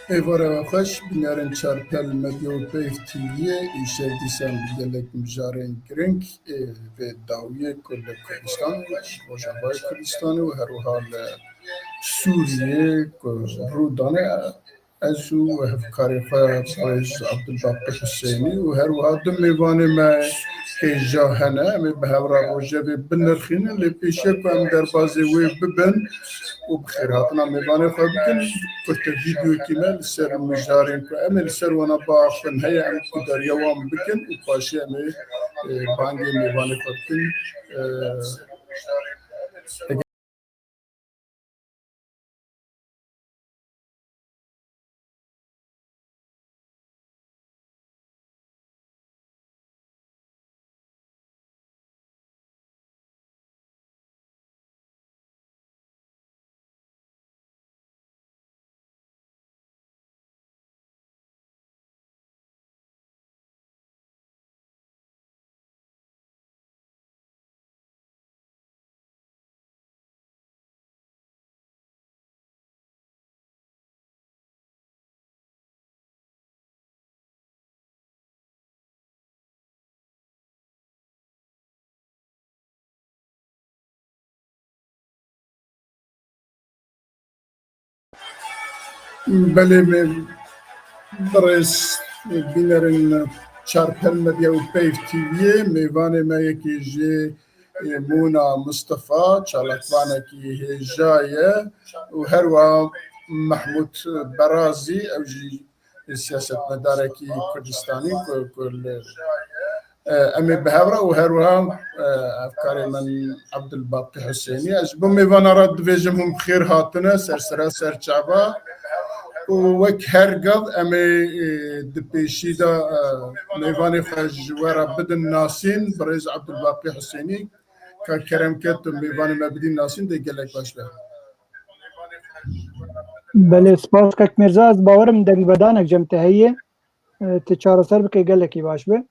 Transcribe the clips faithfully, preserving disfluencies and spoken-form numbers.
Êvara we xweş, bînerên Çarpel Medya û Peyv T V'yê, îşev dîsan bi gelek mijarên girîng ê vê dawiyê ku li Kurdistan, Rojavayê Kurdistanê û her wiha li Sûriyê ku rû dane, ez û hevkarê xwe Birêz Abdulbaqî Husênî û her wiha du mêvanê me hêja hene. Em ê bi hev re rojevê binirxînin, lê pêşiya ku em derbazê wê bibin û bi xêrhatina mêvanê xwe bikin, kurte vîdeokî me li ser mijarên ku em ê li ser wana biaxivin heye, em gudariya wan bikin û paşê em ê, e, bangê mêvanê xwe bikin. E, Belê, me birêz bînerên Çarpel Medya û Peyv T V'yê, mêvanê me yekê jî, e, Mûna Mustafa, çalakvanekî hêja ye û her wiha Mehmûd Berazî, ew jî siyasetmedarekî Kurdistanî ku, ku li, e, em ê bi hev re û her wiha, e, hevkarê min Abdulbaqî Husênî. Ez ji bo mêvana re dibêjim hûn bi xêr hatine ser sera ser çava û wek her gav em ê, e, di pêşî de, e, mêvanê xwe ji we re bidin nasîn, birêz Abdulbaqî Husênî. Ka kerem ke tu mêvanê me bidî nasîn dê gelek baş be. Belê, spas kek Mirza, ez bawerim dengvedanek cem te heye. E, tu çareser bike gelekî baş be.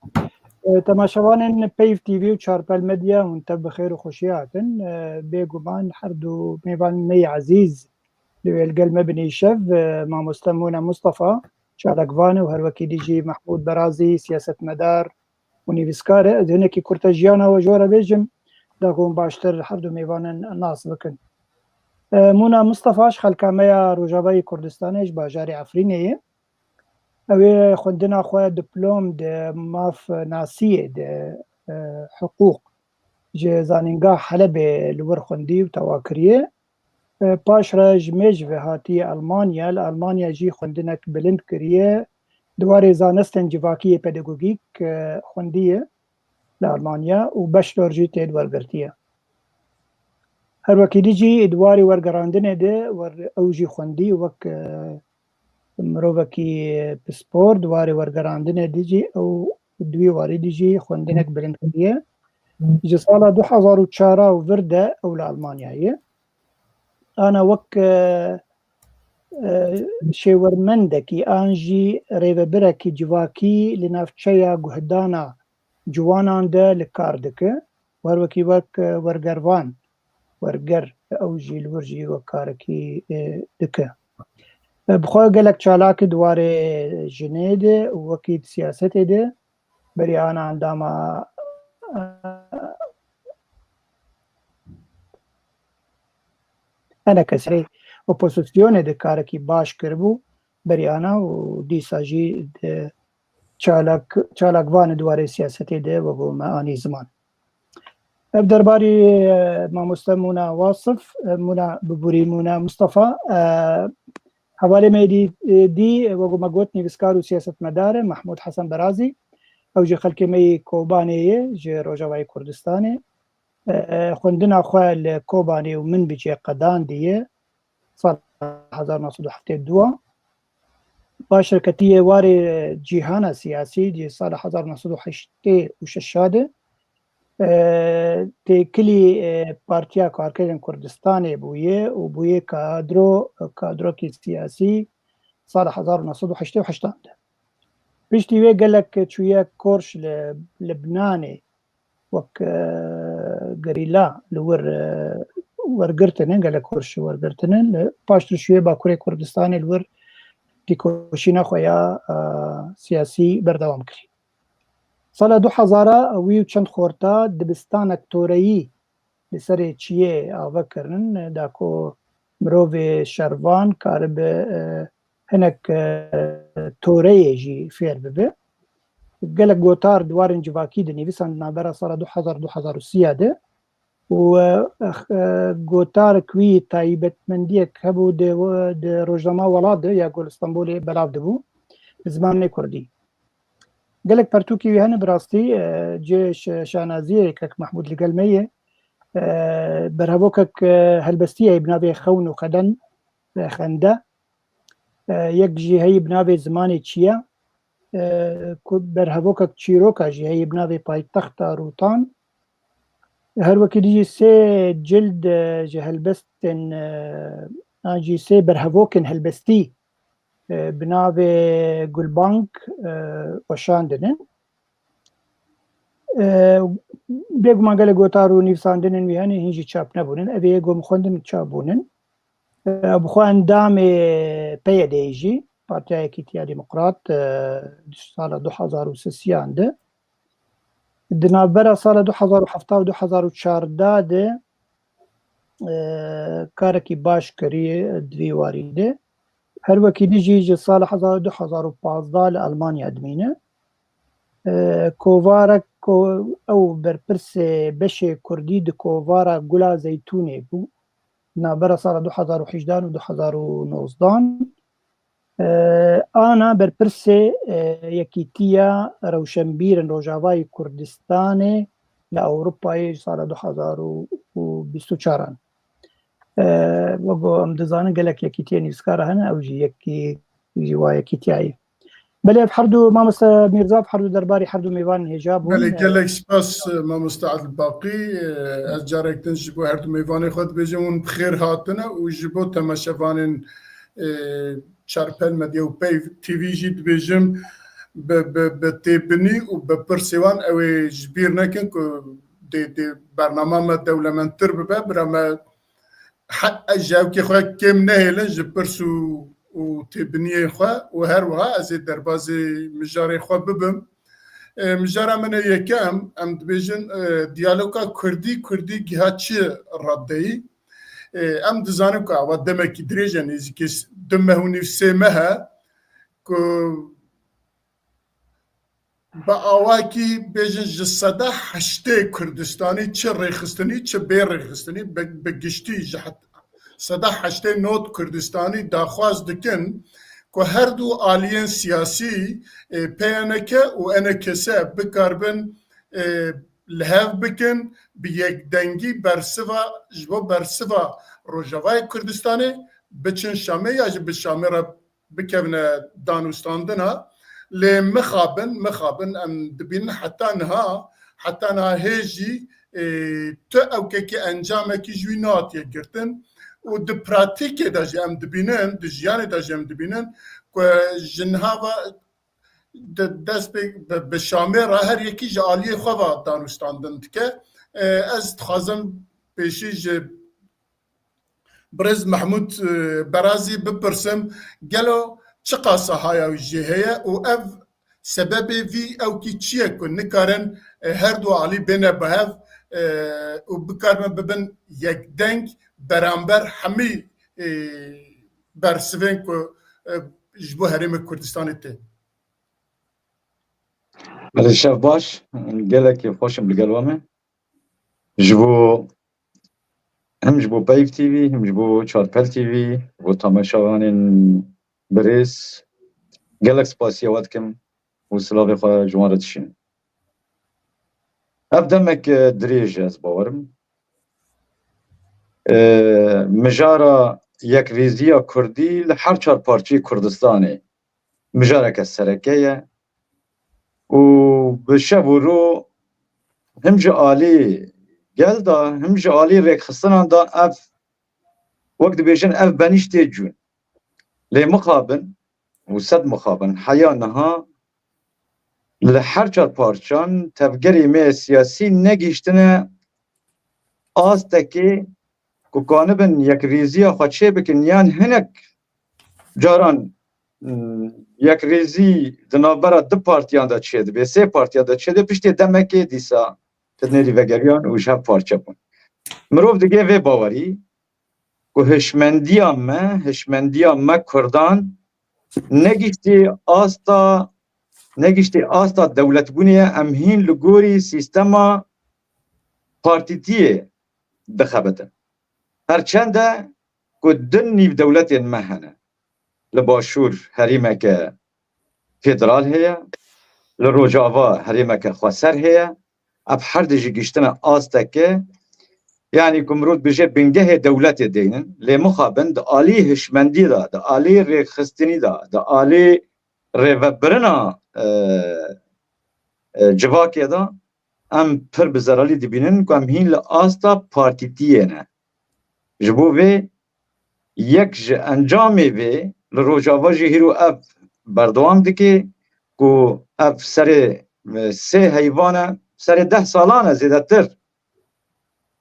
E, temaşevanên Peyv T V û Çarpel Medya hûn tev bi xêr û xweşiyê hatin. E, bêguman her du mêvanên me yê ezîz li wê li gel me bin îşev, e, mamoste Mûna Mustafa, çalakvan û her wekî dî jî Mehmûd Berazî, siyasetmedar, û nivîskar e. Ez hinekî kurte jiyana we ji we re bêjim, da ku hûn baştir her du mêvanin nas bikin. E, Mûna Mustafa ji xelka me ya Rojavayê Kurdistanê, ji bajarê Efrînê ye. Ew ê xwendina xwe diplom di maf nasiyê, di, e, hiqûq ji Zanîngeha Helebê li wir xwendî û tewa kiriye. E, paş re ji mêj ve hatiye Almanya, li Almanya jî xwendinek bilind kiriye. Di warê zanistên civakî yê pedagogîk, e, xwendiye li Almanya û bachelor jî tê wergirtiye. Her wekî dî jî di warê wergerandinê de wer-, ew jî xwendî wek, e, mirovekî pispor, di warê wergerandinê de jî ew di wî warî de jî xwendinek bilind kiriye. Ji sala du hezar û çar û vir de ew li Almanyayê. Ana wek, e, e, şêwermendekî an jî rêvebirekî civakî li navçeya guhdana ciwanan de li kar dike. Û her wekî wek, e, wergervan, werger, ew jî li wir jî wek karekî, e, dike. E, bi xwe gelek çalak e di warê jinê de û wekî di siyasetê de. Berî ana endama, e, eneke serê opozisyonê de karekî baş kiribû. Berî ana û dîsa jî di çalak, çalakvanê di warê siyasetê de wek me anî ziman. Ev derbarî, e, mamoste Mûna Wasif, e, Mûna, biborî Mûna Mustafa, e, hevalê me dî, e, dî, e, wek me got, nivîskar û siyasetmedar e, Mehmûd Hesen Berazî. Ew jî xelkê me yê Kobanê ye, ji Rojavayê Kurdistanê. E, xwendina xwe li Kobanê û Minbicê qedandiye. Sala hezar neh sed û heftê û du. Paşê ketiye warê cîhana siyasî, di sala hezar neh sed û heştê û şeş de, e, têkilî, e, Partiya Karkerên Kurdistanê bûye û bûye kadro, kadrokî siyasî sala hezar neh sed û heştê û heşt de. Piştî wê gelek çûye Korş li Libnanê, wek, e, gerîla li wir, e, wergirtine, gelek Kurd ji wergirtine, li paştir şûyê Bakurê Kurdistanê li wir têkoşîna xwe ya, e, siyasî berdewam kirî. Sala du hezar wî û çend xorta dibistanek toreyî li serê çiyê ave kirin, da ku mirovê şervan karibe, e, hinek, e, toreyê jî fêr bibe. Gelek gotar di warên civakî de nivîsand di navbera sala du hezar, du hezar û sî de. Û, e, e, gotarek wî taybetmendiyek hebû di, di rojnama Welat de ya ku li Stenbolê belav dibû bi zimanê kurdî. Gelek pertûkî wî hene bi rastî, e, cihê şe-, şanaziyê kek Mehmûd li gel me ye. E, berhevokek, e, helbestî ye bi navê Xewn û Xeden, e, Xende. E, yek jî heyî bi navê Zimanê Çiya. E, ku berhevokek çîroka jî heyî bi navê Paytexta Rûtan. Her wekî dî jî sê cild, e, ji helbestên, e, an jî sê berhevokên helbestî, e, bi navê Gulbang, e, weşandine. E, bêguman gelek gotar û nivîsandinên wî hene, hîn jî çap nebûnin. Ev ê ku min xwendin çap bûnin. E, bi xwe endamê P Y D'yê jî, Partiya Yekîtiya Demokrat, e, di sala du hezar û sisiyan de. Di navbera sala du hezar û heft û du hezar û çardeh de, e, karekî baş kirî di vî warî de. Her wekî dî jî ji sala hezar, du hezar û pazdeh li Almanya dimîne. E, kovarek ku ew berpirsê beşê kurdî di kovara Gula Zeytûnê bû. Navbera sala du hezar û hejdeh û du hezar û nozdan. E, ana berpirsê, e, Yekîtiya Rewşenbîrên Rojavayê Kurdistanê li Ewropayê ji sala du hezar û bîst û çaran. E, wek ku em dizanin gelek yekîtiyên nivîskara hene, ew jî yekî jî wa yekîtiya ye. Belê ev her du mamoste Mîrzav, her du derbarî her du mêvanên hêja bûn. Belê, gelek spas, e, mamoste Adil Baqî. E, ez carek din ji bo her du mêvanê xwe dibêjim, hûn bi xêr hatine û ji bo temaşevanên, e, Çarpel Medya û Peyv T V jî dibêjim, bi, bi, bi têbinî û bi pirsê wan ew ê ji bîr nekin ku dê, dê bernama me dewlemendtir bibe, bira me he-, ez ji ewkê xwe kêm nehêlin ji pirs û, û têbiniyên xwe û her wiha ez ê derbazê mijarê xwe bibim. E, mijara min ê yekem, em dibêjin, e, diyaloga Kurdî, Kurdî giha çi raddeyî? E, em dizanin ku ewa demekî dirêj e, nêzîkî s-, du meh û nîv, sê meh e ku bi awakî bêjin ji seda heştê Kurdistanî çi rêxistinî, çi bê rêxistinî, bi, bi giştî ji het-, seda heştê not Kurdistanî daxwaz dikin ku her du aliyên siyasî, e, P Y N K û E N K S bikaribin, e, li hev bikin, bi yekdengî bersiva, ji bo bersiva Rojavayê Kurdistanê biçin Şamê ya jî bi Şamê re bikevine danûstandina. Lê mixabin, mixabin em dibînin heta niha, heta niha hê jî, e, tu ewkekî encamekî ji wî nehatiye girtin û di pratîkê de jî em dibînin, di jiyanê de jî em dibînin ku ji niha ve de-, dest pê bi, bi Şamê re her yekî ji aliyê xwe ve danûstandin dike. E, ez dixwazim pêşî ji Birêz Mehmûd, e, Berazî bipirsim, gelo çiqas sahaya wî jê heye û ev sebebê vî ewkî çi ye ku nikarin, e, her du alî bêne bi hev, e, û bikaribin bibin yekdeng beramber hemî, e, bersivên ku, e, ji bo Herêmê Kurdistanê tê? Belê, şev baş, gelekî xweş im li gel we me. Ji bo, hem ji bo Peyv T V, hem ji bo Çarpel T V, bo temaşevanên birêz, gelek spasiya we dikim û silavê xwe ji wan re dişînim. Ev demek, e, dirêj e, ez bawerim. E, mijara yekrêziya Kurdî li her çar parçeyê Kurdistanê mijareke sereke ye û bi şev û ro him ji alî gel de, him ji alî rêkxistinan de ev, wek dibêjin, ev benîşt tê cûn. Lê mixabin û sed mixabin heya niha li her çar parçan tevgerê me siyasî negihîştine astekê ku kanibin yekrêziya xwe çêbikin yan hinek caran m, yekrêzî di navbera du partiyan de çêdibe, sê partiyan de çêdibe, piştê demekê dîsa tu nêrî vegeriyan û ji hev parçe bûn. Mirov digê vê bawerî ku hişmendiya me, hişmendiya me Kurdan negiştî asta, negiştî asta dewletbûnê ye, em hîn li gorî sîstema partîtiyê dixebitin. Her çend e ku du nîvdewletên me hene. Li Başûr herêmeke federal heye, li Rojava herêmeke xweser heye. Ev her du jî giştine asteke, yanî ku mirov dibêje bingehê dewletê deynin, lê mixabin di alî hişmendî de, di alî rêxistinî de, di alî rêvebirina, e, e, civakê de em pir bi zeralî dibînin ku em hîn li asta partîtiyê ne. Ji bo vê yek ji encamê vê li Rojava jî hîro ev berdewam dike ku ev serê, e, sê heyvan e, serê deh salan e zêdetir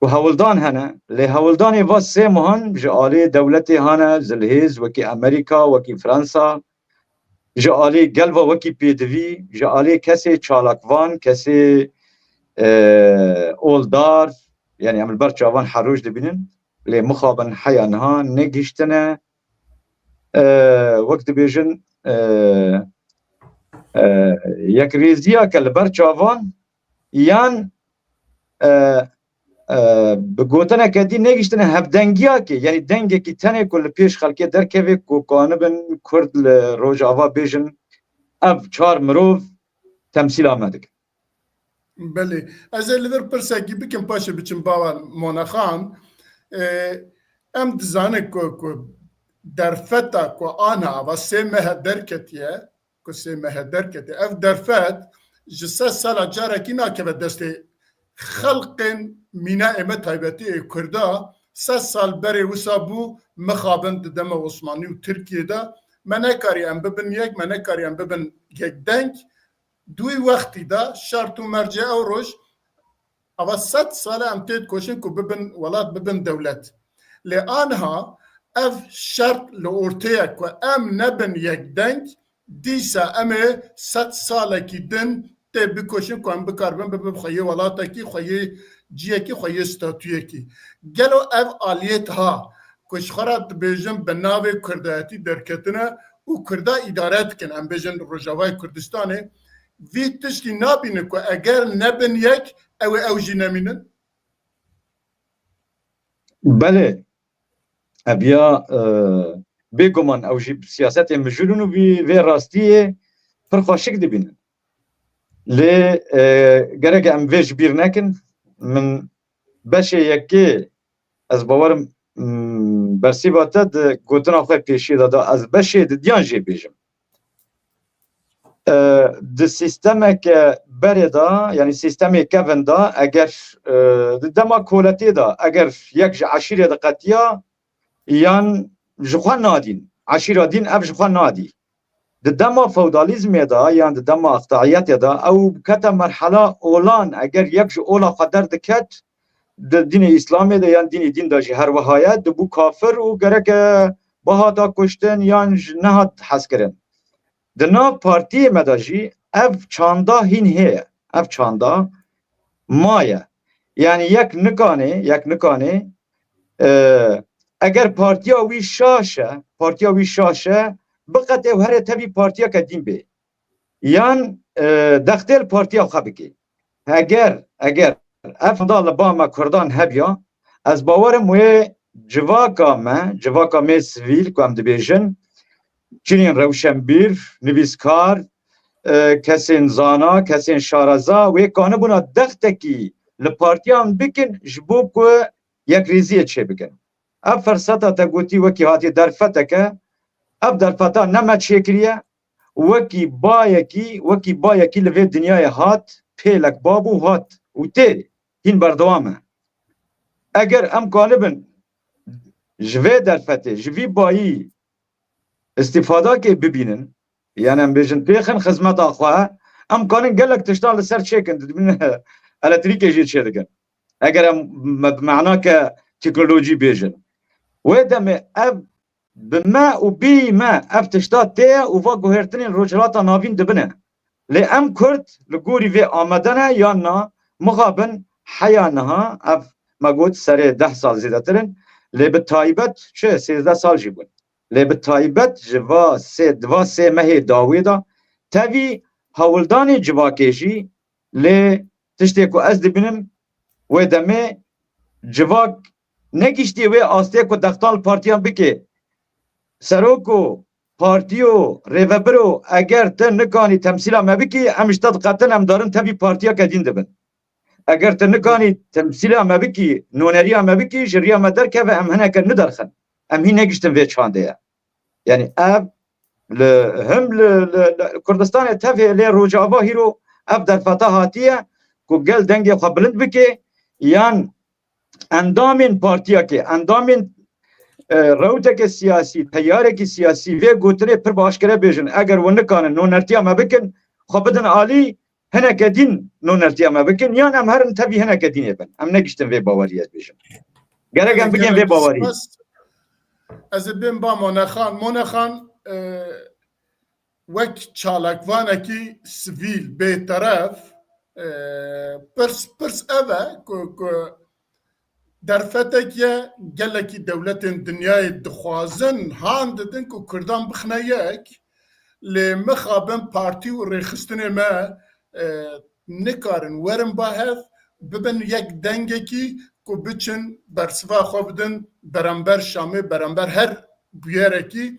ku hewldan hene. Lê hewldanê va sê mehan ji alî dewletê hane zilhêz, wekî Amerîka, wekî Fransa, ji alî gel ve wekî pêdivî, ji alî kesê çalakvan, kesê, e, oldar, yanî em li ber çavan her roj dibînin, lê mixabin heya niha negihiştine, e, wek dibêjin, e, e, yekrêziyeke li ber çavan yan, e, e, bi gotineke dî negihiştine hevdengiyakê, yanî dengekî tenê ku li pêş xelkê derkeve ku kanibin Kurd li Rojava bêjin, ev çar mirov temsîla me dikin. Belê. Ez ê li vir pirsekî bikim, paşê biçim bava Monexan. E, em dizanin ku, ku derfeta ku ana ava sê mehe derketiye, ku sê mehe derketiye. Ev derfet ji sed sala carekî nakeve destê xelqên mîna ê me taybetî ê Kurda. Sed sal berê wisa bû mixabin di dema Osmanî û Tirkiyê de. Me nekarî em bibin yek, me nekarî em bibin yek deng. Di wî wextî de şert û mercê ew roj, ava sed sal e em tê dikoşin ku bibin welat, bibin dewlet. Lê aniha ev şert li ortê ye ku em nebin yek deng, dîsa em ê sed salekî din tê bikoşin ku em bikaribin bibin xweyê welatekî, xweyê ciyekî, xweyê statuyekî. Gelo ev aliyet ha ku ji xwe re dibêjin bi navê Kurdayetî derketine û Kurda îdare dikin, em bêjin Rojavayê Kurdistanê, vî tiştî nabîne ku eger nebin yek, ew ê ew jî nemînin? Belê. Ev ya, e, bêguman ew jî siyasetê mijûl in û vî, vê rastiyê pir xweşik dibînin. Lê, e, gerek em vê ji bîr nekin. Min beşê yekê, ez bawerim, m, bersiva te di gotina xwe pêşî de da, ez beşê didiyan jê bêjim. E, di sîstemeke berê de, yanî sîstemê kevin de, eger, e, di dema koletê de, eger yek ji eşîrê diqetiya, yan ji xwe nadîn, eşîra dîn ev ji xwe nadî. Di dema feodalîzmê de, yan di dema aqtaiyetê de, ew kete merhela olan, eger yek ji ola xwe derdiket, di dînê Îslamê de yan dînê dîn de jî her wiha ye, dibû kafir û gereke bihata kuştin yan ji nehat hezkirin. Di nav partiyê me de jî ev çanda hîn heye. Ev çanda maye. Yanî yek nikanê, yek nikanê, e, eger partiya wî şaş e, partiya wî şaş e, biqete û herê tevî partiyeke dîn bê. Yan, e, dextê li partiya xwe bike. Eger, eger ev da li ba me Kurdan hebiya, ez bawerim wê civaka me, civaka me sivîl ku em dibêjin, çinên rewşenbîr, nivîskar, e, kesên zana, kesên şareza, wê kanibûna dextekî li partiyan bikin ji bo ku yekrêziyê çêbikin. Ev ferseta te gotî wekî hatî derfeteke, ev derfeta ne me çêkiriye, wekî bayekî, wekî bayekî li vê dinyayê hat, pêlek ba bû hat û tê hîn berdewam e. Eger em kanibin ji vê derfetê, ji vî bayî îstîfadakê bibînin, yani em bêjin pêxin xizmeta xwe, em kanin gelek tiştan li ser çêkin, dibînin elektrîkê jî çêdikin. Eger em me-, bi manake teknolojî bêjin. Wê demê ev bi me û bêyî me ev tişta tê ye û va guhertinên Rojhilata Navîn dibine. Lê em Kurd li gorî vê amade ne yan na, mixabin heya niha ev me got serê deh sal zêdetir in, lê bi taybet çi sêzdeh sal jî bûn. Lê bi taybet ji va sê, di va sê mehê dawê de tevî hewldanê civakê jî, lê tiştê ku ez dibînim wê demê civak negihiştiye wê astê ku dextan li partiyan bike. Serok û partî û rêvebir û eger tu nikanî temsîla me bikî, em ji te diqetin, em darin tevî partiyeke dîn dibin. Eger tu nikanî temsîla me bikî, nûneriya me bikî, ji riya me derkeve, em hineke nû derxin. Em hîn negihiştin vê çandê ye. Yanî ev li him li, li, li Kurdistanê tevê lê Rojava hîro ev derfeta hatiye ku gel dengê xwe bilind bike yan endamên partiyekê, endamên, e, rewteke siyasî, teyarekî siyasî vê gotinê pir bi aşkere bêjin. Eger we nikanin nûnertiya me bikin, xwe bidin alî, hineke dîn nûnertiya me bikin, yan em herin tevî hineke dînê bin. Em negihiştin vê baweriyê, ez bêjim. Gerek em bigên vê bawerî. Spas. Ez ê bêm ba Monexan. Monexan, e, wek çalakvanekî sivîl, bêteref, e, pirs, pirs ev e ku, ku derfetek ye gelekî dewletên dinyayê dixwazin, han didin ku Kurdan bixine yek, lê mixabin partî û rêxistinê me, e, nikarin werin ba hev, bibin yek dengekî ku biçin bersiva xwe bidin beramber Şamê, beramber her bûyerekî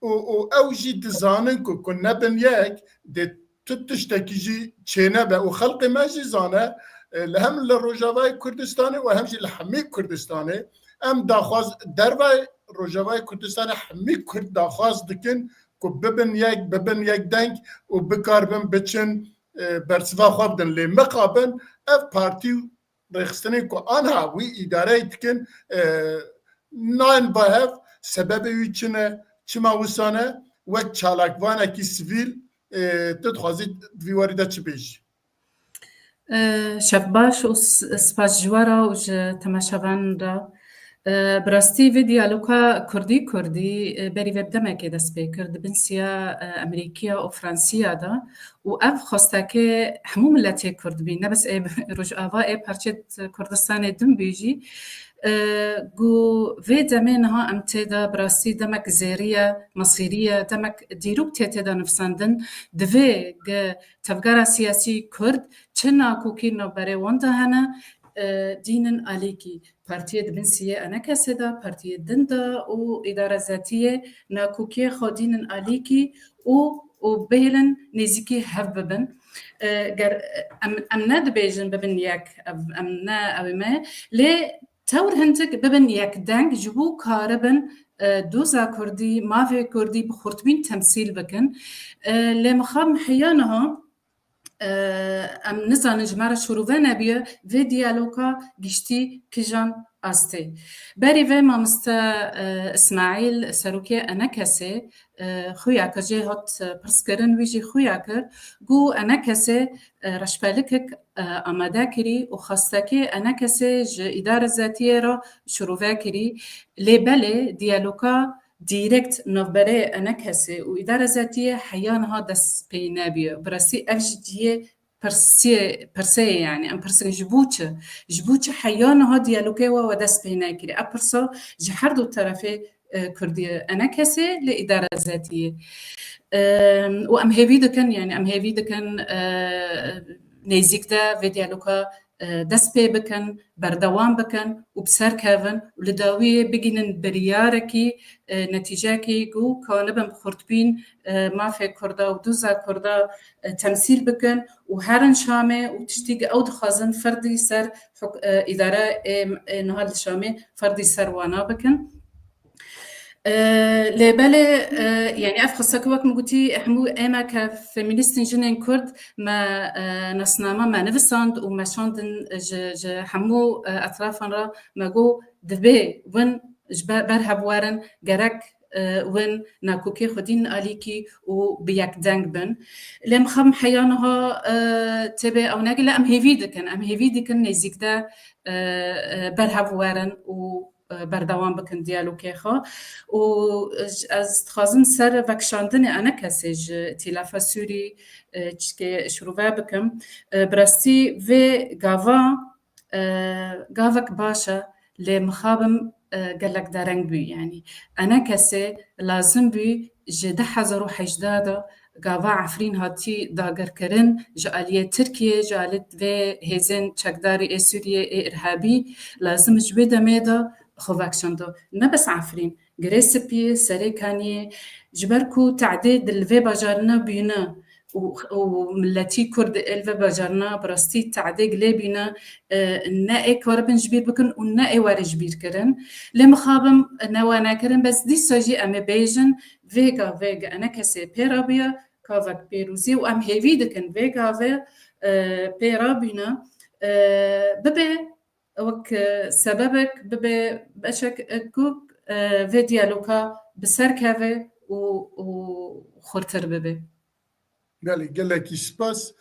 û, û ew jî dizanin ku, ku nebin yek, dê tu tiştekî jî çênebe û xelkê me jî zane, e, li hem li Rojavayê Kurdistanê û hem jî li hemî Kurdistanê em daxwaz, dervayê Rojavayê Kurdistanê hemî Kurd daxwaz dikin ku bibin yek, bibin yek deng û bikaribin biçin, e, bersiva xwe bidin. Lê mixabin ev partî û rêxistinên ku anha wî îdareyê dikin, e, nayên ba hev, sebebê wî çi ne, çima wisa ne, wek çalakvanekî sivîl, e, tu dixwazî di vî warî de çi bêjî? E, şev baş û s-, spas ji we re û ji temaşevan re. E, bi rastî vê diyaloga Kurdî-Kurdî, e, berî vê demekê dest pê kir, di bin siya, e, Amerîkiya û Fransiya de û ev xwestekê hemû miletê Kurd bî, ne bes ê Rojava, ê parçeyê Kurdistanê din bî jî. E, ku vê demê niha em tê de bi rastî demek zêrî ye, mesîrî ye, demek dîrok tê tê de nivîsandin, divê ge tevgera siyasî Kurd çi nakokî navberê wan de hene, e, dînin alîkî. Partiyê di bin siyê enekesê de, partiyê din de û îdara zetiyê nakokiyê xwe dînin alîkî û, û bihêlin nêzîkî hev bibin. E, ger em, em ne dibêjin bibin yek, ev, em ne ew ê me, lê tewr hindik bibin yek deng ji bo karibin, e, doza Kurdî, mafê Kurdî bi xurtbîn temsîl bikin. E, lê mixabin heya niha, e, em nizanin ji me re şirove nebiye, vê diyaloga giştî kijan astê. Berî vê mamoste, e, Îsmaîl, serokê enekesê, e, xuya kir, jê hat, e, pirskirin, wî jî xuya kir, got enekesê, e, reşbelikek, e, amade kirî û xwestekê enekesê ji îdare zetiyê re şirove kirî. Lê belê diyaloga dîrekt navberê enekesê û îdare zetiyê heya niha dest pê nebiye. Bi rastî ev jî cihê pirsiyê, pirsê ye, yanî em pirsin ji bo çi? Ji bo çi heya niha diyalogê we, we dest pê nekirî? Ev pirsa ji her du terefê, e, Kurdî, enekesê lê îdare zetiyê. E, û em hêvî dikin, yanî em hêvî dikin, e, nêzîk de vê diyaloga, e, dest pê bikin, berdewam bikin û bi ser kevin û li dawiyê bigînin biryarekî, e, netîcekî ku kanibin bi xurtbîn, e, mafê Kurda û doza Kurda, e, temsîl bikin û herin Şamê û tiştî ku ew dixwazin ferdî ser huk-, e, îdare ê, ê niha li Şamê ferdî ser wana bikin. E, lê belê, e, yanî ev xwestek wek min gotî, hemû ême ke feminîstên jinên Kurd me, e, nasname me nivisand û me şandin ji, ji hemû, e, etrafan re me got, divê win ji ber, ber hev werin, gerek, e, win nakokê xwedîn alîkî û bi yek deng bin. Lê mixabin heya niha, e, tê bê ew negile em hêvî dikin, em hêvî dikin nêzîk de, e, e, ber hev werin û berdewam bikin diyalogê xwe. Û ez dixwazim ser vekişandinê enekesê ji Îtîlafa Sûrî, e, çikê şirove bikim. E, bi rastî vê gava, e, gavek baş e, lê mixabin, e, gelek dereng bû. Yanî enekesê lazim bû ji du hezar û hejdeh de gava Efrîn hatî dagirkirin, ji aliyê Tirkiyê, ji alî vê hêzên çekdarî ê Sûriyê, ê irhabî, lazim ji wê demê de xwe vekişando. Ne bes Efrîn, Girê Spî, Serê Kaniyê, ji ber ku tehdê di li vê bajarina bîne û, û miletî Kurd ê li vê bajarina bi rastî tehdê gilê bîne, e, ne ê karibin ji bîr bikin û ne ê were ji bîr kirin. Lê mixabin ne we nekirin, bes dîsa jî em ê bêjin, vê gavê ge enekesê pê rabûye, gavek pêrozî û em hêvî dikin vê gavê, e, pê rabîne, e, bibe wek, e, sebebek, bibe beşek, e, ku, e, vê diyaloga bi ser keve û, û xurtir bibe. Belê, gelekî spas.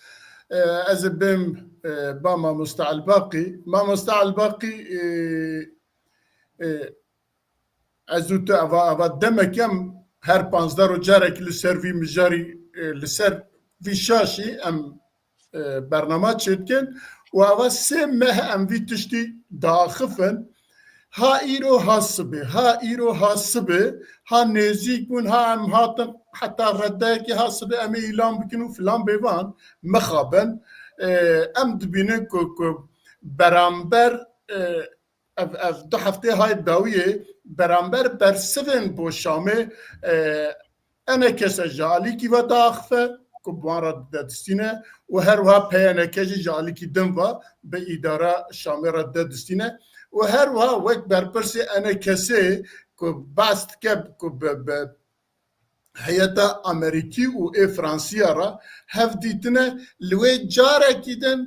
E, ez ê bêm, e, ba mamosta Elbaqî. Mamosta Elbaqî, e, e, ez û tu eva, eva demek em her panzdeh roj carekî li ser vî mijarî, e, li ser vî şaşî em, e, bernama çêdikin û eva sê meh em vî tiştî diaxifin. Ha îro ha sibê, ha îro ha sibê, ha nêzîk bûn, ha em hatin heta reddeyekê, ha sibê em ê îlan bikin û filan bêvan mixabin. E, em dibînin ku, ku beramber, e, ev, ev du heftê hay dawiyê beramber bersivên bo Şamê, e, enekese ji alîkî ve diaxife ku bi wan re dide distîne û her wiha P Y N K jî ji alîkî din ve bi îdara Şamê re dide distîne û her wiha wek berpirsê enekesê ku behs dike ku bi, bi heyeta Amerîkî û ê Fransiya re hev dîtine, li wê carekî din,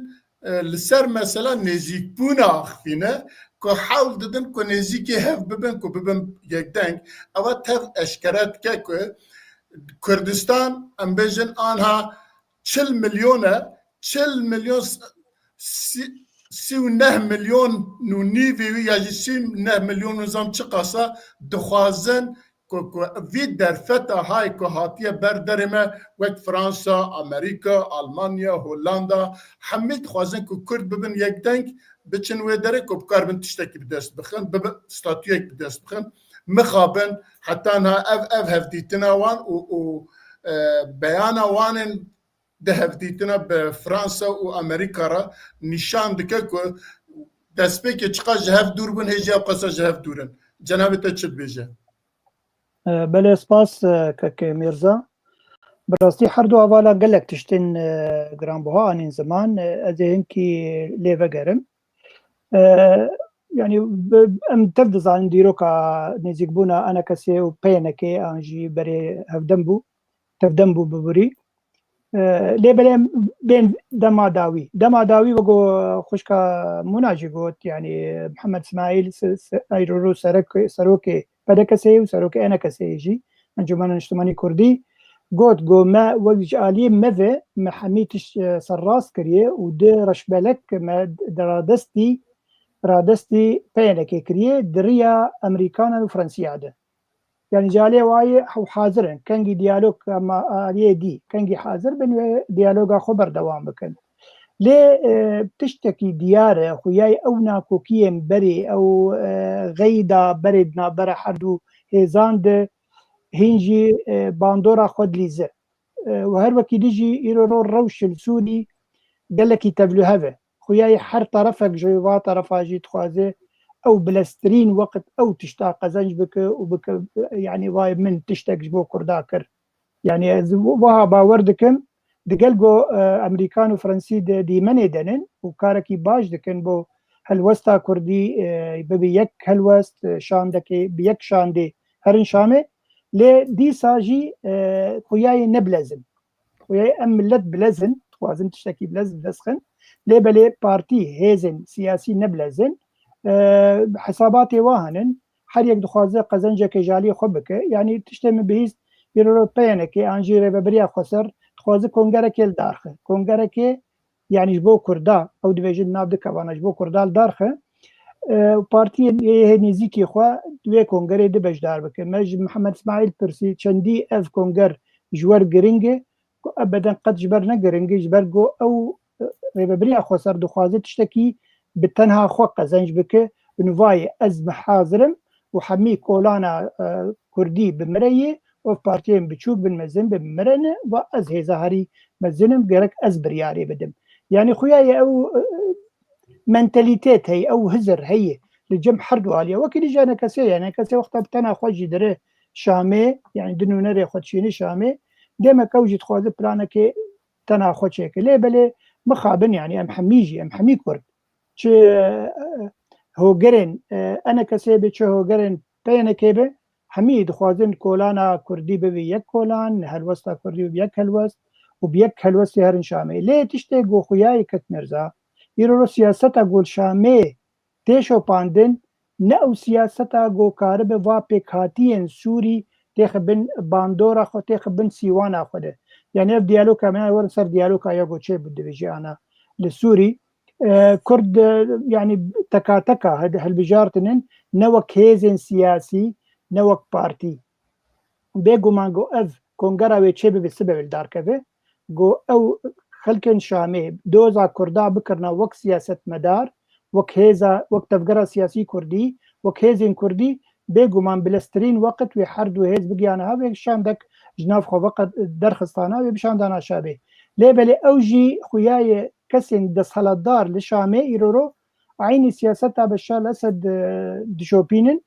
e, li ser mesela nêzîkbûna axifîne ku hewl didin ku nêzîkî hev bibin, ku bibin yekdeng. Ewa tev eşkere dike ku Kurdistan, em bêjin, anha çil milyon e, çil milyon s-, si-, sî û neh milyon û nîvê wî ya jî sî û neh milyon nizam çiqasa dixwazin ku, ku vî derfeta hay ku hatiye ber derê me, wek Fransa, Amerîka, Almanya, Hollanda, hemî dixwazin ku Kurd bibin yekdeng, biçin wê derê ku bikaribin tiştekî bi dest bixin, bibi statuyek bi dest bixin. Mixabin heta niha ev, ev hevdîtina wan û, û, e, beyana wan ên di hevdîtina bi Fransa û Amerîka re nîşan dike ku destpêkê çiqas ji hev dûr bûn, hê jî ew qasa ji hev dûr in. Cenabê te çi dibêje? E, belê, spas, e, kek Mîrza. Bi rastî her du hevala gelek tiştên, e, giranbuha anîn ziman, e, ez ê hinkî lê vegerim. E, yanî bi-, em tev dizanin dîroka nêzîkbûna enekesê û P Y N K an jî berê hevdem bû, tevdem bû biborî. E, lê belê em bên dema dawî. Dema dawî wego xwişka Mûna jî got, yanî Mihemed Îsmaîl se-, se-, îro ro serek-, serokê P D K S'ê û serokê E N K S'ê jî, Encûmena Niştimanî Kurdî, got, got, me wek ji aliyê me ve me hemî tişt, e, serrast kiriye û di reşbelek me di radestî, radestî P Y N K kiriye, di riya Amerîkanan û Fransiya de. Yanî ji aliyê wayê ew hazir in. Kengî diyalog, ama aliyê dî, kengî hazir bin wê diyaloga xwe berdewam bikin. Lê, e, tiştekî diyar e, xuyayê ew nakokiyên berê, ew, e, xeyda berê di navbera her du hêzan de hîn jî, e, bandora xwe dilîze. E, û her wekî dî jî îro ro rewş li Sûrî gelekî tevlihev e. Xuyayê her terefek ji va terefa jî dixwaze ew bileztirîn weqt ew tişta qezenc bike û bike, yanî vay min tiştek ji bo Kurda kir. Yanî ez wiha bawer dikim, digel go, e, Amerîkan û Fransî di dîmenê denin û karekî baş dikin bo helwesta Kurdî, e, bibe yek helwest, e, şandekê, bi yek şandê herin Şamê. Lê dîsa jî, e, xuyayê ne bilez in. Xuyayê em millet bilez in, dixwazin tiştekî bilez bi dest xin. Lê belê partî, hêzên siyasî ne bilez in. E, hesabatê wa henin. Her yek dixwaze qezenceke ji aliyê xwe bike. Yanî tiştê min bihîst, îro ro P Y N K an jî Rêveberiya Xweser dixwaze kongerekê li dar xe. Kongerekê, yanî ji bo Kurda, ew dibêjin nav du kevana, ji bo Kurda li dar xe. e, partiyên ê hê nêzîkî xwe di wê kongerê de beşdar bikin. Me ji Mihemed Îsmaîl pirsî, çendî ev konger ji wer giring e? Ku ebeden qet ji ber ne giring e, ji ber ku ew, e, rêvebiriya xweser dixwaze tiştekî bi tenha xwe qezenc bike, û nivayê ez hazir im û hemî kolana, e, kurdî bi min re yê, ev partiyên biçûk bin mezin bin, bi min re ne, va ez hêza herî mezin im, gerek ez biryarê bidim. Yanî xuya ye ew, e, mentalîtet heye, ew hizir heye li cem her du alî. Wekî dî ji enekesê ye, enekesê wexta bi tena xwe jî dire Şamê, yanî du nûnerê xwe dişîne Şamê, demek ew jî dixwaze planekê tena xwe çêke. Lê belê mixabin, yanî em hemî jî, em hemî Kurd, çi, e, hogerên, e, enekesê be, çi hogerên P Y N K be, hemî dixwazin kolana kurdî bibe yek kolan, helwesta kurdî bibe yek helwest û bi yek helwestê herin Şamê. Lê tiştê ku xuya ye kek Mirza, îro ro siyaseta ku li Şamê tê şopandin, ne ew siyaseta ku karibe va pêkhatiyên Sûrî têxe bin bandora xwe, têxe bin sîwana xwe de. Yanî ev diyaloga me, werin ser diyaloga ya ku çêbû dibêje ana li Sûrî, e, Kurd, e, yanî teka teka hel-, hilbijartinin, ne wek hêzên siyasî, ne wek partî. Bêguman ku ev kongera wê çêbibe sibe wê li dar keve, ku ew xelkên Şamê doza Kurda bikirina wek siyasetmedar, wek hêza, wek tevgera siyasî Kurdî, wek hêzên Kurdî, bêguman bileztirîn weqt wê her du hêz bigihana hev, wê şandek ji nav xwe veqet derxistana, wê bişandana Şamê. Lê belê ew jî xuya ye kesên desthilatdar li Şamê îro ro eynî siyaseta Beşar el-Esed, e, dişopînin,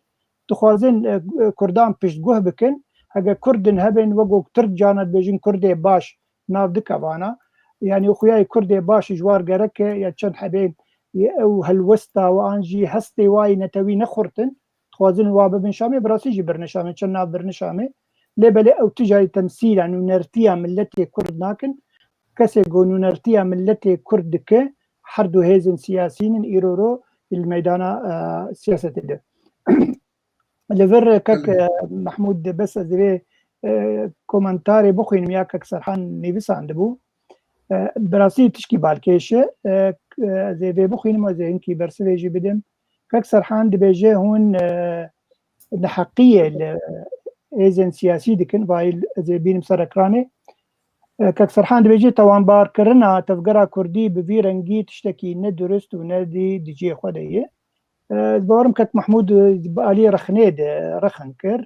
dixwazin, e, e, Kurdan piştguh bikin. Heke Kurdin hebin, wek ku Tirk carna dibêjin Kurdê baş, nav dike vana. Yanî xuya ye Kurdê baş ji war gereke ya çend hebên, e, ew helwesta wan jî hestê wa yê netewî nexurtin. Dixwazin wa bibin Şamê, bi rastî jî birine Şamê, çend nav birine Şamê. Lê belê ew tu carî temsîla nûnertiya miletê Kurd nakin. Kesê ku nûnertiya miletê Kurd dike, her du hêzên siyasî nin îro ro li meydana, e, siyasetê de. Li vir kek, Belê. e, Mehmûd, bes ez ê vê, e, komentarê bixwînim ya kek Serhan nivîsandibû. E, bi rastî tişkî balkêş e. E, k-, e, ez ê vê bixwînim, ez ê hinkî bersivê jî bidim. Kek Serhan dibêje hûn, e, neheqiyê li hêzên siyasî dikin, vayî ez ê bînim ser ekranê. E, kek Serhan dibêje, tawanbarkirina tevgera Kurdî bi vî rengî tiştekî ne durust û ne dî di cihê xwe de ye. E, ez bawerim kek Mehmûd, e, bi alî rexnê de rexn kir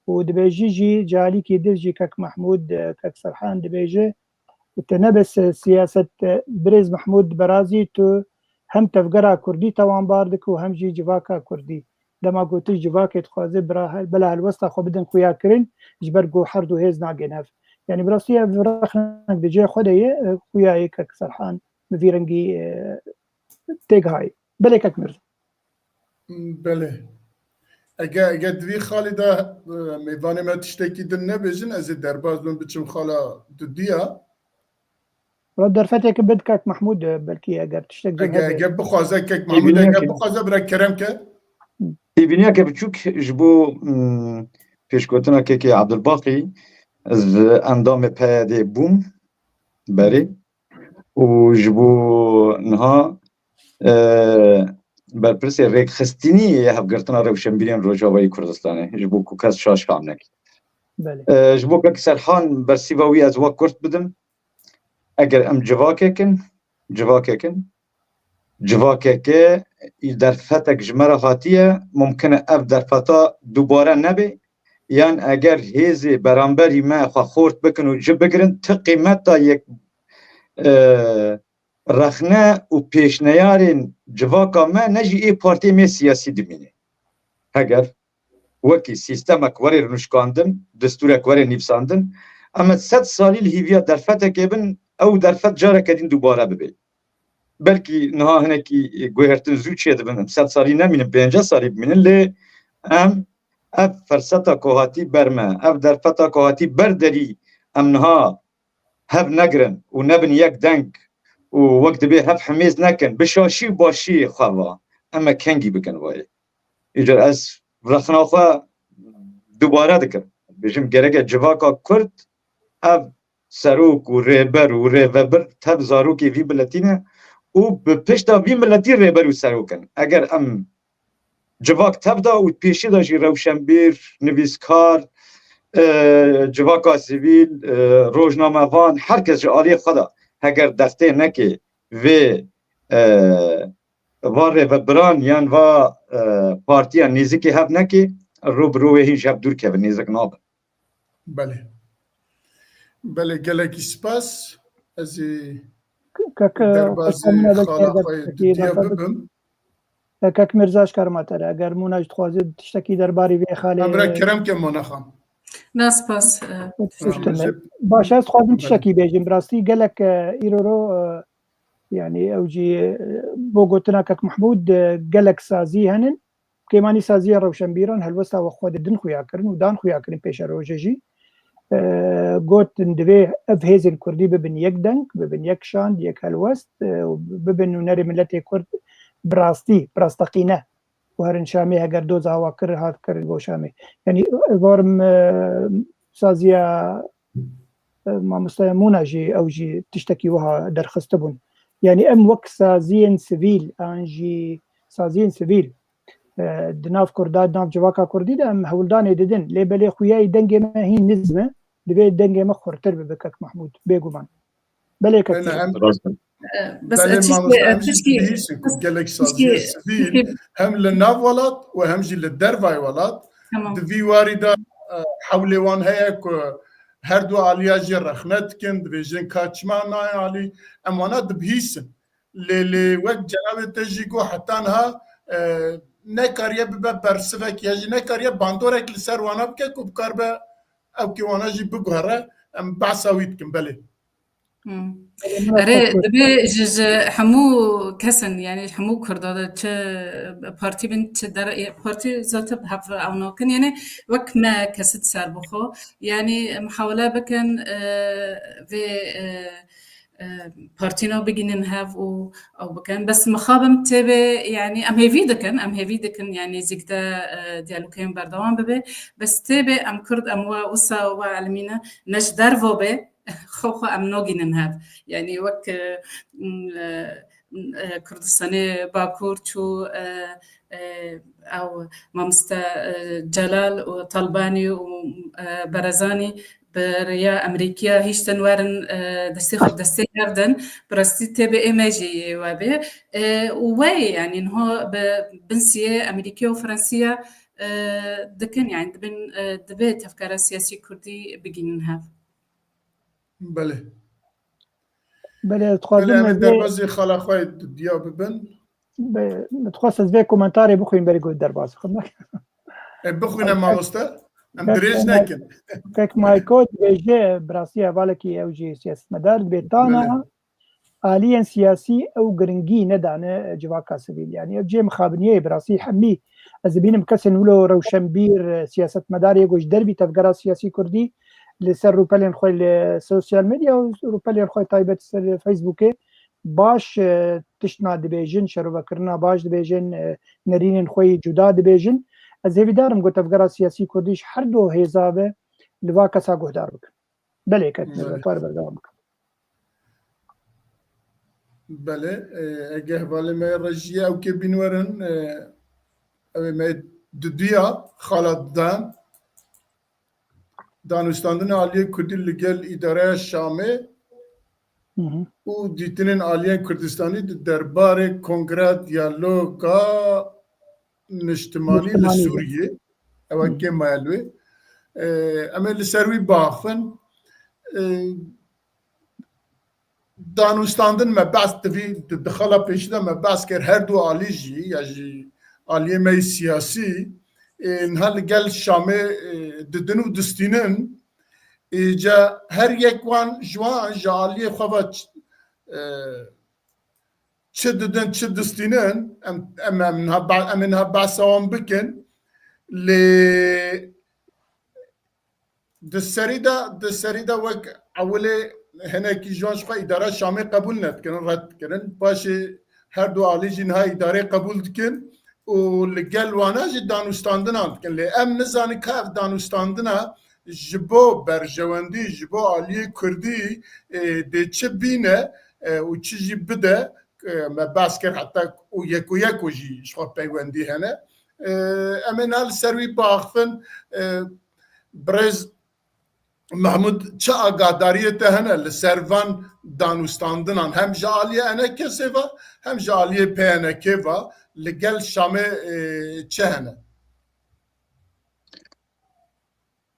û dibêjî jî, ji alîkî din jî kek Mehmûd, e, kek Serhan dibêje, te ne bes siyaset, e, birêz Mehmûd Berazî, tu hem tevgera Kurdî tawanbar dike û hem jî civaka Kurdî. Dema ku tu civakê dixwaze bira hel-, bila helwesta xwe bidin xuyakirin, ji ber ku her du hêz nagên hev. Yanî bi rastî ev rexnek di cihê xwe de ye, e, xuya ye kek Serhan bi vî rengî, e, têgihayî. Belê kek Mirza. Belê. Ege, ege di vî xalî de, e, mêvanê me tiştekî din nebêjin, ez ê derbas bim biçim xala dudiya. Wala derfeteke bid kek Mehmûd, e, belkî eger tiştek din Ege, hebe. ege bixwaze kek Mehmûd, Têbîniya ege ke- bixwaze bira kerem ke. Têbîniya ke biçûk ji bo, mm, pêşgotina kekê Abdulbaqî, ez endamê P Y D'ê bûm berê. Û ji bo niha, e, berpirsê rêkxistinî yê Hevgirtina Rewşenbîrên Rojavayê Kurdistanê, ji bo ku kes şaş fam neke. Belê. E, ji bo kek Serhan bersîva wî ez wek kurt bidim. Eger em civakek in, civakek in, civakeke derfetek ji me re hatiye, mumkin e ev derfeta dubare nebe, yan eger hêzê beramberî me xwe xort bikin û ci bigirin, ti qîmeta yek, e, rexne û pêşneyarên civaka me ne jî ê partiyê me siyasî dimîne. Heger wekî sîstemek were rûnişkandin, destûrek were nivîsandin, em ê sed salî li hêviya derfetekê bin, ew derfet careke din dubare bibe. Belkî niha hinekî guhertin zû çêdibin, em sed salî nemînin, pêncî salî bimînin, lê em ev ferseta ku hatî ber me, ev derfeta ku hatî ber derî, em niha hev negirin û nebin yek deng û wek dibê hev himêz nekin, bi şaşî û başiyê xwe va, em ê kengî bikin vayê. Îcar ez rexna xwe dubare dikim. Bêjim gereke civaka Kurd ev serok û rêber û rêvebir tev zarokê vî miletî ne û bi pişta vî miletî rêber û serok in. Eger em civak tev da û pêşî de jî rewşenbîr, nivîskar, e, civaka sivîl, e, rojnamevan, her kes ji aliyê xwe de heger destê neke vê, e, va rêvebiran yan va, e, partiya nêzikê hev neke, rû bi rû wê hîn ji hev dûr kevin, nêzik nabin. Belê. Belê, gelekî spas. Ez ê Kek, e, derbazî xwe xala xwe didiya bibim. E, Kek Mirza, ji karma te re, eger Mûna jî dixwaze tiştekî derbarî vê xalê Em re kerem ke Mûna xan. Na spas, e, Baş, ez dixwazim tiştekî bêjim. Bi rastî gelek, e, îro ro, e, yani ew jî, e, bo gotina Kek Mehmûd, e, gelek sazî henin. Kêmanî saziya rewşenbîran helwesta we xwe didin xuya kirin û dan xuya kirin pêşerojê jî. E, gotin divê ev hêzên kurdî bibin yek deng, bibin yek şand, yek helwest, e, û bibin nûnerê miletê kurd bi rastî, bi rasteqîne û herin Şamê heger doza wa kir, hat kirin bo Şamê. Yani, e, varim, e, saziya, e, mamosteya Mûna jî ew jî tiştekî wiha derxistibûn. Yani em wek saziyên sivîl an jî saziyên sivîl, e, di nav Kurda, di nav civaka Kurdî de em hewldanê didin. Lê belê xuyayî dengê me hîn nizm e. Divê dengê me xurtir bibe, Kek Mehmûd, bêguman. Belê, Kek Belê, Mehmûd. em, E, bes, belê, e, tişkî, mamoste, e, em jî tişkî, dibihîsin ku gelek tişkî, saziyê sivîl tişkî hem li nav welat û hem jî li dervayê welat Tamam. di vî warî de, e, hewlê wan heye ku her du aliya jî rexne dikin, dibêjin ka çima nayê alî, em wana dibihîsin. Lê, lê wek cenabê te jî got, heta niha, e, nekariye bibe bersivek ya jî nekariye bandorek li ser wana bike ku bikaribe ew kê wana jî biguhere. Em behsa wî dikin, belê. Hmm. Erê, dibê ji, ji hemû kesin, yani hemû Kurda de çi partî bin, çi der, partî zaten bi hev ew nakin, yani wek me kesit ser bixwe, yani muhawele bikin, e, vê, e, e, partîna bigînin hev û ew bikin. Bes mixabim têbê, yani em hêvî dikin, em hêvî dikin, yani zîkde, e, diyalogên berdewam bibe. Bes têbê em Kurd, em we wisa we elimîne, ne ji derve be, xwe xwe em nagînin hev. Yani wek, e, m, e, e, Kurdistanê Bakur çû, e, e, ew mamoste, e, Celal û Talbanî û, e, Berezanî bi rêya Amerîkiya hiştin werin, e, destê xwe destê hev din. Bi rastî têbê ê me jî yê we bê. E, û wê, yani niha bi bin siyê Amerîkiya û Fransiya, e, dikin, yani dibin, e, divê tevgera siyasî Kurdî bigînin hev. Belê. Belê, ez dixwazim Belê, em ê vê derbazî xala xwe diya bibin. Be-, dixwest ez vê komentarê bixwîn berî ku derbazî xwe. E, bixwîne mamoste. Em Kek dirêj May-, nekin. Kek Mayko dibêje, bi rastî hevalekî ew jî siyasetmedar dibê tana Belê. aliyên siyasî ew giringî nedane civaka sivîl. Yani ev cihê mixabiniyê ye, bi rastî hemî ez dibînim kesên wilo rewşenbîr, siyasetmedar yê ku ji dervî tevgera siyasî kurdî li ser rûpelên xwe li sosyal medya û rûpelên xwe taybet ser Facebookê baş, e, tiştna dibêjin, şerovekirina baş dibêjin, e, nerînên xwe yî cuda dibêjin. Ez hêvîdar im ku tevgera siyasî kurdî ji her du hêza ve li va kesa guhdar bikin. Belê, Kek Mirza, Belê. tu kar berdewam bikin. Belê, e, ege hevalê me rejiyê ew kê bîn werin, e, ew ê me diduya xala didan. Danûstandina aliyê Kurdî li gel îdareya Şamê Hı hı. û dîtinên aliyên Kurdistanî di derbarê Kongreya Diyaloga Niştimanî li Niştimanî de. Sûriyê. Ew Hı. kêm maye li wê. Ee, em ê li ser wî biaxivin. Ee, danûstandin me behs divî, di, di xala pêşî de me behs kir, her du alî jî, ya jî aliyê me yî siyasî, ê, niha li gel Şamê, ê, didin û distînin. Ê, ca her yek wan ji wan ji aliyê xwe ve ç-, e, çi didin, çi distînin, em, em, em niha be-, em ê niha behsa wan bikin. Lê di serî de, di serî de wek ewilê hinekî ji wan ji xwe îdara Şamê qebûl nedikirin, red dikirin. Paşê her du alî jî niha îdarê qebûl dikin û li gel wana jî danûstandinan dikin. Lê em nizanin ka ev danûstandina ji bo berjewendî, ji bo aliyê Kurdî, e, dê çi bîne, e, û çi jî bide, e, me behs kir heta û yek û yek û jî ji xwe peywendî hene. E, em ê niha li ser wî biaxivin. E, birêz Mehmûd, çi agadariyê te hene li ser van danûstandinan, hem ji aliyê ENKSê ve, hem ji aliyê PNKê ve, li gel Şamê, e, çi hene?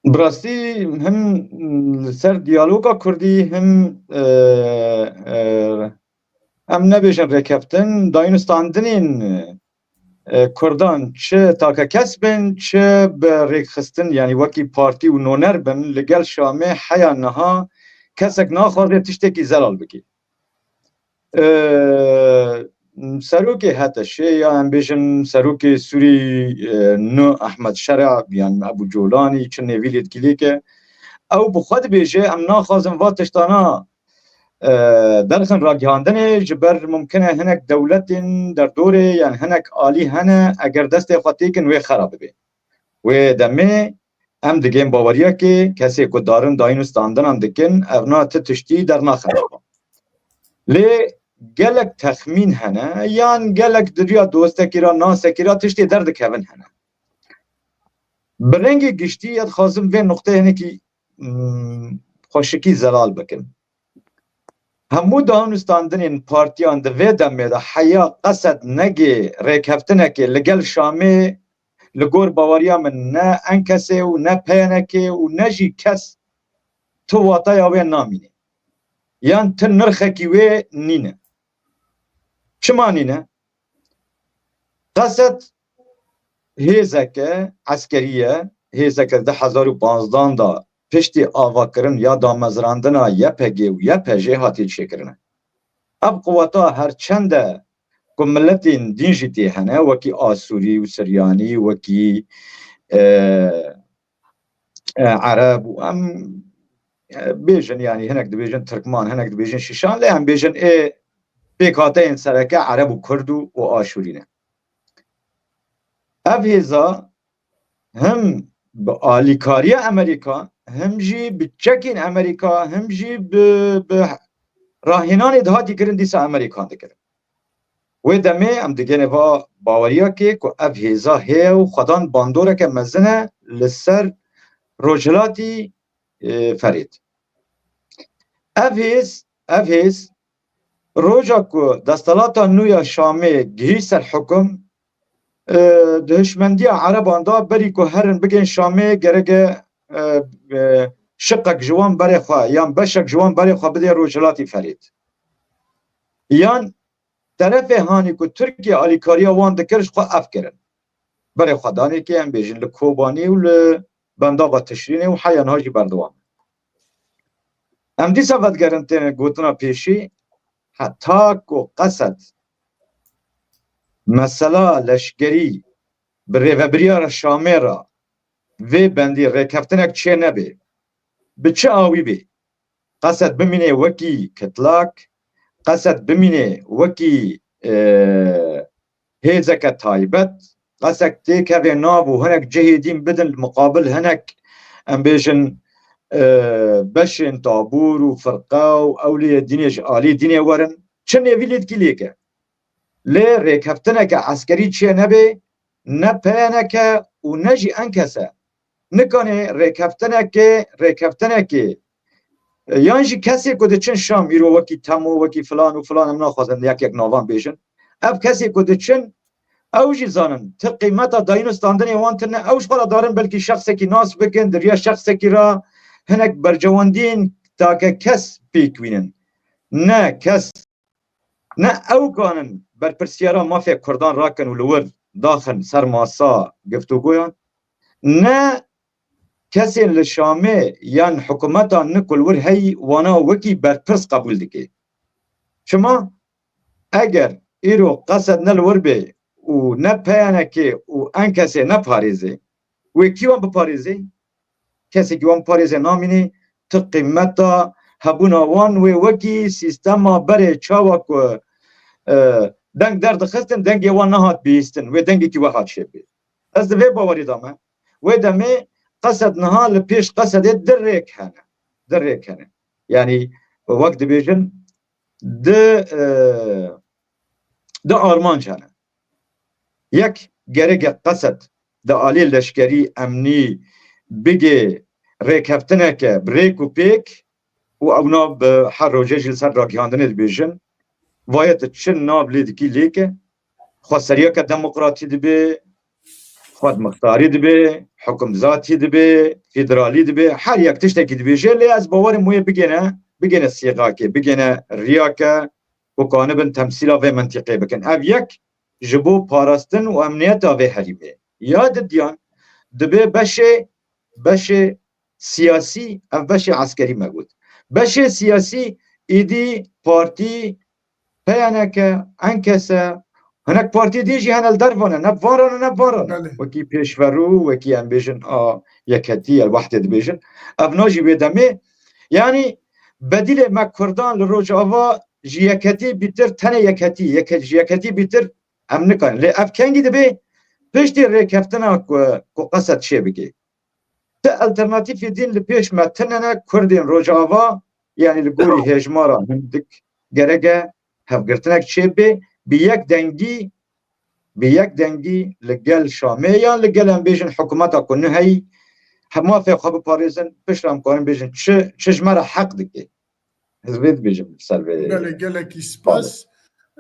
Bi rastî him li ser diyaloga kurdî, him, e, e, em nebêjin rêkeftin, danûstandinên, e, kurdan, çi takekes bin, çi bi rêkxistin, yanî wekî partî û noner bin, li gel Şamê heya niha kesek naxwaze tiştekî zelal bike. E, serokê HTŞê ya em bêjin serokê Sûrî, e, nû Ehmed Şera yan Ebû Colanî, çi nêvî lêdkîlêke, ew bi xwe dibêje, em naxwazin va tiştana, e, derxin ragihandinê, ji ber mumkin e hinek dewletên derdorê yan hinek alî hene, eger destê xwe têkin wê xera bibe. Wê demê em digên baweriyekê, kesê ku darin dayîn û standinan dikin, ev na ti tiştî dernaxin. Lê gelek texmîn hene, yan gelek di riya dostekî ra, nasekî ra tiştê derdikevin hene. Bi rengê giştî ez dixwazim vê nuqteyê hinekî, mm, xweşikî zelal bikim. Hemû danûstandinên partiyan di vê demê de heya qesed negê rêkeftinekê li gel Şamê, li gor baweriya min ne ENKSê û ne PNKê û ne jî kes tu wataya wê namîne. Yan tu nirxekî wê nîne. Çima nîne? Qesed hêzeke eskerî ye, hêzeke di hezar û panzdan de piştî avakirin ya damezrandina YPG û YPJê hatiye çêkirin. Ev quweta her çend e ku miletên din jî tê hene, wekî Asûrî û Siryanî, wekî, e, e, Ereb û em, e, bêjin, yanî hinek dibêjin Tirkman, hinek dibêjin Şîşan, lê em bêjin ê pêkhateyên sereke Ereb û Kurd û, û Aşûrî ne. Ev hêza him bi alîkariya Amerîka, him jî bi çekên Amerîka, him jî bi, bi rahênanê dihatî kirin, dîsa Amerîkan dikirin. Wê demê em digêne va baweriyakê ku ev hêza heye û xwedan bandoreke mezin e li ser rojhilatî, e, Ferêt. Ev hêz, ev hêz roja ku desthilata nû ya Şamê gihî ser hukum, e, di hişmendiya Ereban de berî ku herin bigên Şamê gereke, e, e, şiqek ji wan berê xwe yan beşek ji wan berê xwe bidê rojhilatî Ferêt. Yan terefê hanî ku Tirkiye alîkariya wan dikir ji xwe ev kirin. Berê xwe danê ke em bêjin li Kobanî û li bendava Tişrînê û heya niha jî berdewam e. Em dîsa vedigerin têne gotina pêşî, heta ku qesed mesela leşkerî bi rêvebiriya re Şamê re vê bendî rêkeftinek çê nebe, bi çi awî bê, qesed bimîne wekî kitlak, qesed bimîne wekî, e, hêzeke taybet, qesek têkeve nav û hinek cihê dîn bidin li muqabil hinek, em bêjin, e, beşên tabûr û firqe û ewliyê dînê ji alî dînê werin, çi nêvî lêdkî lêke. Lê rêkeftineke eskerî çê nebe, ne PNK û ne jî ENKS e. Nikane rêkeftinekê, rêkeftinekê, e, yan jî kesê ku diçin Şam, îro wekî Temo, wekî filan û filan, em naxwazin yek yek navan bêjin. Ev kesê ku diçin, ew jî zanin, ti qîmeta dayîn û standinê wan tune, ew ji xwe re darin belkî şexsekî nas bikin, di riya şexsekî re hinek bercewendiyên take kes pêk wînin. Ne kes Ne ew kanin berpirsiyara mafê Kurdan rakin û li wir daxin ser masa giftûgoyan, ne kesên li Şamê yan hikûmetan ni ku li wir heyî wana wekî berpirs qebûl dike. Çima? Eger îro qesed ne li wir bê û ne PNK û ENKSê neparêzê, wê kî wan biparêzê? Kesekî wan biparêze namîne, ti qîmeta hebûna wan wê wekî sîstema berê çawa ku, e, deng derdixistin, dengê wan nehat bihîstin, wê dengekî we hat çêbê. Ez di vê bawerî de me. Wê demê qesed niha li pêş qesedê di rêk hene. Di rêk hene. Yanî wek dibêjin di, e, di armanc hene. Yek, gereke Qesed di aliyê leşkerî, emnî bigê rêkeftineke bi rêk û pêk û ewna bi her roje jî li ser ragihandinê dibêjin. Vaye tu çi nav lê dikî lêke, xweseriyeke demokratî dibe, xwedmixtarî dibe, hukimzatî dibe, federalî dibe, her yek tiştekî dibêje, lê ez bawerim wê bigêne, bigêne sîxakê, bigêne riyake ku kanibin temsîla vê mintîqê bikin. Ev yek ji bo parastin û emniyeta vê herîmê. Ya didiyan dibe beşê, beşê siyasî, ev beşê eskerî me got. Beşê siyasî êdî partî, P Y N K, Enkese, hinek partî dî jî hene li dervan e, ne van re ne, ne van re ne. Belê. Wekî Pêşverû, wekî em bêjin a Yeketî, El Wehdê dibêjin. Ev na jî wê demê. Yanî bedîlê me Kurdan li Rojava ji Yeketî bîtir, tenê Yeketî, yeke-, ji Yeketî bîtir em nikarin. Lê ev kengî dibe piştî rêkeftina ku, ku Qesed çê bike. Ti alternatîfê din li pêş me tune ne, Kurdên Rojava, yanî li gorî hêjmara hindik gereke hevgirtinek çêbe, bi yek dengî, bi yek dengî li gel Şamê yan li gel, em bêjin, hikûmeta ku nû heyî, hema fê xwe biparêzin, piştre em karin bêjin çi, çi ji me re heq dike. Ez vê dibêjim li ser vê. Belê, gelekî spas.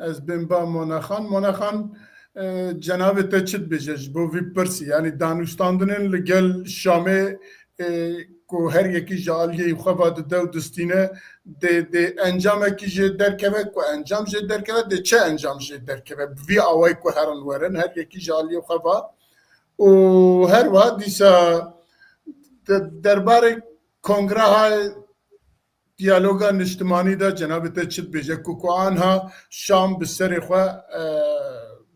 Ez bên ba Monexan. Monexan, e, cenabê te çi dibêje ji bo vî pirsî? Yanî danûstandinên li gel Şamê, e, ku her yekî ji aliyê xwe va dide û distîne, dê, dê encamekî jê derkeve, ku encam jê derkeve, dê çi encam jê derkeve? Bi vî awayî ku herin werin, her yekî ji aliyê xwe va. Û her wiha dîsa de-, derbarê kongreha diyaloga niştimanî de cenabê te çi dibêje ku, ku anha Şam bi serê xwe, e,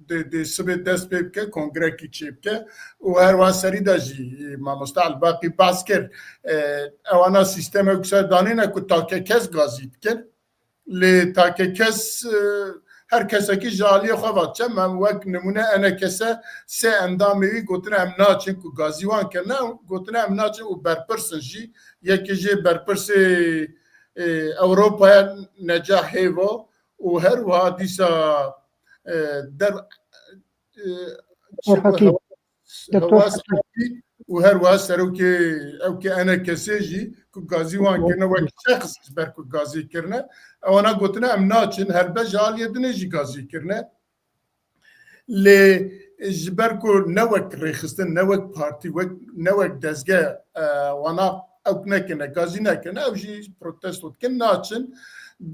dê, dê sibê dest pê bike, kongrekî çê bike û her wiha serî de jî, e, mamoste Elbaqî behs kir, e, ewana sîstemek ser danîne ku take kes gazî dikin. Lê take kes, e, her kesekî ji aliyê xwe ve çem, em wek nimûne enekese sê endamê wî gotine em naçin ku gazî wan kirine, gotine em naçin û berpirs in jî. Yekê jê berpirsê, e, Ewropayê Necah Hêvo û her wiha dîsa, e, der, e, Hewa Hekî û her wiha serokê ewkê enekesê jî ku gazî wan kirine, wek şexs ji ber ku gazî kirine, ewana gotine em naçin, helbet ji aliyê dinê jî gazî kirine. Lê ji ber ku ne wek rêxistin, ne wek partî, wek, ne wek dezge, e, wana ewk nekirine, gazî nekirine, ew jî protesto dikin, naçin.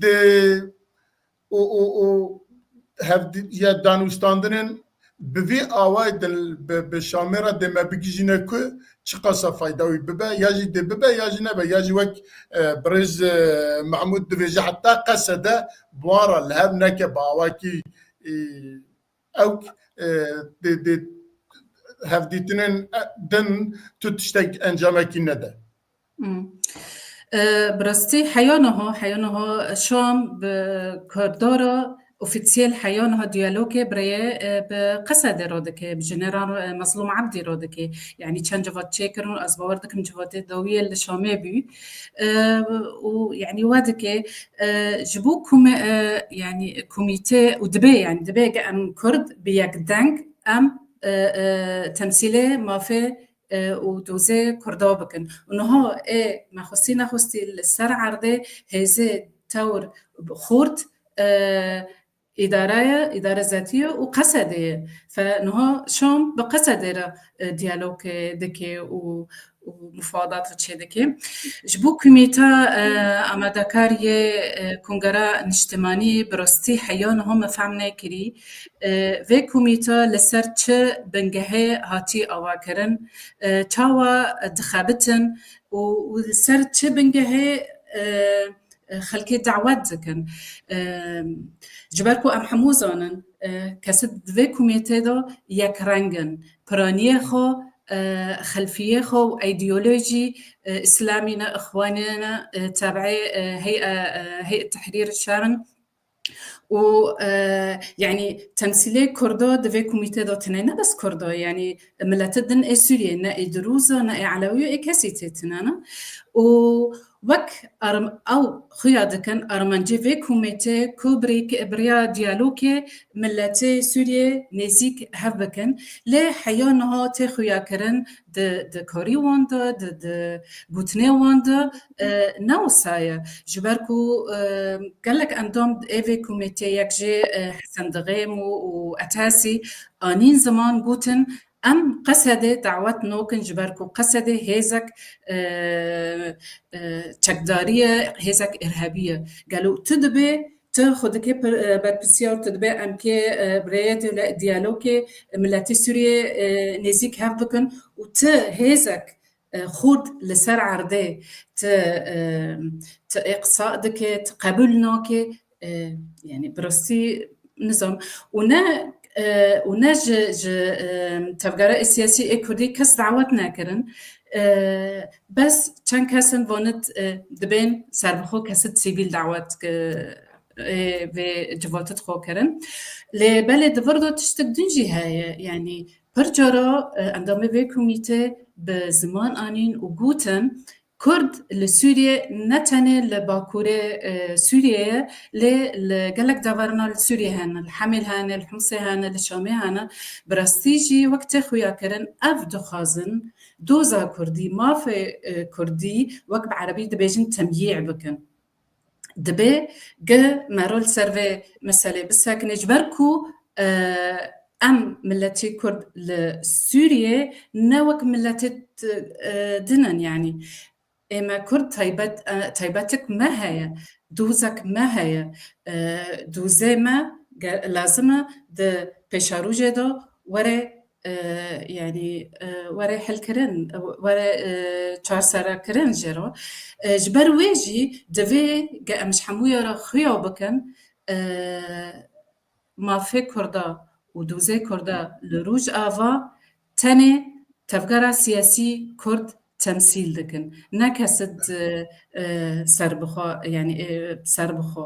Di û, û, û hevdi-, ya danûstandinên bi vî awayî di, bi, bi Şamê re dê me bigihîjîne ku çiqasa fayda wî bibe, ya jî dê bibe, ya jî nebe, ya jî wek, e, birêz, e, Mehmûd dibêje, heta Qesede bi wan re li hev neke bi awakî, e, ewk, e, dê, dê hevdîtinên, e, din tu tiştek encamekî nede. Hmm. E, bi rastî heya niha, heya niha Şam bi Kurda re ofîsiyel heya niha diyalogê bi rê, e, bi Qesedê re dike, bi Jeneral, e, Mezlûm Ebdî re dike. Yanî çend civat çêkirin û ez bawer dikim civatê dawiyê li Şamê bû. E, û yanî we dike, e, ji bo kume-, e, yanî komîte û dibe, yanî dibe ke em Kurd bi yek deng em, e, e, temsîlê mafê e, û dozê Kurda bikin. Û niha ê me xwestî nexwestî li ser erdê hêzê tewr xurt, e, îdare ye, îdare zetiye û Qesedê ye. Fe niha Şam bi Qesedê re, e, diyalog, e, dike û, û mufadat çê dike. Ji bo komîta, e, amadekar yê, e, Kongera Niştimanî bi rastî heya niha me fehm nekirî. E, vê komîta li ser çi bingehê hatî avakirin, e, çawa dixebitin û, û li ser çi bingehê, e, e, xelkê dawet dikin? E, ji ber ku em hemû zanin, e, kesê di vê komîtê de yek reng in. Piraniyê xwe, e, xelfiyê xwe û îdeolojî, e, îslamî ne, ixwanê ne, e, tebê, e, hey'e, e, hey'e tehrîr şer in. Û, e, yanî temsîlê Kurda di vê komîtê de tune ne bes Kurda, yanî miletê din ê Sûriyê, ne ê Dirûza, ne ê Elewî, ê kesî tê tune ne. Û, Wek arm-, ew xuya dikin armancê vê komîtê ku birêk-, bi rêya diyalogê miletê Sûriyê nêzîk hev bikin, lê heya niha tê xuyakirin di, di karî wan de, di, di gotinê wan de, e, ne wisa ye. Ji ber ku, e, gelek endam ê vê komîtê yek jê, e, Hesen Dixêm û, û Etesî anîn ziman gotin, Em Qesedê dawet nakin ji ber ku Qesedê hêzek, e, e, çekdarî ye, hêzek irhebî ye. Gelo tu dibê, tu xwe dikê pir-, e, berpirsiyar, tu dibê em kê, e, bi rêyê diyalo-, diyalogê miletê Sûriyê, e, nêzîk hev bikin û tu hêzek, e, xurt li ser erdê tu, e, tu ê qisa dikê, tu qebûl nakê, e, yanî bi rastî nizam. Û ne, e, û ne ji, ji, e, tevgera siyasî ê Kurdî kes dawet nekirin. E, bes çend kes in vanit, e, dibên serbixwe kesit sivîl dawet, e, ê vê civatit xwe kirin. Lê belê di vir de tiştik din jî heye. Yanî pir cara, e, endamê vê komîtê bi ziman anîn û gotin, Kurd li Sûriyê ne tenê li bakurê, e, Sûriyê ye, lê li gelek deverina li Sûriyê hene, li Hemêl hene, li Himsê hene, li Şamê hene. Bi rastî jî wek tê xuyakirin, ev dixwazin doza Kurdî, mafê, e, Kurdî, wek bi erebî dibêjin temyî bikin. Dibê ge me re li ser vê meselê bisekine, ji ber ku, e, em miletî Kurd li Sûriyê ne wek miletê t-, e, din in, yanî ê me Kurd taybet, e, taybetik me heye, dozek me heye, e, dozê me ge-, lazim e di pêşerojê de were e, yanî, e, were hilkirin, were, e, çarserekirin jê re. E, ji ber wê jî divê ge em ji hemûya re xuya bikin, e, mafê Kurda û dozê Kurda li Rojava tenê tevgera siyasî Kurd temsîl dikin. Ne kesit, e, e, serbixwe, yanî, e, serbixwe.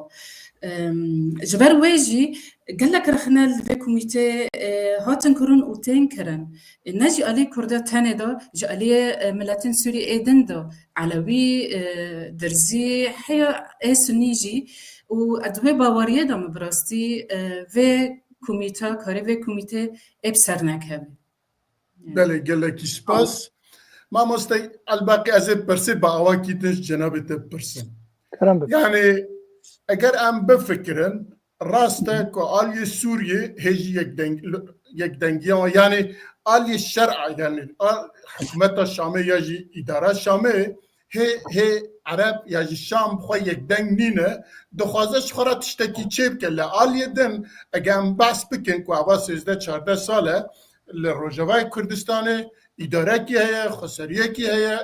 Em, ji ber wê jî gelek rexne li vê komîtê, e, hatin kirin û tên kirin. E, ne ji alî Kurda tenê de, ji aliyê, e, miletên Sûrî ê din de, Elewî, e, Dirzî, heya ê Sunî jî û ez di wê baweriyê de me bi rastî, e, vê komîta, karê vê komîtê ê bi ser nekeve. Belê, gelekî spas. Mamoste Elbaqî, ez ê pirsê bi awakî din ji cenabê te bipirsim. Kerem bike. Yani, eger em bifikirin, rast e ku aliyê Sûriyê hê jî yekdeng-, yekdengiya wan, yani aliyê şer'a, yani a-, hikûmeta Şamê ya jî îdara Şamê, hê, hê Ereb ya jî Şam xwe yekdeng nîne, dixwaze ji xwe re tiştekî çêbike. Li aliyê din, eger em behs bikin ku eva sêzdeh çardeh sal e li Rojavayê Kurdistanê îdarekî heye, xweseriyekî heye,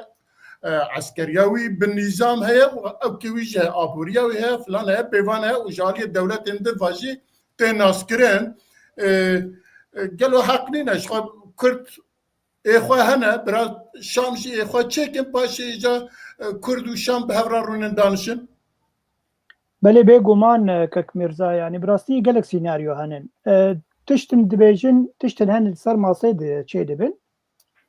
e, eskeriya wî bi nîzam heye û ewkê wî jî heye, aboriya wî heye, filan heye, pêvan heye û ji aliyê dewletên din ve jî tê naskirin. E, e, gelo heq nîne ji xwe Kurd ê xwe hene, bira Şam jî ê xwe çêkin, paşê îca, e, Kurd û Şam bi hev re rûnin danişin? Belê, bêguman, e, kek Mîrza, yanî bi rastî gelek sînaryo henin. E, tiştin dibêjin, tiştin henin li ser masê di çê dibin.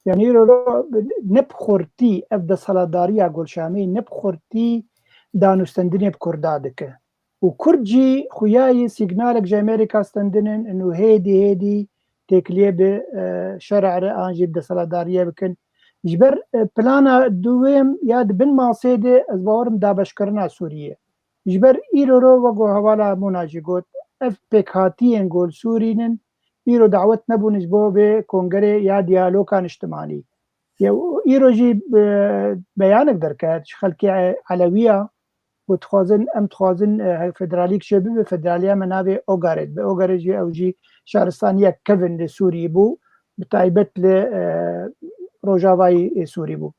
Yanî îro ne bi xurtî ev desthilatdariya Gulşamê ne bi xurtî danûstendinê bi Kurda dike. Û Kurd jî xuyayî sîgnalek ji Amerîka stendinin û hêdî hêdî têkiliyê bi, e, şer'a re an jî bi desthilatdariyê bikin. Ji ber, e, plana duwêm ya di bin masê de ez bawerim dabeşkirina Sûriyê. Ji ber îro ro wek ku hevala Mûna jî got, ev pêkhatiyên ku li Sûrî nin, îro dawet nebûn ji bo vê kongerê ya diyaloga niştimanî. Ya, îro jî, e, beyanek derket ji xelkê Elewiya, ku dixwazin, em dixwazin, e, federalîk çê bibe, federaliya me navê Ogarit be. Ogarit jî ew jî şaristaniyek kevin li Sûrî bû, bi taybet li, e, Rojavayê Sûrî bû.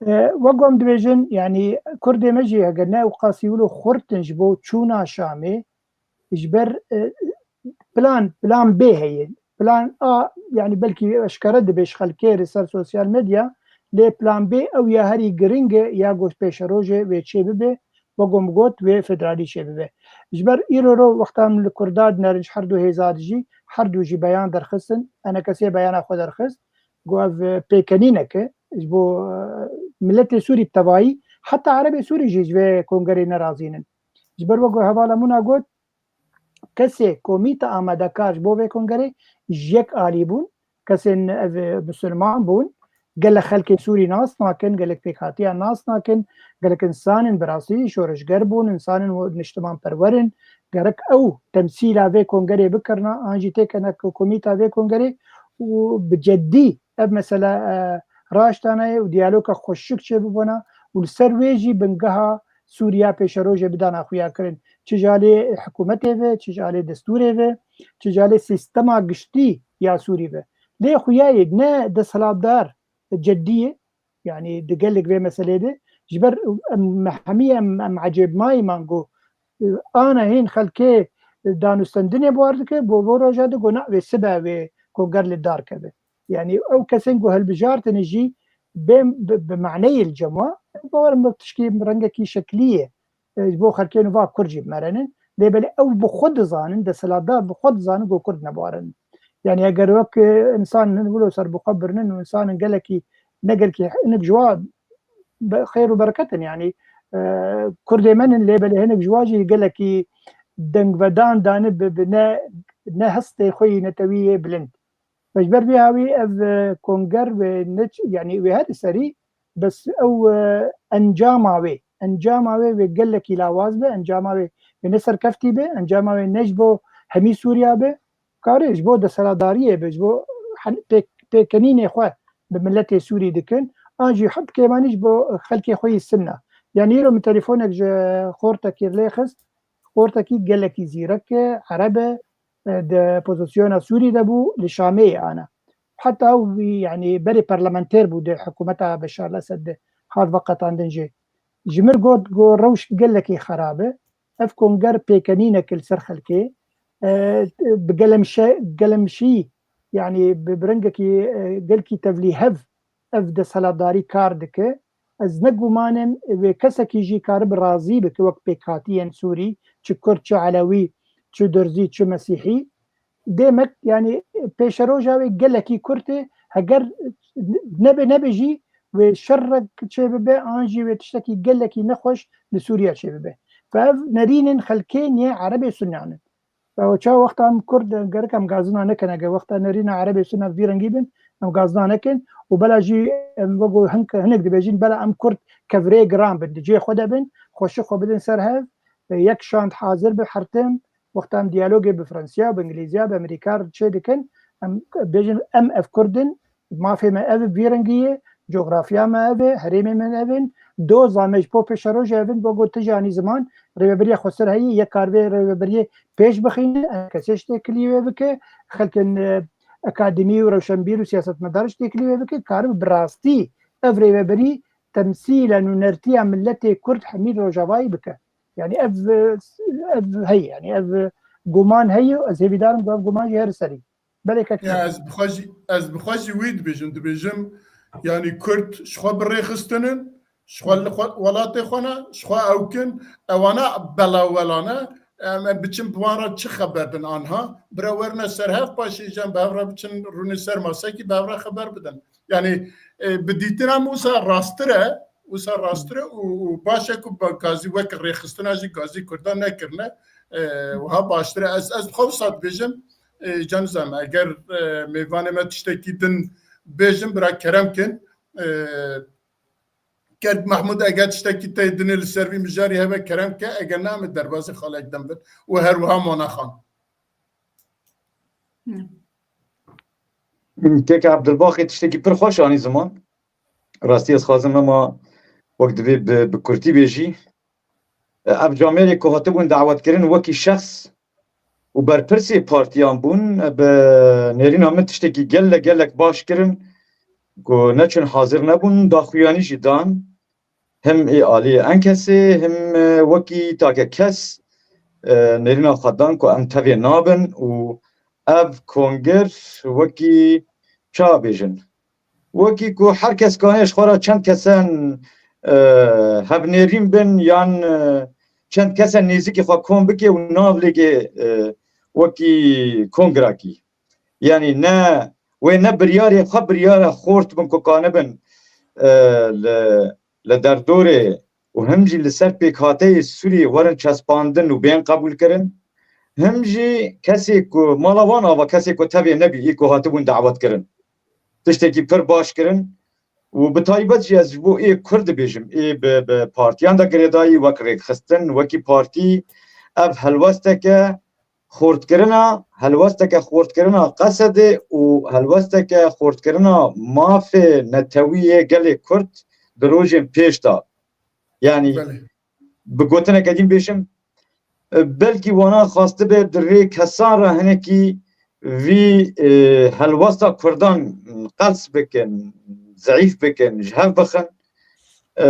E, wek ku em dibêjin, yanî Kurdê me jî heger ne ew qasî wilo xurt in ji bo çûna Şamê, ji ber, e, plan, plan B heye. Plan A, yanî belkî eşkere dibe ji xelkê li ser sosyal medya, lê plan B ew ya herî giring e, ya ku pêşerojê wê çê bibe, wek ku min got, wê federalî çê bibe. Ji ber îro ro wexta min li Kurda dinêrin ji her du hêza dijî, her du jî beyan derxistin, enekesê beyana xwe derxist, got ev, e, pêkenînek e ji bo, e, miletê Sûrî bi tevayî, Heta Erebê Sûrî jî ji vê kongerê nerazî nin. Ji ber wek hevala min a got, kesê komîta amadekar ji bo vê kongerê ji yek alî bûn. Kesên ev, e, misilman bûn. Gelek xelkê Sûrî nas nakin, gelek pêkhatiyan nas nakin, gelek însanên bi rastî şoreşger bûn, însanên niştimanperwer in. Gerek ew temsîla vê kongerê bikirina, an jî têkene ku komîta vê kongerê û bi ceddî ev mesele, e, raştane û diyaloga xweşik çêbibûna û li ser wê jî bingeha Sûriya pêşerojê bidana xuyakirin. Çi ji alê hikûmetê ve, çi ji alê destûrê ve, çi ji alê sîstema giştî ya Sûrî ve. Lê xuyayê ne desthilatdar ceddî ye, yanî di gelek vê meselê de, ji ber em, me hemî em, em ecêbmayî man ku, e, ana hên xelkê danûstendinê bi war dike, bo, bo roja de ku na wê sibe wê konger li dar keve. Yanî ew kesên ku hilbijartine jî bên bi, bi maneyê li cem wa, bawerim bi tişkî rengekî şeklî ye. E, ji bo xelkê nû va Kurd jî bimerenin. Lê belê ew bi xwe dizanin, desthilatdar bi xwe dizanin ku Kurd nebiwarinin. Yanî eger wek, e, însan hin wilo ser bi xwe birinin û însanin gelekî, ne gelekî hinek ji wa be-, xêr û bereket in, yanî, e, Kurdê me nin, lê belê hinek ji wa jî gelekî dengvedan dane bi, bi ne, ne hestê xwe yî netewî yê bilind. Ji ber vê hawî ev, e, konger wê ne ç-, yanî wê her serî, bes ew, e, encama wê, encama wê wê gelekî lawaz be, encama wê, wê ne serkeftî be, encama wê ne ji bo hemî Sûriya be, kare ji bo desthilatdariyê be, ji bo hen-, pêk-, pêkenînê xwe bi miletê Sûrî dikin, an jî hep kêmanî ji bo xelkê xwe yî Sinna. Yanî îro min telefonek ji xortekî lê xist, xortekî gelekî zîrek e, ereb e, e, di pozisyona Sûrî de bû, li Şamê ye ana. Heta ew, yanî berê parlamenter bû di hikûmeta Beşar el-Esed de, hat veqetandin jê. Ji min got, got rewş gelekî xerab e. Ev konger pêkenînek li ser xelkê, e, bi gelemşe-, gelemşî, yanî bi, bi rengekî, e, gelkî tevlîhev ev desthilatdarî kar dike. Ez ne guman im wê kesekî jî karibe razî bike wek pêkhatiyên Sûrî, çi Kurd, çi Elewî, çi Durzî, çi Mesîhî. Demek, yanî pêşeroja wê gelekî kurt e, heger nebe, nebe jî wê şerrek çêbibe, an jî wê tiştekî gelekî nexweş li Sûriye çêbibe. Ve ev nerînên xelkê niye Erebê Sunnan in. Ew ça wexta em Kurd, gerek em gazina nekin, eger wexta nerîna Erebê Sunna vî rengî bin, em gazina nekin û bela jî em wek hin-, hinek dibêjin, bela em Kurd kevirê giran bin, di cihê xwe de bin, xweşik xwe bidin ser hev, e, yek şand hazir bi her tim, wexta em diyalogê bi Fransiya, bi Îngilîziya, bi Amerîka çê dikin, em bêjin, em ev Kurd in, mafê me ev e, vî rengî ye, coxrafya me ev e, herêmê me ev in, doza me ji bo pêşerojê ev in, bo got tu jî anî ziman, rêveberiya xweser heye, yek kar vê rêveberiyê pêş bixîne, kesê ji têkilî wê bike, xelkên, e, akademî û rewşenbîr û siyasetmedar ji têkilî wê bike, karibe bi rastî ev rêveberî temsîla nûnertiya miletê Kurd hemî Rojavayî bike. Yanî ev, e, ev heye, yanî ev, e, guman heye, ez hêvîdar im ku ev guman jî her serî. Belê kek. Ya, ez bi xwe jî, ez bi xwe jî wî dibêjim, dibêjim, yanî Kurd ji xwe bi rêxistin in, ji xwe li xwe, welatê xwe ne, ji xwe ew kin, ewana belawelane, em, em biçin bi wan re çi xeber bin anha, bira werine ser hev, paşê jî em bi hev re biçin rûnê ser masekî bi hev re xeber bidin. Yanî, e, bi dîtina min wisa rasttir e, wisa rasttir e û, û baş e ku ba-, gazî wek rêxistina jî gazî Kurdan nekirine, e, wiha baştir e. Ez, ez bi xwe wisa dibêjim, e, Can Zam, eger, e, mêvanê me tiştekî din bêjin, bira kerem kin, e, Kek Mehmûd, eger tiştekî te dinê li ser vî mijarî hebe, kerem ke, eger ne, em ê derbazî xalek din bin û her wiha Mona Xan. Kek Ebdulbaxê tiştekî pir xweş anî ziman. Rastî ez xwazim ema wek divê bi, bi kurtî bêjî. Ev camêrê ku hatibûn dawetkirin wekî şexs û berpirsê partiyan bûn, bi nêrîna min tiştekî gelek, gelek baş kirin ku neçûn hazir nebûn, daxuyanî jî dan. Him ê aliyê enkesê, him, e, wekî take kes, e, nêrîna xwe dan ku em tevê nabin û ev konger wekî ça bêjin. Wekî ku her kes kanê ji xwe re çend kesen, e, hevnêrîn bin yan, e, çend kesen nêzîkî xwe kom bike û nav lêke, e, wekî kongrakî. Yanî ne, wê ne biryarê xwe biryara xort bin ku kanibin, e, li, li derdorê û him jî li ser pêkhateyê Sûriyê werin çespandin û bên qebûlkirin, him jî kesê ku mala wan ava, kesê ku tevê nebî, ê ku hatibûn dawetkirin. Tiştekî pir baş kirin û bi taybet jî ez ji bo ê Kurd dibêjim, ê bi, bi partiyan de girêdayî wek rêkxistin, wekî partî, ev helwesteke xortkirina, helwesteke xortkirina Qesedê û helwesteke xortkirina mafê netewî yê gelê Kurd di rojên pêş de. Yanî Belê. bi gotineke din bêjim, e, belkî wana xwastibe di rê kesan re hinekî vî, e, helwesta Kurdan qels bikin, zeîf bikin, ji hev bixin. E,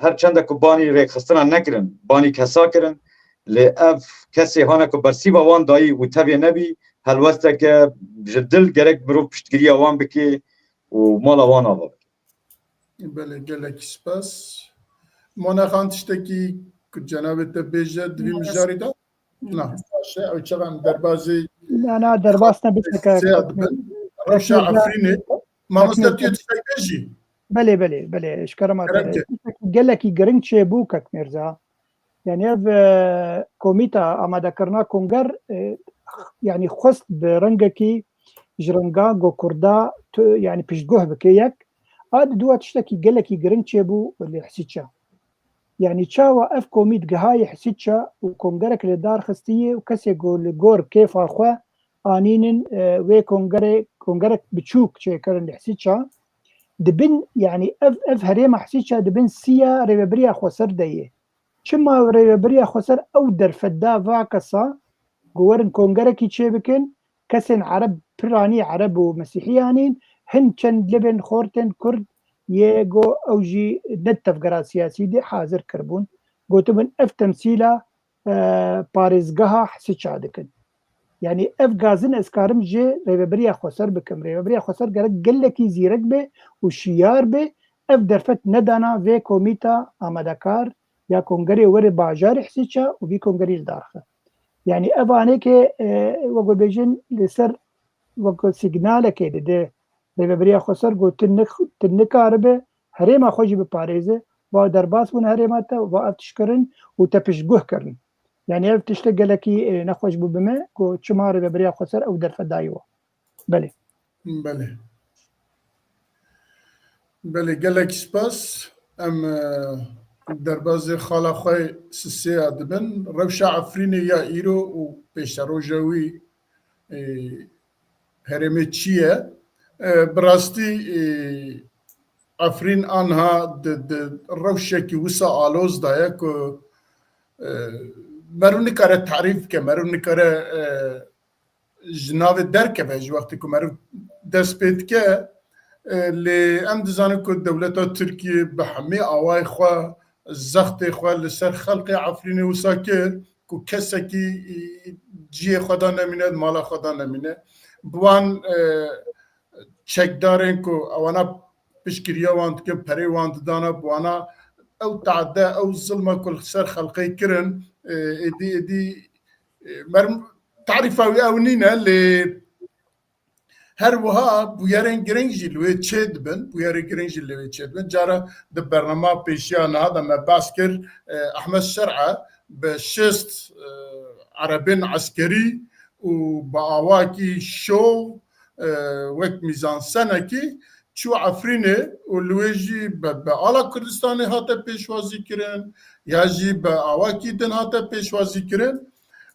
her çende ku banî rêkxistina nekirin, banî kesa kirin, lê ev kesê hane ku bersîva wan dayî û tevê nebî, helwesteke ji dil gerek mirov piştgiriya wan bike û mala wan ava bike. Belê, gelekî spas. Mona Xan, tiştekî ku cenabê te bêje di vî mijarî de? Na, baş e, ew çaxan derbazî Na, na, derbas ne, bişeke. Sê dibin. Rewşa Efrînê. Mamoste, tu yê tiştek bêjî? Belê, belê, belê, ji kerema te. Kerem ke. Tiştekî gelekî giring çêbû, Kek Mirza. Yani ev, e, komîta amadekirina konger, e, yani xwest bi rengekî ji renga go Kurda tu, yani piştguh bike yek. A di dua tiştekî gelekî giring çêbû li Hisiça. Yani çawa ev komît gihayê Hisiça û kongerek li dar xistiyê û kesê go li gor kêfa xwe anînin, e, wê kongerê, kongerek biçûk çêkirin li Hisiça. Dibin, yani ev, ev herêma Hisiça dibin siya rêvebiriya xweser de yê. Çima rêvebiriya xweser ew derfet da va kesa ku werin kongerekî çêbikin, kesên Ereb, piranî Ereb û Mesîhiyan in, hin çend libên xortên Kurd yê go ew jî ne tevgera siyasî de hazir kiribûn. Gotibin ev temsîla, e, parêzgeha Hisiça dikin. Yani ev gazin ez karim ji rêvebiriya xweser bikim. Rêvebiriya xweser gerek gelekî zîrek be û şiyar be. Ev derfet nedana vê komîta amadekar ya kongerê were bajarê Hisiça û vî kongerî li dar xe. Yani ev aneke, e, wek bêjin li ser wek signalekê dide rêvebiriya xweser ku tu nik-, tu nikaribe herêma xwe jî biparêze, va derbas bûn herêma te, va ev tişt kirin û te piştguh kirin. Yani ev tişte gelekî, e, nexweş bû bi me ku çima rêvebiriya xweser ew derfet dayî we. Belê. Belê. Belê, gelek spas. Em, e, derbazê xala xwe Sisêya dibin. Rewşa Efrînê ya îro û pêşeroja wî, e, herêmê çi ye? E, bi rastî, e, Efrîn anha di, di rewşekî wisa aloz de ye ku, e, meriv nikare tarîf bike, meriv nikare, e, ji navê derkeve ji wextê ku meriv dest pê dike, e, lê em dizanin ku dewleta Tirkiyê bi hemî awayê xwe, zextê xwe li ser xelkê Efrînê wisa kir ku kesekî, e, cihê xwe de nemîne, mala xwe de nemîne. Bi wan, e, çekdarên ku ewana piştgiriya wan dikin, perê wan didana, bi wana ew tade, ew zilma ku li ser xelkê kirin, e, êdî, êdî, e, merm-, tarîfa wî ew nîne, lê her wiha bûyerên giring jî li wê çê dibin, bûyerê giring jî li wê çê dibin. Cara di bernama pêşiya niha de me behs kir, e, Ehmed Şer'e bi şêst, e, erebên eskerî û bi awakî şov, e, wek mîzansenekî çû Efrînê û li wê jî bi, bi ala Kurdistanê hate pêşwazî kirin, ya jî bi awakî din hate pêşwazî kirin.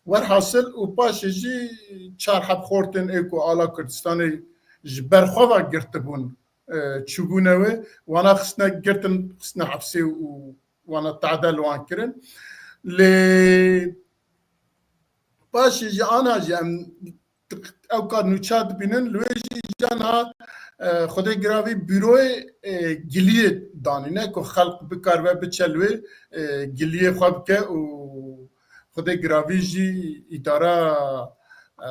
Werhasil û paşê jî çar heb xortên ê ku ala Kurdistanê ji ber xwe ve girtibûn, e, çûbûne wê, wana xistine girtin, xistine hepsê û wana tade li wan kirin. Lê paşê jî ana jî em ew ka nûça dibînin, li wê jî îca niha, e, Xwedê giravî bîroyê, e, giliyê danîne ku xelk bikaribe biçe li wê, e, giliyê xwe bike û Xwedê giravî jî îdara, e,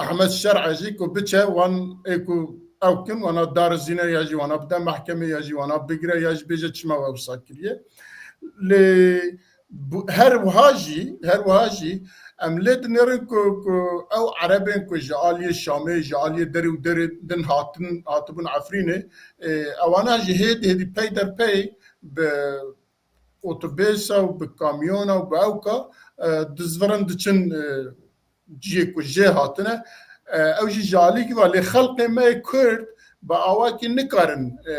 Ehmed Şer'e jî ku biçe wan ê ku ew kin, wana darizîne ya jî wana bide mehkemê ya jî wana bigire ya jî bêje çima we wisa kiriye. Lê bu-, her wiha jî, her wiha jî em lê dinêrin ku, ku ew erebên ku ji aliyê Şamê, ji aliyê derê û derê din hatin, hatibûn Efrînê, e, ewana jî hêdî hêdî pey der pey bi otobêsa û bi kamyona û bi ewka, e, dizvirin diçin, e, ciyê ku jê hatine. E, ew jî ji alîkî ve lê xelqê me yê Kurd bi awakî nikarin, e,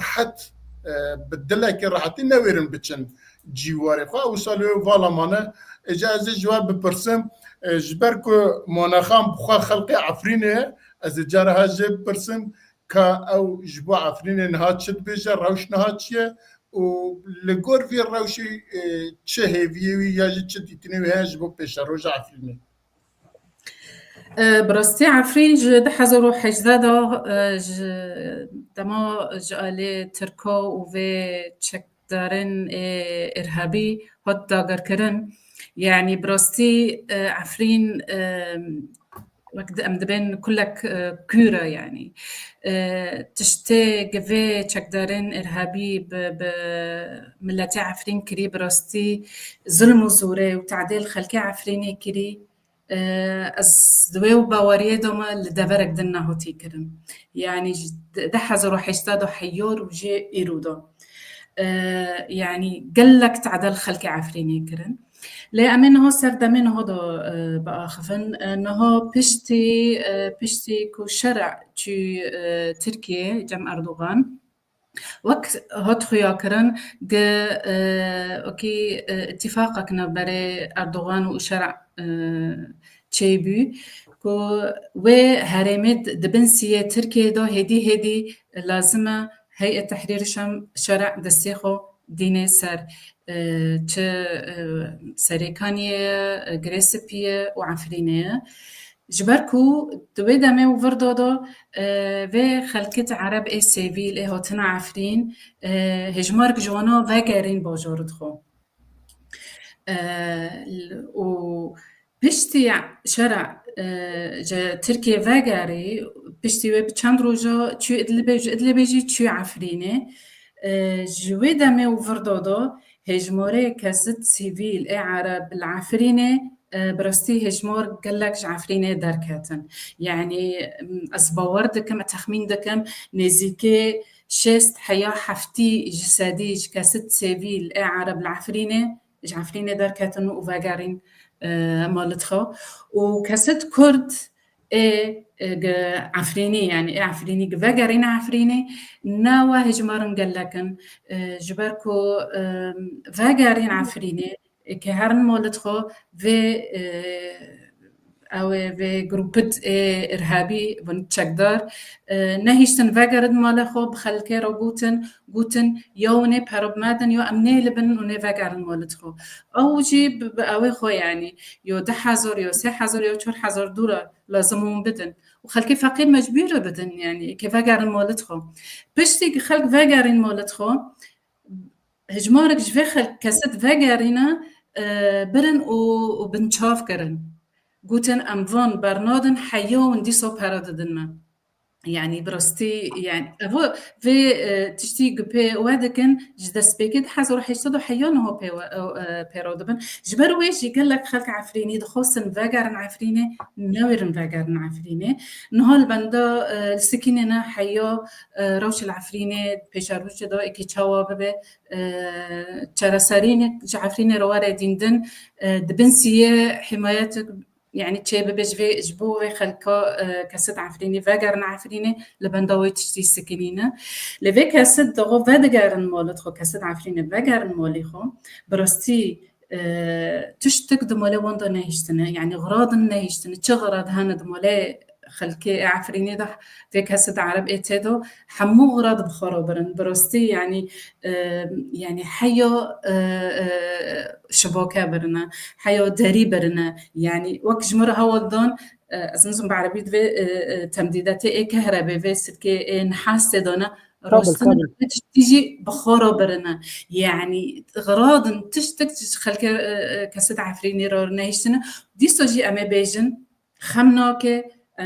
rehet, e, bi dilekî rehetî newêrin biçin cîwarê xwe. Wisa li wê vala mane. Ê, ji ez ê ji we bipirsim, e, ji ber ku Monexan bi xwe xelqê Efrînê ye, ez ê cara he jê bipirsim ka ew ji bo Efrînê niha çi dibêje, rewş niha çi ye û li gor vî rewşî, e, çi hêviyê wî ya jî çi dîtinê wî heye ji bo pêşeroja Efrînê? E, bi rastî Efrîn ji du hezar û hejdeh de, e, ji dema ji alê Tirko û vê çekdarên, e, îrhabî hat dagirkirin. Yanî bi rastî, e, Efrîn, e, wek di, em dibên kulek, e, kûr e yanî. E, tiştê gi vê çekdarên îrhabî bi, bi miletê Efrîn kirî, bi rastî zilm û zorê û tadê li xelkê Efrînê kirî, e, ez di wê baweriyê de me li deverek din nehatiye kirin. Yanî ji du hezar û heştê de heyor û jê îro de. E, yanî gelek tade li xelkê Efrînê kirin. Lê em ê niha ser demê niha de, e, biaxivin. E, niha piştî, e, piştî ku şer çû, e, Tirkiye, cem Erdogan, wek hat xuya kirin, gi, e, wekî, e, îtîfaqek navberê Erdogan û şer, e, çêbû, ku wê herêmê di, di bin siyê Tirkiyê de hêdî hêdî lazim e Heyet Tehrîr Şam şer destê xwe dînê ser, e, çi, e, Serêkaniyê ye, e, Girê Spî ye û Efrînê ye. Ji ber ku di wê demê û vir de de, e, vê xelkit Ereb ê sivîl ê hatina Efrîn, e, hêjmarek ji wana vegerîn bajarê xwe. E, û piştî şer, e, ji Tirkiye vegerî, piştî wê bi çend roja çû Idlibê, ji Idlibê jî çû Efrînê. E, ji wê demê û vir de de hêjmarê kesit sivîl ê Ereb li Efrînê, e, bi rastî hêjmar gelek ji Efrînê derketin. Yanî, em, ez bawer dikim, ez texmîn dikim, nêzîkê şêst heya heftî ji sedî ji kesit sivîl ê Ereb li Efrînê, ji Efrînê derketin û vegerîn, e, malê xwe. Û kesit Kurd ê, e, gi Efrînî, yanî ê Efrînî gi vegerîn Efrînê, nawa hejmarin gelek in, e, ji ber ku, e, vegerîn Efrînê, ê, ke herin malê xwe vê, e, ew ê vê grûpit ê irhabî, vin çekdar, e, nehiştin vegerin malê xwe, bi xelkê re gotin, gotin, ya hûn ê pere bi me din, ya em nêlibin, hûn ê vegerin malê xwe. Ew jî bi, bi ewê xwe, yanî, yo du hezar, yo sê hezar, yo çar hezar dûra lazim hûn bidin. Û xelkê feqîr mecbûr e bidin, yanî, ke vegerin malê xwe. Piştî ku xelk vegerîn malê xwe, hejmarek ji vê xelk kesit vegerîne, e, birin û, û binçav kirin. Gotin, em van bernadin, heya hûn dîsa pere didin me. Yanî bi rastî, yanî evo vê, e, tiştî ku pê we dikin, ji destpêkê du hezar û heştê de heya niha pê we, e, e, pê re dibin. Ji ber wê jî gelek xelk Efrînî dixwestin vegerin Efrînê, newêrin vegerin Efrînê. Niha li benda, e, li sikînê ne heya, e, rewş li Efrînê, pêşerojê de êkê çawa bibe, e, çareserînek ji Efrînê re were dîndin, e, di bin siyê himayetek, yanî çê bibe ji vê, ji bo vê xelka, e, kesit Efrînî vegerin Efrînê, li benda wê tiştî sikinîne. Lê vê kesit daxo vedigerin malê xwe, kesit Efrînê vegerin malê xwe, bi rastî, e, tiştek di malê wan de nehiştine, yanî xiradin nehiştine, çi xirad hene di malê xelkê Efrînê de, vê kesit Ereb ê tê de, hemû xirad bi xwe re birin. Bi rastî, yanî, e, yanî heya, e, e, şibake birine, heya derî birine. Yanî wek ji min re hewl dan, e, ez nizim bi erebî divê, e, e, temdîdetê ê kehrebê, vê sirkê ê nihas tê dane, Kabul, rostin kabul. Tiştî jî bi xwe re birine. Yanî xiradin tiştek ji xelkê, e, e, kesit Efrînê re nehiştine. Dîsa jî em ê bêjin, xem nake, e,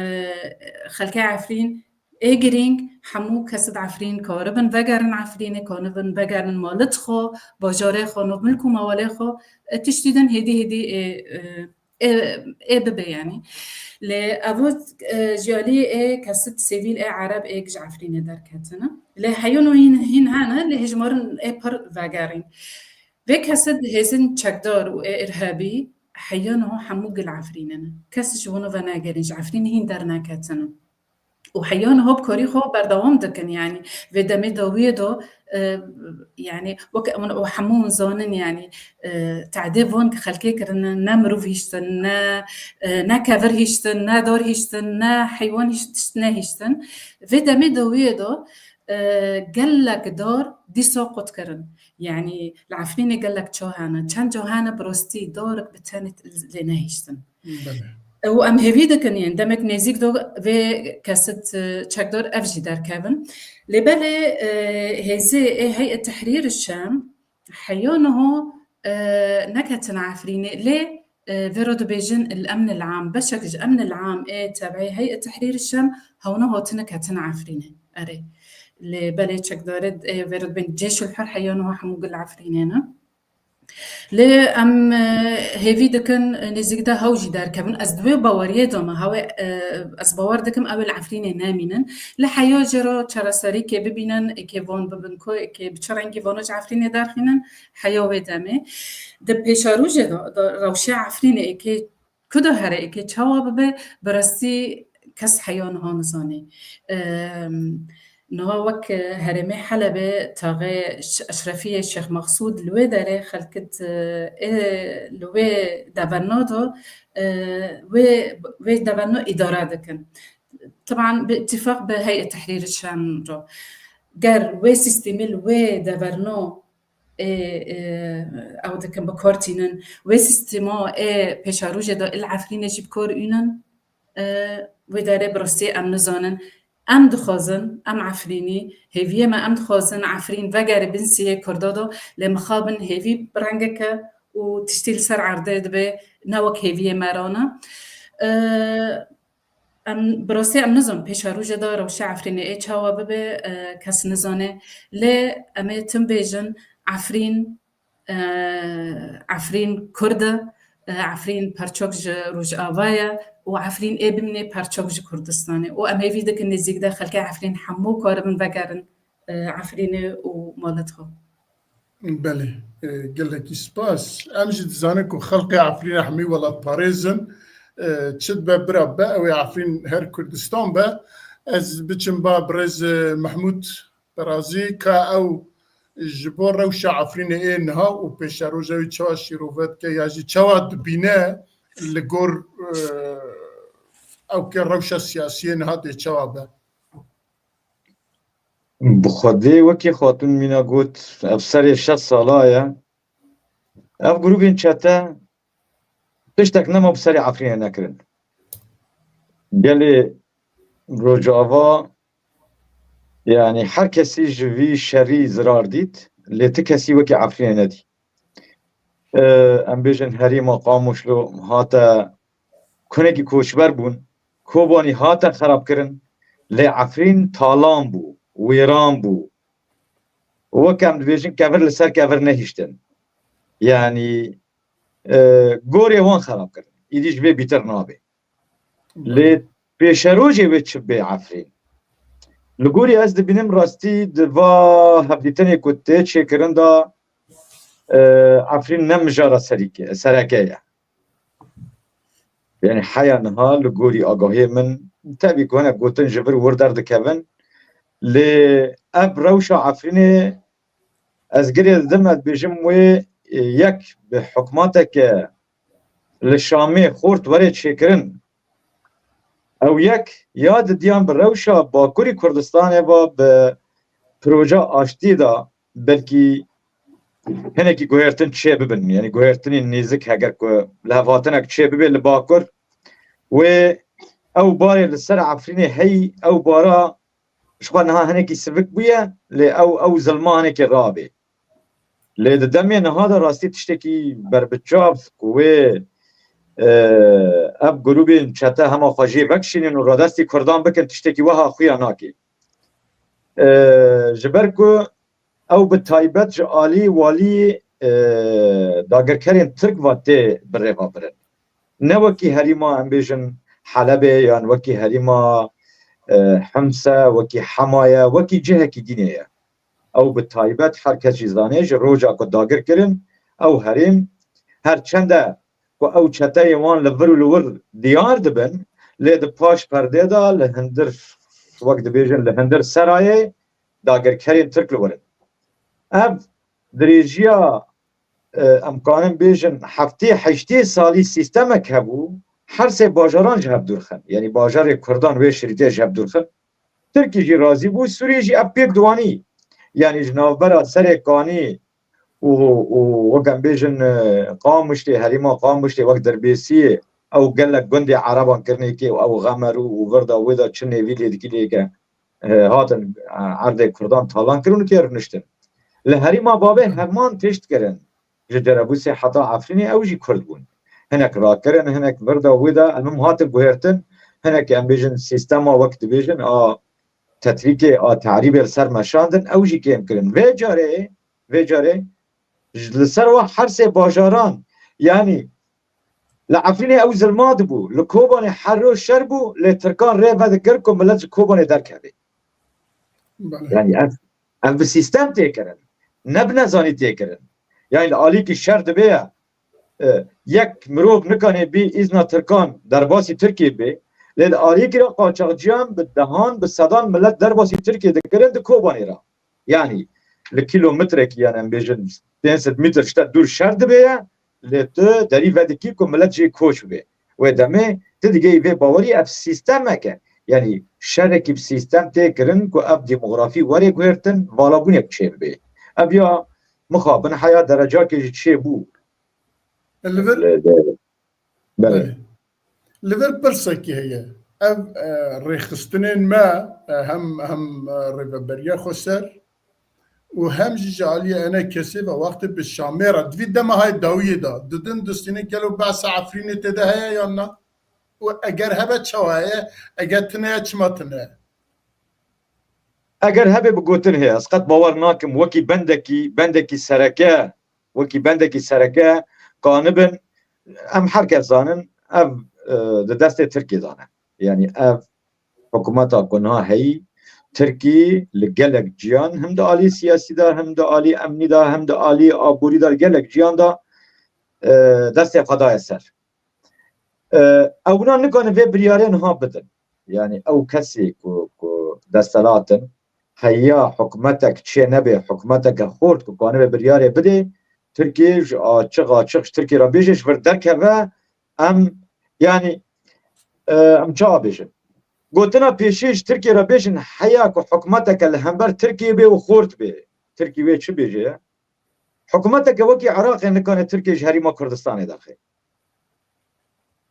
xelkê Efrîn ê girîng, hemû kesit Efrîn karibin vegerin Efrînê, karibin vegerin malê xwe, bajarê xwe, navmilk û mewalê xwe, e, tiştî din hêdî hêdî ê, e, ê, ê bibe, yanî. Lê evo, e, ji alî ê kesit sivîl ê Ereb ê ji Efrînê derketine. Lê heyano hîn, hîn hene, lê hejmarin ê pir vegerîn. Vê kesit hêzên çekdar û ê irhebî heyano hemû gil Efrînê ne. Kes ji wano venegerî, ji Efrînê hîn derneketine. Û heya niha bi karî xwe berdewam dikin, yanî vê demê dawiyê de, e, yanî wek min û hemû hûn zanin, yanî, e, tedê van xelkê kirine, ne mirov hiştin, ne, e, ne kevir hiştin, ne dar hiştin, ne heywan hişt-, tişt nehiştin. Vê demê dawiyê de, e, gelek dar dîsa qut kirin. Yanî li Efrînê gelek ça hene, çend ca hene bi rastî darik bi tenê lê nehiştin. Belê. Û em hêvî dikin, yên demek nêzîk do vê kesit, e, çekdar ev jî derkevin. Lê belê, e, hêzê ê Heyet Tehrîr Şam heya niha, e, neketin Efrînê, lê, e, vêro dibêjin el emn el am, beşek ji emn el am ê tebî Heyet Tehrîr Şam hewna hatine ketin Efrînê. Erê. Lê belê çekdarê, e, vêro dibên Cêşul Hur heya niha hemû gil Efrînê ne. Lê em, e, hêvî dikin, e, nêzîk de hew jî derkevin. Ez di wê baweriyê de me, hewê, e, ez bawer dikim ew ê li Efrînê nemînin. Li heya jê re çareserîkê bibînin, êkê van bibin ku, êkê bi çi rengî vana ji Efrînê derxînin, heya wê demê. Di pêşerojê de, di rewşê Efrînê êkê ku de here êkê çawa bibe, bi rastî kes heya niha nizanê. Em, Niha wek, e, herêmê Helebê taxê Ş-, Eşrefiyê Şêx Mexsûd li wê derê xelkit, e, ê li wê deverna de, e, wê, wê deverna îdare dikin. Tiban bi îtîfaq bi Heyet Tehrîr Şam re. Ger wê sîstemî li wê deverna ê, ê, ew dikin bi kar tînin. Wê sîstema ê pêşerojê de il Efrînê jî bi kar ûnin. E, wê derê bi rastî em nizanin. Em dixwazin, em Efrînî, hêviyê me em dixwazin Efrîn vegere bin siyê Kurda do, lê mixabin hêvî bi rengeke û tiştî li ser erdê dibe, ne wek hêviyê me rana. E, em, bi rastî em nizin, pêşerojê de rewşa Efrînê ê çawa bibe, e, kes nizane. Lê em ê tim bêjin, Efrîn, e, Efrîn Kurd e, e, Efrîn perçok ji Rojava ye û Efrîn ê bimîne perçok ji Kurdistanê. Û em hêvî dikin nêzîk de xelkê Efrîn hemû karibin vegerin, e, Efrînê û malê xwe. Belê, e, gelekî spas. Em jî dizanin ku xelkê Efrînê hemî welatparêz in. E, çi dibe bira be, ew ê Efrîn her Kurdistan be. Ez biçim ba birêz, e, Mehmûd Berazî, ka ew ji bo rewşa Efrînê ê niha û pêşeroja wî çawa şîrove dike ya jî çawa dibîne li gor, e, ew ke rewşa siyasî yê niha dê çawa be? Bi Xwedê wekî Xatûn Mîna got, ev serê şeş sala ye. Ev grûbên çete tiştek nema bi serê Efrînê nekirin. Gelê Rojava, yanî her kesî ji vî şerî zirar dît, lê ti kesî wekî Efrînê nedî. E, em bêjin herêma Qamişlo hate kunekî koçber bûn, Kobanî hate xerabkirin, lê Efrîn talan bû, wêran bû. Wek em dibêjin kevir li ser kevir nehiştin. Yanî, e, gorê wan xerab kirin. Îdî ji vê bîtir nabe. Lê pêşerojê wê çi bê Efrîn? Li gorî ez dibînim rastî di va hevdîtinê ku tê çêkirin de, e, Efrîn ne mijara serîke-, sereke ye. Yanî heya niha li gorî agahiyê min, tevî ku hinek gotin ji vir wir derdikevin, lê ev rewşa Efrînê ez girê didim, ez dibêjim wê, e, yek bi hikûmeteke li Şamê xort were çêkirin. Ew yek ya didiyan bi rewşa Bakurî Kurdistanê ve bi proje aştiyê de belkî hinekî guhertin çê bibin. Yanî guhertinên nêzik heger ku lihevhatinek çê bibe li Bakur, wê ew barê li ser Efrînê heyî, ew bara ji xwe niha hinekî sivik bûye, lê ew, ew zilma hinekî rabê. Lê di demê niha de rastî tiştekî berbiçav ku wê, e, ev grûbên çete hema xwe jê vekişînin û radestî Kurdan bikin, tiştekî wiha xuya nake. E, ji ber ku ew bi taybet ji alî walî, e, dagirkerên Tirk ve tê birêvebirin. Ne wekî herîma, em bêjin, Helebê yan wekî herîma, e, Himse, wekî Hemaye, wekî cihekî dînê ye. Ew bi taybet her kes jî zanê, ji roja ku dagir kirin, ew herêm, her çende ku ew çeteyên wan li vir û li wir diyar dibin, lê di paş perdê de li hundir, wek dibêjin, li hundir serayê dagirkerên Tirk li wir in. Ev dirêjiya, e, em kanin bêjin, heftê heştê salî sîstemek hebû, her sê bajaran ji hev dûr xin. Yanî bajarê Kurdan wê şirîtê ji hev dûr xin. Tirkî jî razî bû, Sûriyê jî ev pêk diwanî. Yanî ji navbera Serê Kanî û, û wek em bêjin, e, Qamişlê, herêma Qamişlê wek Dirbêsiyê, ew gelek gundê Ereban kirinê kê û ew Xemer û, û vir de wê de çi nêvî lê dikî lê ke, e, hatin, e, erdê Kurdan talan kirin û tê rûniştin. Li herêma Babê heman tişt kirin. Ji Cerebûsê heta Efrînê ew jî Kurd bûn. Hinek rakirin, hinek vir de wê de, elmim hatin guhertin, hinek em bêjin sîstema wek dibêjin a tetrîkê, a terîbê li ser meşandin, ew jî kêm kirin. Vê carê, vê carê ji, li ser wa her sê bajaran, yanî li Efrînê ew zilma dibû, li Kobanê her roj şer bû, lê Tirkan rê vedikir ku milet ji Kobanê derkeve. Belê. Yanî ev, ev bi sîstem tê kirin, ne bi nezanî tê kirin. Yanî li alîkî şer dibe ye, e, yek mirov nikane bî îzna Tirkan derbasî Tirkiyê bê, lê di alîkî re qaçaxciyan bi dehan, bi sedan milet derbasî Tirkiyê dikirin di Kobanê re. Yanî li kîlometrekî, yanî em bêjin pênc sed metre ji te dûr şer dibe ye, lê tu derî vedikî ku milet jê koç bibe. Wê demê tu digehî vê bawerî, ev sîstemek e. Yanî şerekî bi sîstem tê kirin ku ev demografî were guhertin, valabûnek çêbibe. Ev ya mixabin heya derecakê jî çêbû. Li vir, Li, li, belê. Belê. Li vir pirsekî heye. Ev, e, rêxistinên me, e, hem, hem, e, Rêveberiya Xweser û hem jî ji aliyê ENKSê ve wextê bi Şamê re, di vî dema hay dawiyê de, didin distînin gelo behsa Efrînê tê de heye yan na? Û eger hebe çawa heye, eger tune ye çima tune ye? Eger hebe bi gotin heye, ez qet bawer nakim wekî bendekî, bendekî sereke, wekî bendekî sereke kanibin, em her kes zanin, ev, e, di destê Tirkiyê de ne. Yanî ev hikûmeta ku niha heyî, Tirkî li gelek ciyan, him di alî siyasî de, him di alî emnî de, him di alî aborî de, gelek ciyan de, e, destê xwe daye ser. E, ew wina nikane vê biryarê niha bidin. Yanî ew kesê ku, ku desthilat in, heya hikûmetek çê nebe, hikûmeteke xort ku kanibe biryarê bidê, Tirkiyê ji açiq açiq ji Tirkiyê re bêje, ji vir derkeve, em, yanî, e, em çawa bêjin? Gotina pêşî ji Tirkiyê re bêjin, heya ku hikûmeteke li hember Tirkiyê bê û xort bê. Tirkî wê çi bêje? Hikûmeteke wekî Iraqê nikane Tirkiyê ji Herêma Kurdistanê derxe.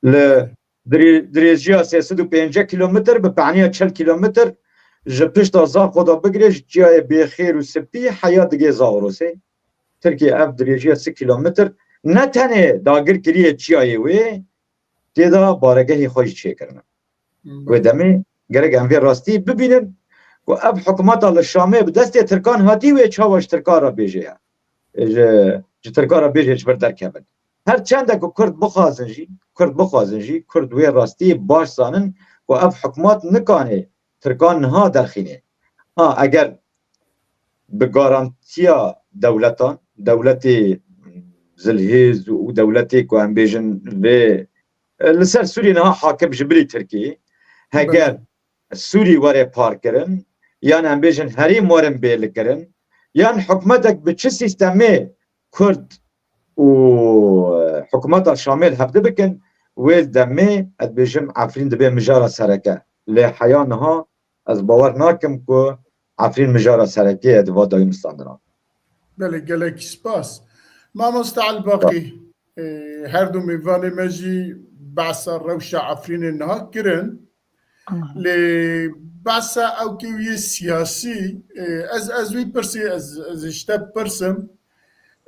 Li dirê-, dirêjiya sê sed û pêncî kîlometr bi paniya çil kîlometr ji pişta Zaxo de bigire ji Çiyayê Bêxêr û Sipî heya digê Zagrosê. Tirkiye ev dirêjiya sê kîlometr ne tenê dagirkiriyê çiyayê wê, tê de baregehê xwe jî çêkirine. Wê demê gerek em vê rastî bibînin ku ev hikûmeta li Şamê bi destê Tirkan hatî wê çawa ji Tirkan re bêje ye. Ji, ji Tirkan re bêje ji vir derkevin. Her çende ku Kurd bixwazin jî, Kurd bixwazin jî, Kurd wê rastî baş zanin ku ev hikûmet nikane Tirkan niha derxîne. Ha, eger bi garantiya dewletan, dewletê zilhêz û dewletê ku em bêjin vê, e, li ser Sûriyê niha hakim ji bilî Tirkiyê, heger Sûrî were parkirin, yan em bêjin herêm werin bêlikirin, yan hikûmetek bi çi sîstemê Kurd û, e, hikûmeta Şamê li hevdi bikin, wê demê ez dibêjim Efrîn dibe mijara sereke. Lê heya niha ez bawer nakim ku Efrîn mijara sereke ye di va dayînistandina. Belê, gelekî spas. Mamoste Elbaqî, e, her du mêvanê me jî behsa rewşa Efrînê niha kirin. Aha. Lê behsa ewkê wî yê siyasî, e, ez, ez wî pirsî, ez, ez ji te pirsim.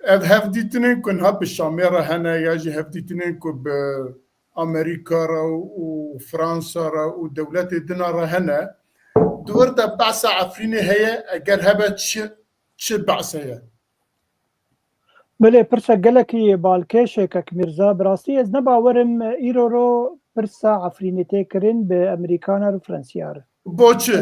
Ev hevdîtinên ku niha bi Şamê re hene ya jî hevdîtinên ku bi Amerîka re û Fransa re û dewletê dina re hene, di wir de behsa Efrînê heye, eger hebe çi, çi behs heye? Belê, pirsa gelekî balkêş e kek Mîrza. Bi rastî ez ne bawerim îro ro pirsa Efrînê tê kirin bi Emerîkanar û Fransiyar. Bo çi?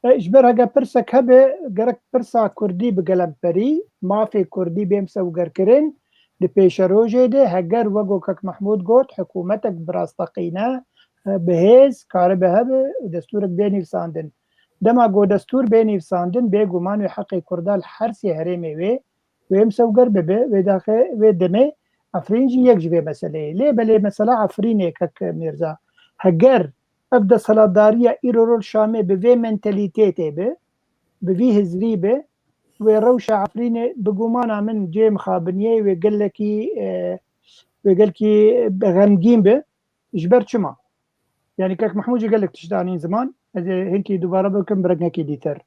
E, ji ber hege pirsek hebe, gerek pirsa Kurdî bi gelemperî, mafê Kurdî bê misewgerkirin, di pêşerojê de heger wego kek Mehmûd got, hikûmetek bi rasteqîne, e, bi hêz, karibe hebe û destûrek bê nivîsandin. Dema go destûr bê nivîsandin, bêguman wê heqê Kurda li her sê herêmê wê, wê misewger bibe, wê daxê, wê demê Efrîn jî yek ji vê meseleyê. Lê belê mesela Efrînê kek Mîrza, heger ev desthilatdariya îro rol Şamê bi vê mentalîtêtê bi, bi vî hizrî bi, wê rewşa Efrînê bi gumana min cê mixabiniyê wê gelekî, e, wê gelkî xemgîn bi. Ji ber çima? Yani kek Mehmûd jî gelek tişt anîn ziman, ez ê hinkî dubare bikim bi rengekî dîtir.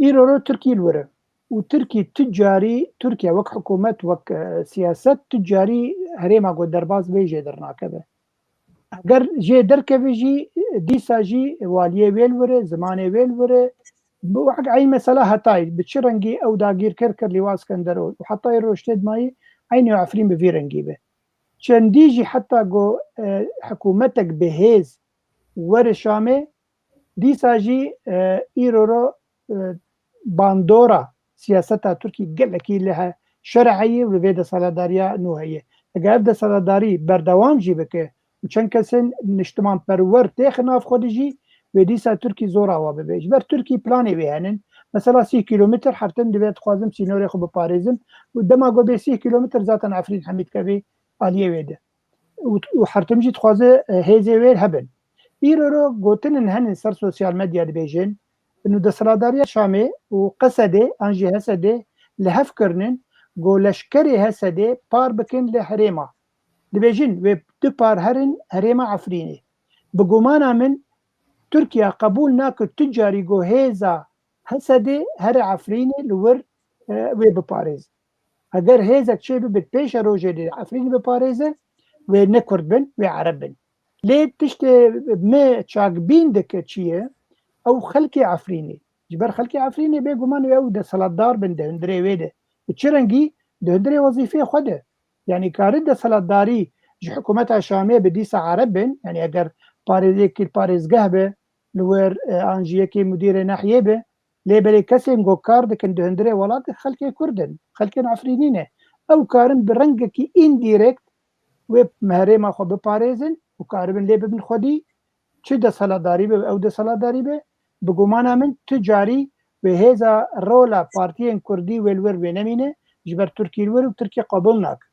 Îro ro Tirkî li wir e. Û Tirkî tu carî, Tirkiye wek hikûmet, wek, e, siyaset tu carî herêma ku derbas bê jê dernakeve. Eger jê derkeve jî, dîsa jî waliyê wê li wir e, zimanê wê li wir e. Bi wek eyn mesela Hetay, bi çi rengî ew dagîrker kir Lîwa Skenderol û Hetay roştê dimayî eynî Efrîn bi vî rengî be. Çendî jî heta ku, e, hikûmetek bi hêz were Şamê, dîsa jî, e, îro ro, e, bandora siyaseta Tirkî gelekî li he-, şer'e ye û li vê desthilatdariya nû heye. Eger ev desthilatdarî berdewam jî bike û çend kesên niştimanperwer têxin nav xwe de jî, wê dîsa Tirkî zor awa bibe. Ji ber Tirkî planê wê henin. Mesela sîh kîlometr hertim divê dixwazim sînorê xwe biparêzim û dema ku bê sîh kîlometr zaten Efrîn hemî dikevê aliyê wê de. Û, û hertim jî dixwaze, e, hêzê wê hebin. Îro ro gotinên henin ser sosyal medya dibêjin, inu desthilatdariya Şamê û Qesedê an jî Hesedê li hev kirinin, go leşkerê Hesedê par bikin li herêma. Dibêjin wê du par herin herêma Efrînê. Bi gumana min Tirkiye qebûl nake tu carî go hêza Hesedê here Efrînê li wir, e, wê biparêz. Eger hêzek çê bibe pêşerojê de Efrînê biparêze, wê ne Kurd bin, wê Ereb bin. Lê tiştê me çakbîn dike çi ye? Ew xelkê Efrînê. Ji ber xelkê Efrînê bêguman wê ew desthilatdar bin di hundirê wê de. Bi çi rengî? Di hundirê wezîfeyê xwe de. Yanî karin desthilatdarî ji hikûmeta Şamê bi dîsa Ereb bin, yanî eger parêzekî parêzgeh be, li wir, e, an jî yekê mudîrê nehiyê be, lê belê kesên ku kar dikin di hundirê welatê xelkê Kurd in, xelkên Efrînî ne. Ew karin bi rengekî îndîrekt wê herêma xwe biparêzin û karibin lê bibin xwedî, çi desthilatdarî be, ew desthilatdarî be, bi gumana min tu carî wê hêza rola partiyên Kurdî wê li wir wê nemîne, ji ber Tirkî li wir û Tirkiye qebûl nake.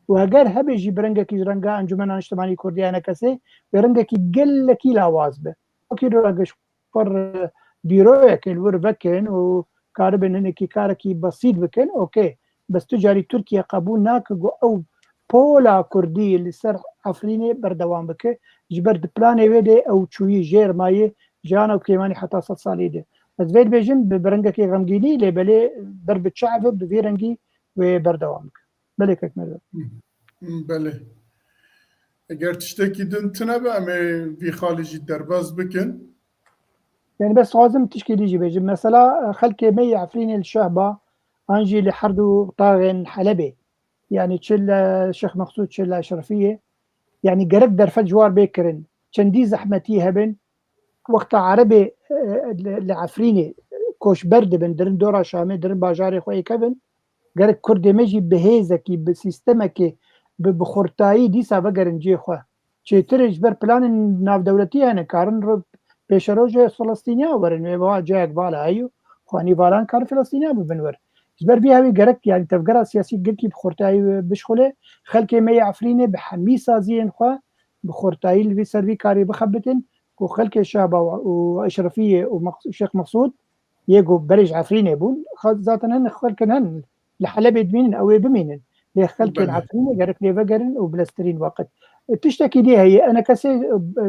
Û heger hebe jî bi rengekî ji renga Encûmena Niştimanî Kurdî ya N K S wê rengekî gelekî lawaz be. Wekî rola giş xwe re bîroyekê li wir vekin û karibin hinekî karekî besît bikin, okey. Bes tu carî Tirkiye qebûl nake ku ew pola Kurdî li ser Efrînê berdewam bike. Ji ber di planê wê de ew çûyî jêr mayê, jiyana û kêmanî heta sed salî de. Ez vê dibêjim bi, bi rengekê xemgînî, lê belê ber bi çav e, bi vî rengî wê berdewam bike. Belê kek Merve. Belê. Eger tiştekî din tune be, em ê vî xalî jî derbas bikin. Yani bes dixwazim tişkê dî jî bêjim. Mesela, xelkê me yê Efrînê li Şehba, an jî li her du taxên Helebê, yani çi li Şêx Meqsûd, çi li Eşrefiyê, yani gerek derfet ji war bê kirin. Çendî zehmetî hebin. Wexta Erebê, e, li, li Efrînê koçber dibin, dirin dora Şamê, dirin bajarê xwe yê kevin. Gerek Kurdê me jî bi hêzekî, bi sîstemekê, bi, bi xurtayî dîsa vegerin cihê xwe. Çêtir e ji ber planên navdewletî hene, karin ro-, pêşerojê Filistîniya werin, wê biha cihek vala heyû, xwanî valan karin Filistîniya bibin wir. Ji ber vî hewî gerek, yani tevgera siyasî girkî bi xurtayî bişxule, xelkê me yê Efrînê bi hemî saziyên xwe, bi xurtayî li vî ser vî karî bixebitin, ku xelkê Şehba û Eşrefiyê û Meq-, Şêx Meqsûd, yê ku berê ji Efrînê bûn, xa-, zaten hin xelkin hin li Helebê dimînin, ew ê bimînin. Lê xelkên Belê. Efrînê gerek lê vegerin û bileztirîn weqit. E, tiştekî dî heye, enekesê, e, e,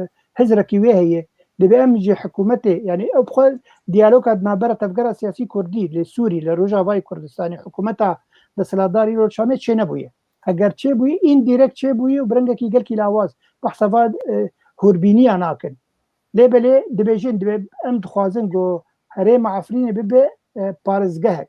e, hizrekî wê heye. Divê em ji hikûmetê, yani ew bi xwe diyaloga di navbera tevgera siyasî Kurdî li Sûrî, li Rojavayê Kurdistanê, hikûmeta desthilatdarî rol Şamê çênebûye. Heger çêbûyî, îndîrekt çêbûyî û bi rengekî gelkî lawaz behsa va, e, hûrbîniya nakin. Lê belê dibêjin, divê em dixwazin ku herêma Efrînê bibe, e, parêzgehek.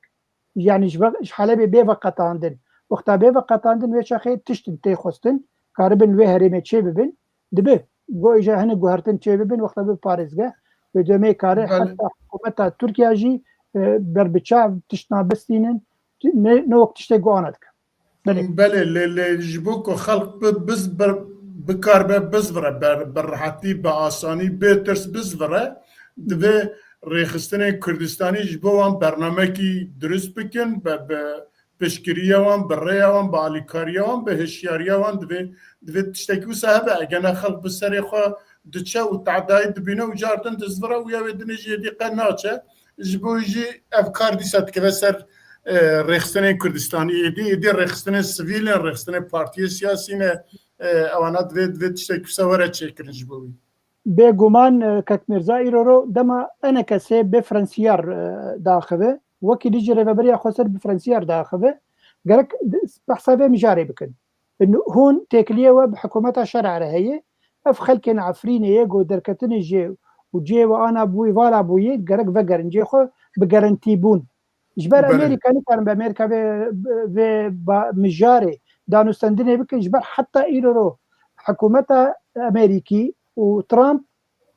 yanî ji ve-, ji Helebê bê veqetandin. Wexta bê veqetandin wê çaxê tiştin tê xwestin, karibin li wê herêmê çê bibin. Dibe, go îja hinek guhertin çê bibin, wexta bi parêzgeh, wê demê kare Belê. heta hikûmeta Tirkiye jî, e, berbiçav tiştna bistînin, ne, ne wek tiştê go ana dike. Belê. Belê, lê, lê ji bo ku xelk bi, biz, bir, bikaribe bizvire, ber, bi rehetî, bi asanî, bê tirs bizvire, divê rêxistinên Kurdistanî ji bo wan bernamekî dirust bikin, bi, bi piştgiriya wan, bi rêya wan, bi alîkariya wan, bi hişyariya wan divê, divê tiştekî wisa hebe. Eger ne xelk bi serê xwe diçe û tehdayî dibîne û car din dizvire û ya wê dinê jî êdî qe naçe. Ji bo jî ev kar dîsa dikeve ser, e, rêxistinên Kurdistanî. Êdî, êdî rêxistinên sivîl in, rêxistinên partiyê siyasî ne. E, ewana divê, divê tiştek wisa were çêkirin ji bo wî. Bêguman, e, kek Mîrza îro ro dema enekesê bê frensiyar, e, daxive. Wekî dî jî rêveberiya xweser bi frensiyar daxive. Gerek di-, behsa vê mijarê bikin. Hûn têkiliyê we bi hikûmeta şer'a re heye. Ev xelkên Efrînê yê ku derketinê jê û cihê we ana bûyî, vala bûyî, gerek vegerin cihê xwe bi gerentî bûn. Ji ber Belê. Amerîka nikarin bi Amerîka vê, vê ba-, mijarê danûstendinê bikin, ji ber heta îro ro hikûmeta Amerîkî û Trump,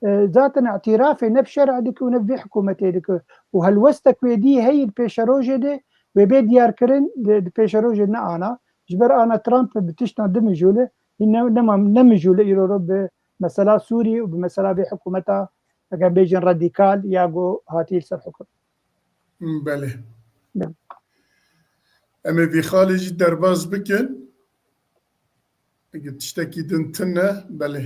e, zaten îtirafê ne bi şer'ê dike û ne bi vê hikûmetê dike. Û helwestek wê dî heye di pêşerojê de wê bê diyarkirin, di, di pêşerojê ne ana. Ji ber ana Trump bi tiştan dimijûle, ne, nema, nemijûle îro ro bi mesela Sûriyê û bi mesela vê hikûmeta, eger bêjin radîkal ya ku hatî li ser hikûmet. Belê. Ya. Em ê vî xalê jî derbas bikin. Eger tiştekî din tune, belê.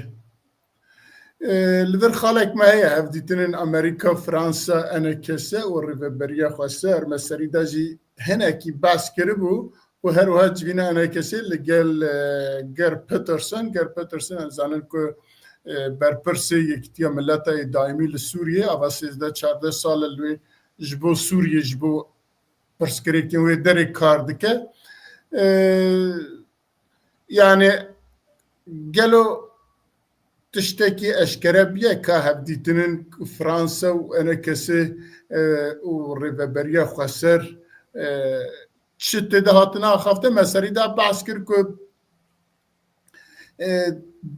E, li vir xalek me heye, hevdîtinên Amerîka, Fransa, enekese û Rêveberiya Xweser. Me serî de jî hinekî behs kiribû û her wiha civîna enekesê li gel, e, Ger Peterson. Ger Peterson, em zanin ku, e, berpirsê Yekîtiya Mileta yê Daîmî li Sûriyê, ava sêzdeh çardeh sal e li wê ji bo Sûriyê, ji bo pirsgirêkên wê derê kar dike. E, yani gelo tiştekî eşkere bûye ka hevdîtinên Fransa û enekesê, e, û Rêveberiya Xweser, e, çi tê de hatine axaftin? Me serî de behs kir ku, e,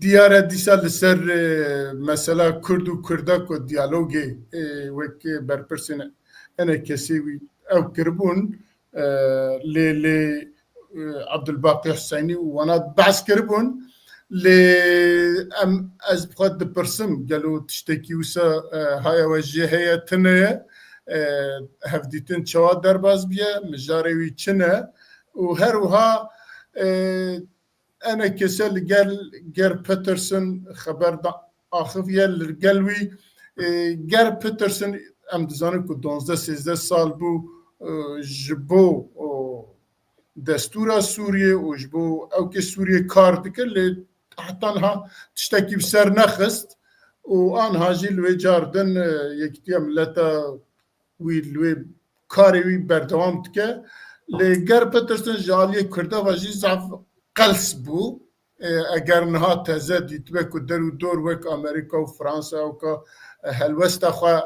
diyar e dîsa li ser, e, mesela Kurd û Kurda ku diyalogê, e, wek berpirsên enekesê wî ew kiribûn, e, lê, lê, e, Abdulbaqî Huseynî û wana behs kiribûn. Lê em, ez bi xwe dipirsim, gelo tiştekî wisa, e, haya we jê heye, tune ye? E, hevdîtin çawa derbas bûye? Mijarê wî çi ne? Û her wiha, e, enekese li gel Ger Peterson xeber da axiviye, li gel wî, e, Ger Peterson, em dizanin ku duwazdeh sêzdeh sal bû, e, ji bo, o, destûra Sûriyê û ji bo ewkê Sûriyê kar dikir, lê heta niha tiştekî bi ser nexist û aniha jî li wê car din, e, Yekîtiya Mileta wî li wê karê wî berdewam dike. Lê Ger Peterson ji aliyê Kurda ve jî zaf qels bû. E, eger niha teze dîtibe ku der û dor wek Amerîka û Fransa ewka, e, helwesta xwe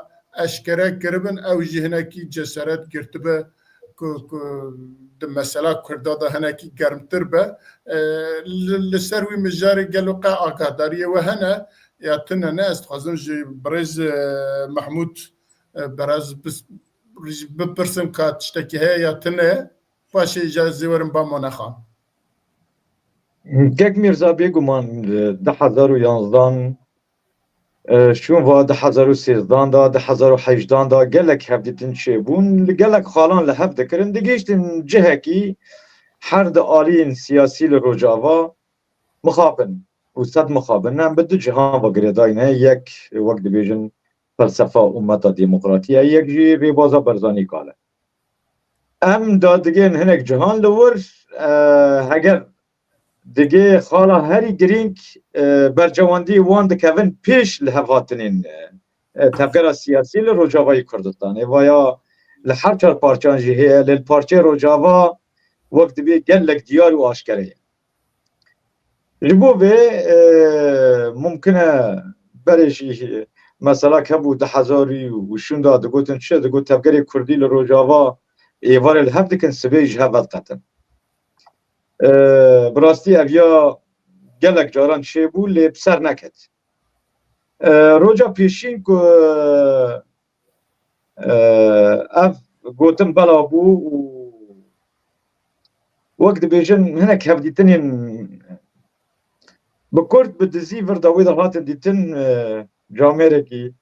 eşkere kiribin, ew jî hinekî ceseret girtibe ku, ku di mesela Kurda de hinekî germtir be. E, li, li ser wî mijarê gelo qe agahdariyê we hene ya tune ne? Ez dixwazim ji birêz, e, Mehmûd, e, Beraz bis-, bipirsim ka tiştekî heye ya tune, paşê îcar zê werin ba Monexan. Kek Mîrza, bêguman, e, du hezar û yanzdan, e, şûn va du hezar û sêzdan da, du hezar û hejdan da gelek hevdîtin çêbûn, li gelek xalan li hev dikirin, digihiştin cihekî her di aliyên siyasî li Rojava mixabin û sed mixabin. Em bi du cihan ve girêdayî ne, yek wek dibêjin felsefa û meta demokratî ye, yek jî rêbaza Barzanî kal e. Em da digên hinek cihan li wir, e, heger digê xala herî girîng, e, bercewendî wan dikevin pêş li hev hatinên, e, e, tevgera siyasî li Rojavayê Kurdistanê. Vaya li her çar parçan jî heye, lê li parçeyê Rojava wek dibê gelek diyar û aşkere ye. Ji bo vê, e, mumkin e berê jî mesela hebû du hezar û şûn da digotin çi, digot tevgerê Kurdî li Rojava êvarê li hev dikin, sibê ji hev vediqetin. E, bi rastî ev ya gelek caran çêbû, lê bi ser neket. E, roja pêşîn ku, e, ev gotin bela bû û wek dibêjin hinek hevdîtinên bi kurt, bi dizî vir de wê de hatin dîtin, e, camêrekî,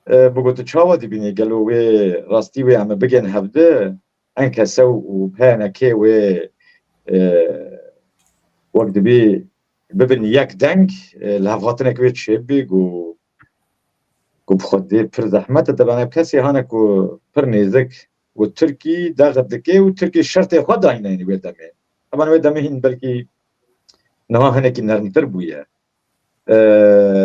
e, bigotin çawa dibînî, gelo wê rastî wê em ê bigên hevdi, enkese û P N K wê, e, wek dibî bibin yek deng, e, li hevhatinek wê çêbî, ku, ku bi xwedê pir zehmet e. Te bana kesê hane ku pir nêzik û Tirkî dex dike û Tirkî şertê xwe dayîne wê demê. Heman wê demê hîn belkî niha hinekî nermtir bûye. E,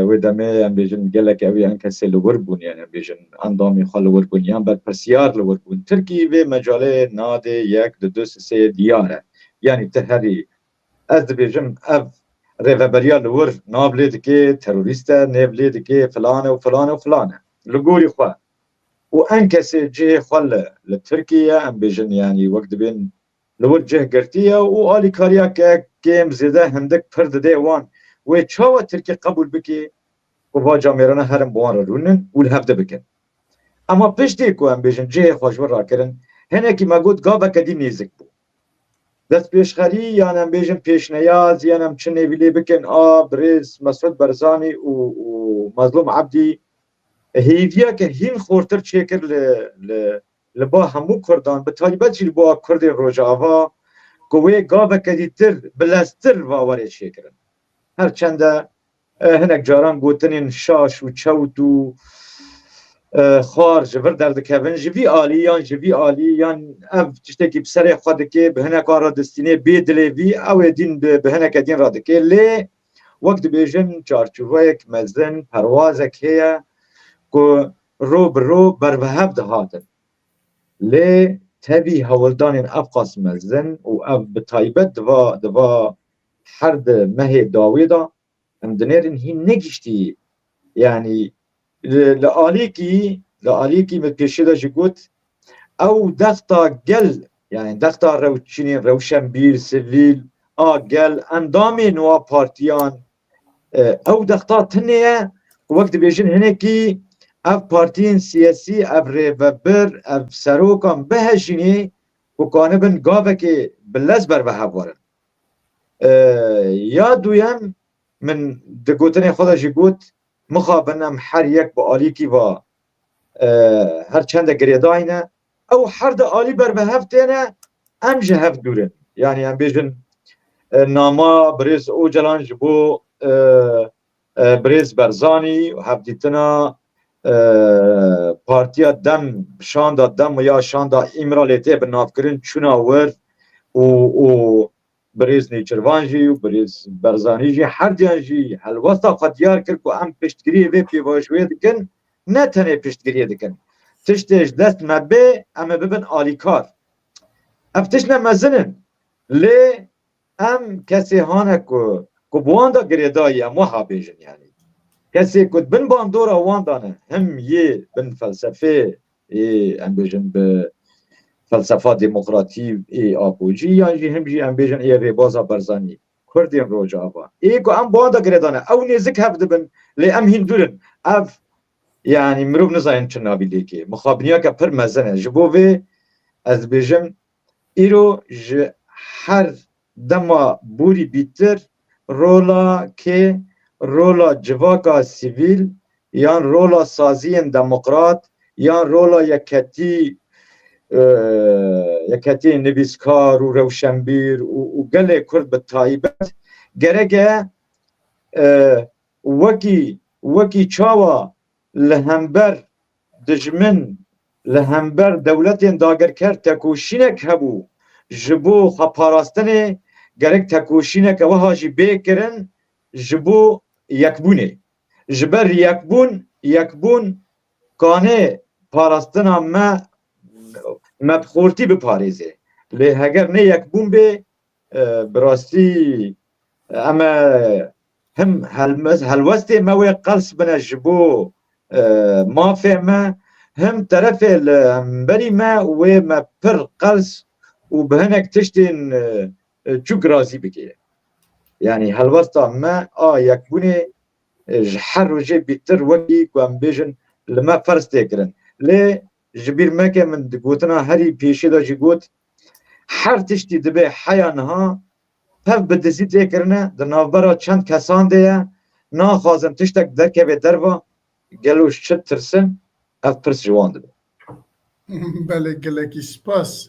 wê demê em bêjin gelek ew yan kesê li wir bûn, yani em bêjin endamê xwe li wir bûn, yan berpirsiyar li wir bûn. Tirkî vê mecalê nadê yek, di du, sê diyar e. Yani ti herî, ez dibêjim, ev rêveberiya li wir nav lê dike, terorîst e, nêv lê dike, filan e û filan e û filan e. Li gorî xwe. Û enkesê cihê xwe li, li Tirkiyê ye, em bêjin, yani wek dibên li wir cih girtiye û alîkariya ke kêm zêde hindik pir didê wan. Wê çawa Tirkî qebûl bike ku va camêrana herin bi wan re rûnin û li hevdi bikin? Ema piştî ku em bêjin cihê xwe ji wir rakirin, hinekî me got gaveke dî nêzik bû. Destpêşxerî yan em bêjin pêşneyaz yan em çi nêvî lê bikin a birêz Mesûd Barzanî û, û Mezlûm Ebdî hêviyeke hîn xortir çêkir li, li, li ba hemû Kurdan, bi taybet jî li ba Kurdên Rojava, ku wê gaveke dîtir bileztir va were çêkirin. Her çende, e, hinek caran gotinên şaş û çewt û, e, xwar ji vir derdikevin, ji vî alî yan ji vî alî yan ev tiştekî bi serê xwe dike, bi hineka re distînê bê dilê vî, ew ê dîn bi, bi hineke dîn re dike. Lê wek dibêjin çarçoveyek mezin, perwazek heye ku ro bi ro berbihev dihatin. Lê tevî hewldanên ev qas mezin û ev bi taybet diva, diva her di mehê dawê de em dinêrin hîn negiştî. Yani li, li alîkî, li alîkî min pêşê de jî got, ew dexta gel, yani dexta rewçînên rewşenbîr, sivîl, a gel, endamên wa partiyan, e, ew dexta tune ye, wek dibêjin hinekî ev partiyên siyasî, ev rêvebir, ev serokan bihejînê ku kanibin gavekê bi lez berbihev werin. E, ya duyem, min di gotinê xwe de jî got, mixabin em her yek bi alîkî va, e, her çende girêdayî ne, ew her di alî ber bi hev têne, em ji hev dûr in. Yani em bêjin, e, nama birêz Ocalan ji bo, e, e, birêz Barzanî, hevdîtina, e, Partiya Dem, şanda Dem ya şanda Îmralê tê binavkirin çûna wir û, û birêz Nêçirvan jî û birêz Barzanî jî, herdiyan jî helwesta xwe diyar kir ku em piştgiriyê vê pêvajoyê dikin, ne tenê piştgiriyê dikin. Tiştê ji dest me bê, em ê bibin alîkar. Ev tişt ne mezin in. Lê em kesê hane ku, ku bi wan de girêdayî, em wiha bêjin, yani. Kesê ku di bin bandora wan de ne, him yê bin felsefê, ê, em bêjin bi felsefa demokratî ê Apocî, yan jî him jî em bêjin ê rêbaza Barzanî, Kurdên Rojava. Ê ku em bi wan de girêdane, ew nêzik hev dibin, lê em hîn dûr in. Ev, yani mirov nizanin çi navî lêkê. Mixabiniyeke pir mezin e. Ji bo vê ez dibêjim, îro ji her dema borî bîtir rola kê, rola civaka sivîl yan rola saziyên demokrat yan rola yeketî, e, yeketiyên nivîskar û rewşenbîr û, û gelê Kurd bi taybet gerek e, e, wekî, wekî çawa li hember dijmin, li hember dewletên dagirker tekoşînek hebû, ji bo xweparastinê gerek tekoşîneke wiha jî bê kirin ji bo yekbûnê. Ji ber yekbûn, yekbûn kanê parastina me, me bi xortî biparêze. Lê heger ne yekbûn bê, e, bi rastî em e him helmes-, helwestê me wê qels bine ji bo, e, mafê me, him terefê li hemberî me wê me pir qels û bi hinek tiştên, e, e, çûk razî bike. Yanî helwesta me a yekbûnê, e, ji her rojê bîtir wekî ku em bêjin li me ferz tê kirin. Lê ji bîr meke min di gotina herî pêşî de jî got, her tiştî dibe heya niha pev bi dizî tê kirine, di navbera çend kesan de ye, naxwazin tiştek derkeve derva, gelo ji çi tirsin? Ev pirs ji wan dibe. Belê, gelekî spas.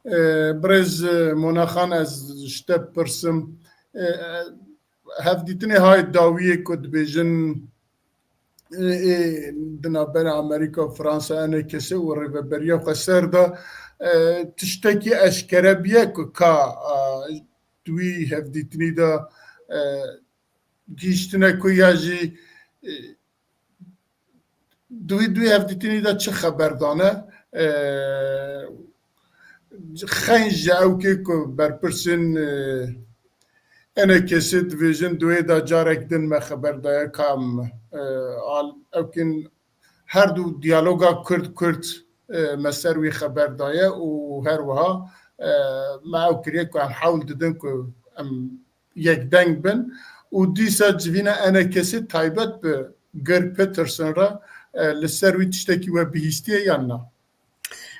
E, birêz, e, Monaxan, ez ji te pirsim. E, e, hevdîtinê hay dawiyê ku dibêjin, e, e, di navbera Amerîka û Fransa, enekesê û Rêveberiya Xweser de, e, tiştekî eşkere biye ku ka, a, di wî hevdîtinî de, e, gihîştine ku ya jî, e, di wî, di wî hevdîtinî de çi xeber dane? E, xeyn ji ewkê ku berpirsên, e, enekesê dibêjin, di wê de carek din me xeber daye ka em, e, al-, ewkên her du diyaloga Kurd-Kurd, e, me ser wî xeber daye û her wiha, e, me ew kiriye ku em hewl didin ku em yekdeng bin û dîsa civîna enekesê taybet bi Geir Peterson re, e, li ser wî tiştekî we bihîstiye yan na?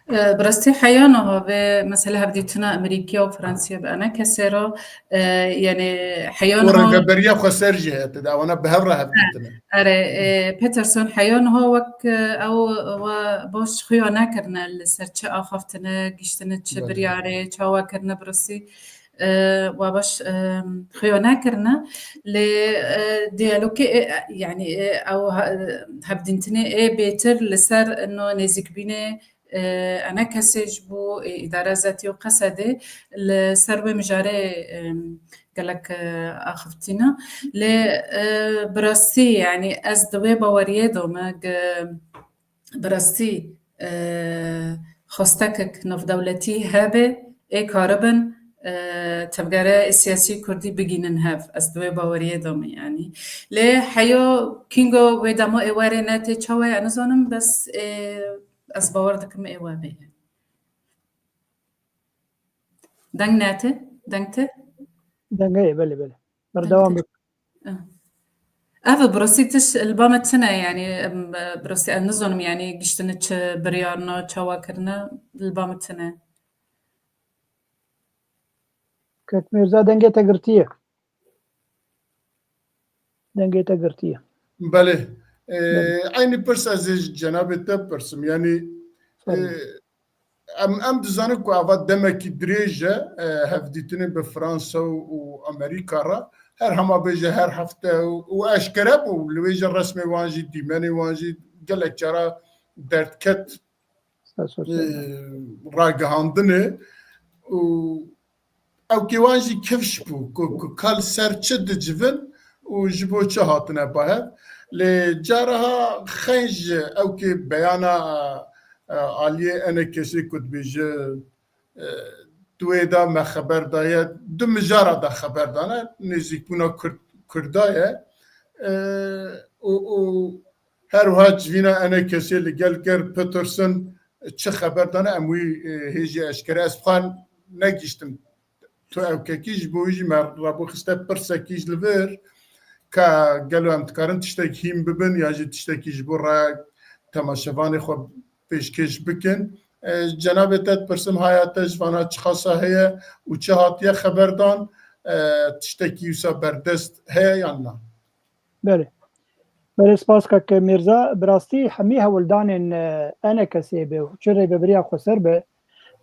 E, bi rastî heya niha vê mesele hevdîtina Amerîkiya û Fransiya bi enekesê re, e, yanî heya Û niha Rêveberiya Xweser jî heye tê de, ewana bi hev re hevdîtine. Erê, e, Peterson heya niha wek, e, ew we baş xuya nekirine li ser çi axaftine, giştine çi Belê. biryarê, çawa kirine bi rastî, e, we baş, e, xuya nekirine. Lê, e, diyalogê, e, yanî, e, ew ha-, hevdîtinê ê bêtir li ser ino nêzîkbînê, e, enekesê ji bo, e, îdara zetî û Qesedê li ser wê mijarê, e, gelek, e, axiftina. Lê, e, bi rastî, yanî ez di wê baweriyê de me, ge-, bi rastî, e, xwestekek navdewletî hebe, ê karibin, e, tevgere siyasî kurdî bigînin hev. Ez di wê baweriyê de me, yanî. Lê heyo kîngo wê demo ê werê ne tê çawa ye, nizanim, bes, e, ez bawer dikim ê we bê. Deng nete? Deng te? Dengê, belê, belê. Berdewam bik. Ev birasî tiş li ba me tine, yanî, em, birasî ez nizanim, yanî, giştine çi biryarna, çawa kirine, li ba me tine. Kek Mirza, dengê te girtiye. Dengê te girtiye. Belê. Ee, Belê. Eynî pirs ez ê ji cenabê te pirsim. Yanî, Tabii. Ee, em, em dizanin ku ava demekî dirêj e, e, hevdîtinê bi Fransa û, û Amerîka re. Her hema bêje her hefte û, û eşkere bû. Li wê jî resmê wan jî, dîmenê wan jî gelek cara derdket, e, ragihandinê û ew kêwan jî kifş bû ku, ku kal ser çi dicivin û ji bo çi hatine bahev. Lê caraha xeyn ji ew kê beyana, e, aliyê enekesê ku dibêje, e, di wê de me xeber daye, du mijara de xeber dane, nêzîkbûna Kurd, Kurda ye. E, û, û her wiha civîna enekesê li gel Geir Peterson çi xeber dane, em wî, e, hê jî eşkere. Ez xwe negihîştim. Tu ew kekî ji bo wî jî me rabû xiste pirsekî ji li vir, ka gelo em dikarin tiştek hîn bibin ya jî tiştekî ji bo re temaşevanê xwe pêşkêş bikin. E, cenabê te dipirsim, haya te ji vana çiqasa heye û çi hatiye xeberdan, e, tiştekî wisa berdest heye yan na? Belê. Belê, spas kek Mîrza. Bi rastî hemî hewldanên, e, enekesê be, çi rêveberiya xweser be,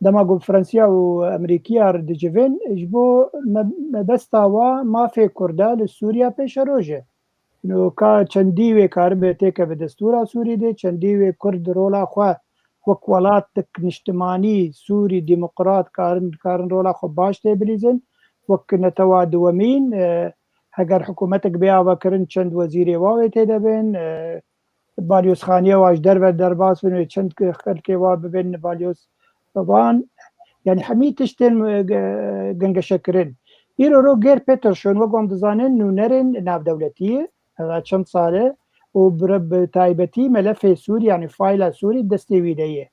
dema ku Fransiya û Amerîkiya re dicivên, ji bo me-, mebesta wa mafê Kurda li Sûriya pêşeroj e. Ino ka çendî wê karibe têkeve destûra Sûrî de, çendî wê Kurd rola xwe wek welatek niştimanî Sûrî demokrat karin, karin rola xwe baş tê bilîzin. Wek netewa diwemîn, e, heger hikûmetek bê avakirin çend wezîrê wa wê tê de bin, e, balyozxaniya wa ji derve derbas bin wê çend xelkê wa bibin balyoz wan. Yanî hemî tiştên, e, ge-, gengeşekirin. Îro ro Geir Peterson wek em dizanin nûnerên navdewletî ye. Heta çend sal e û bi, bi taybetî melefê Sûrî, yanî fayla Sûrî destê wî de ye.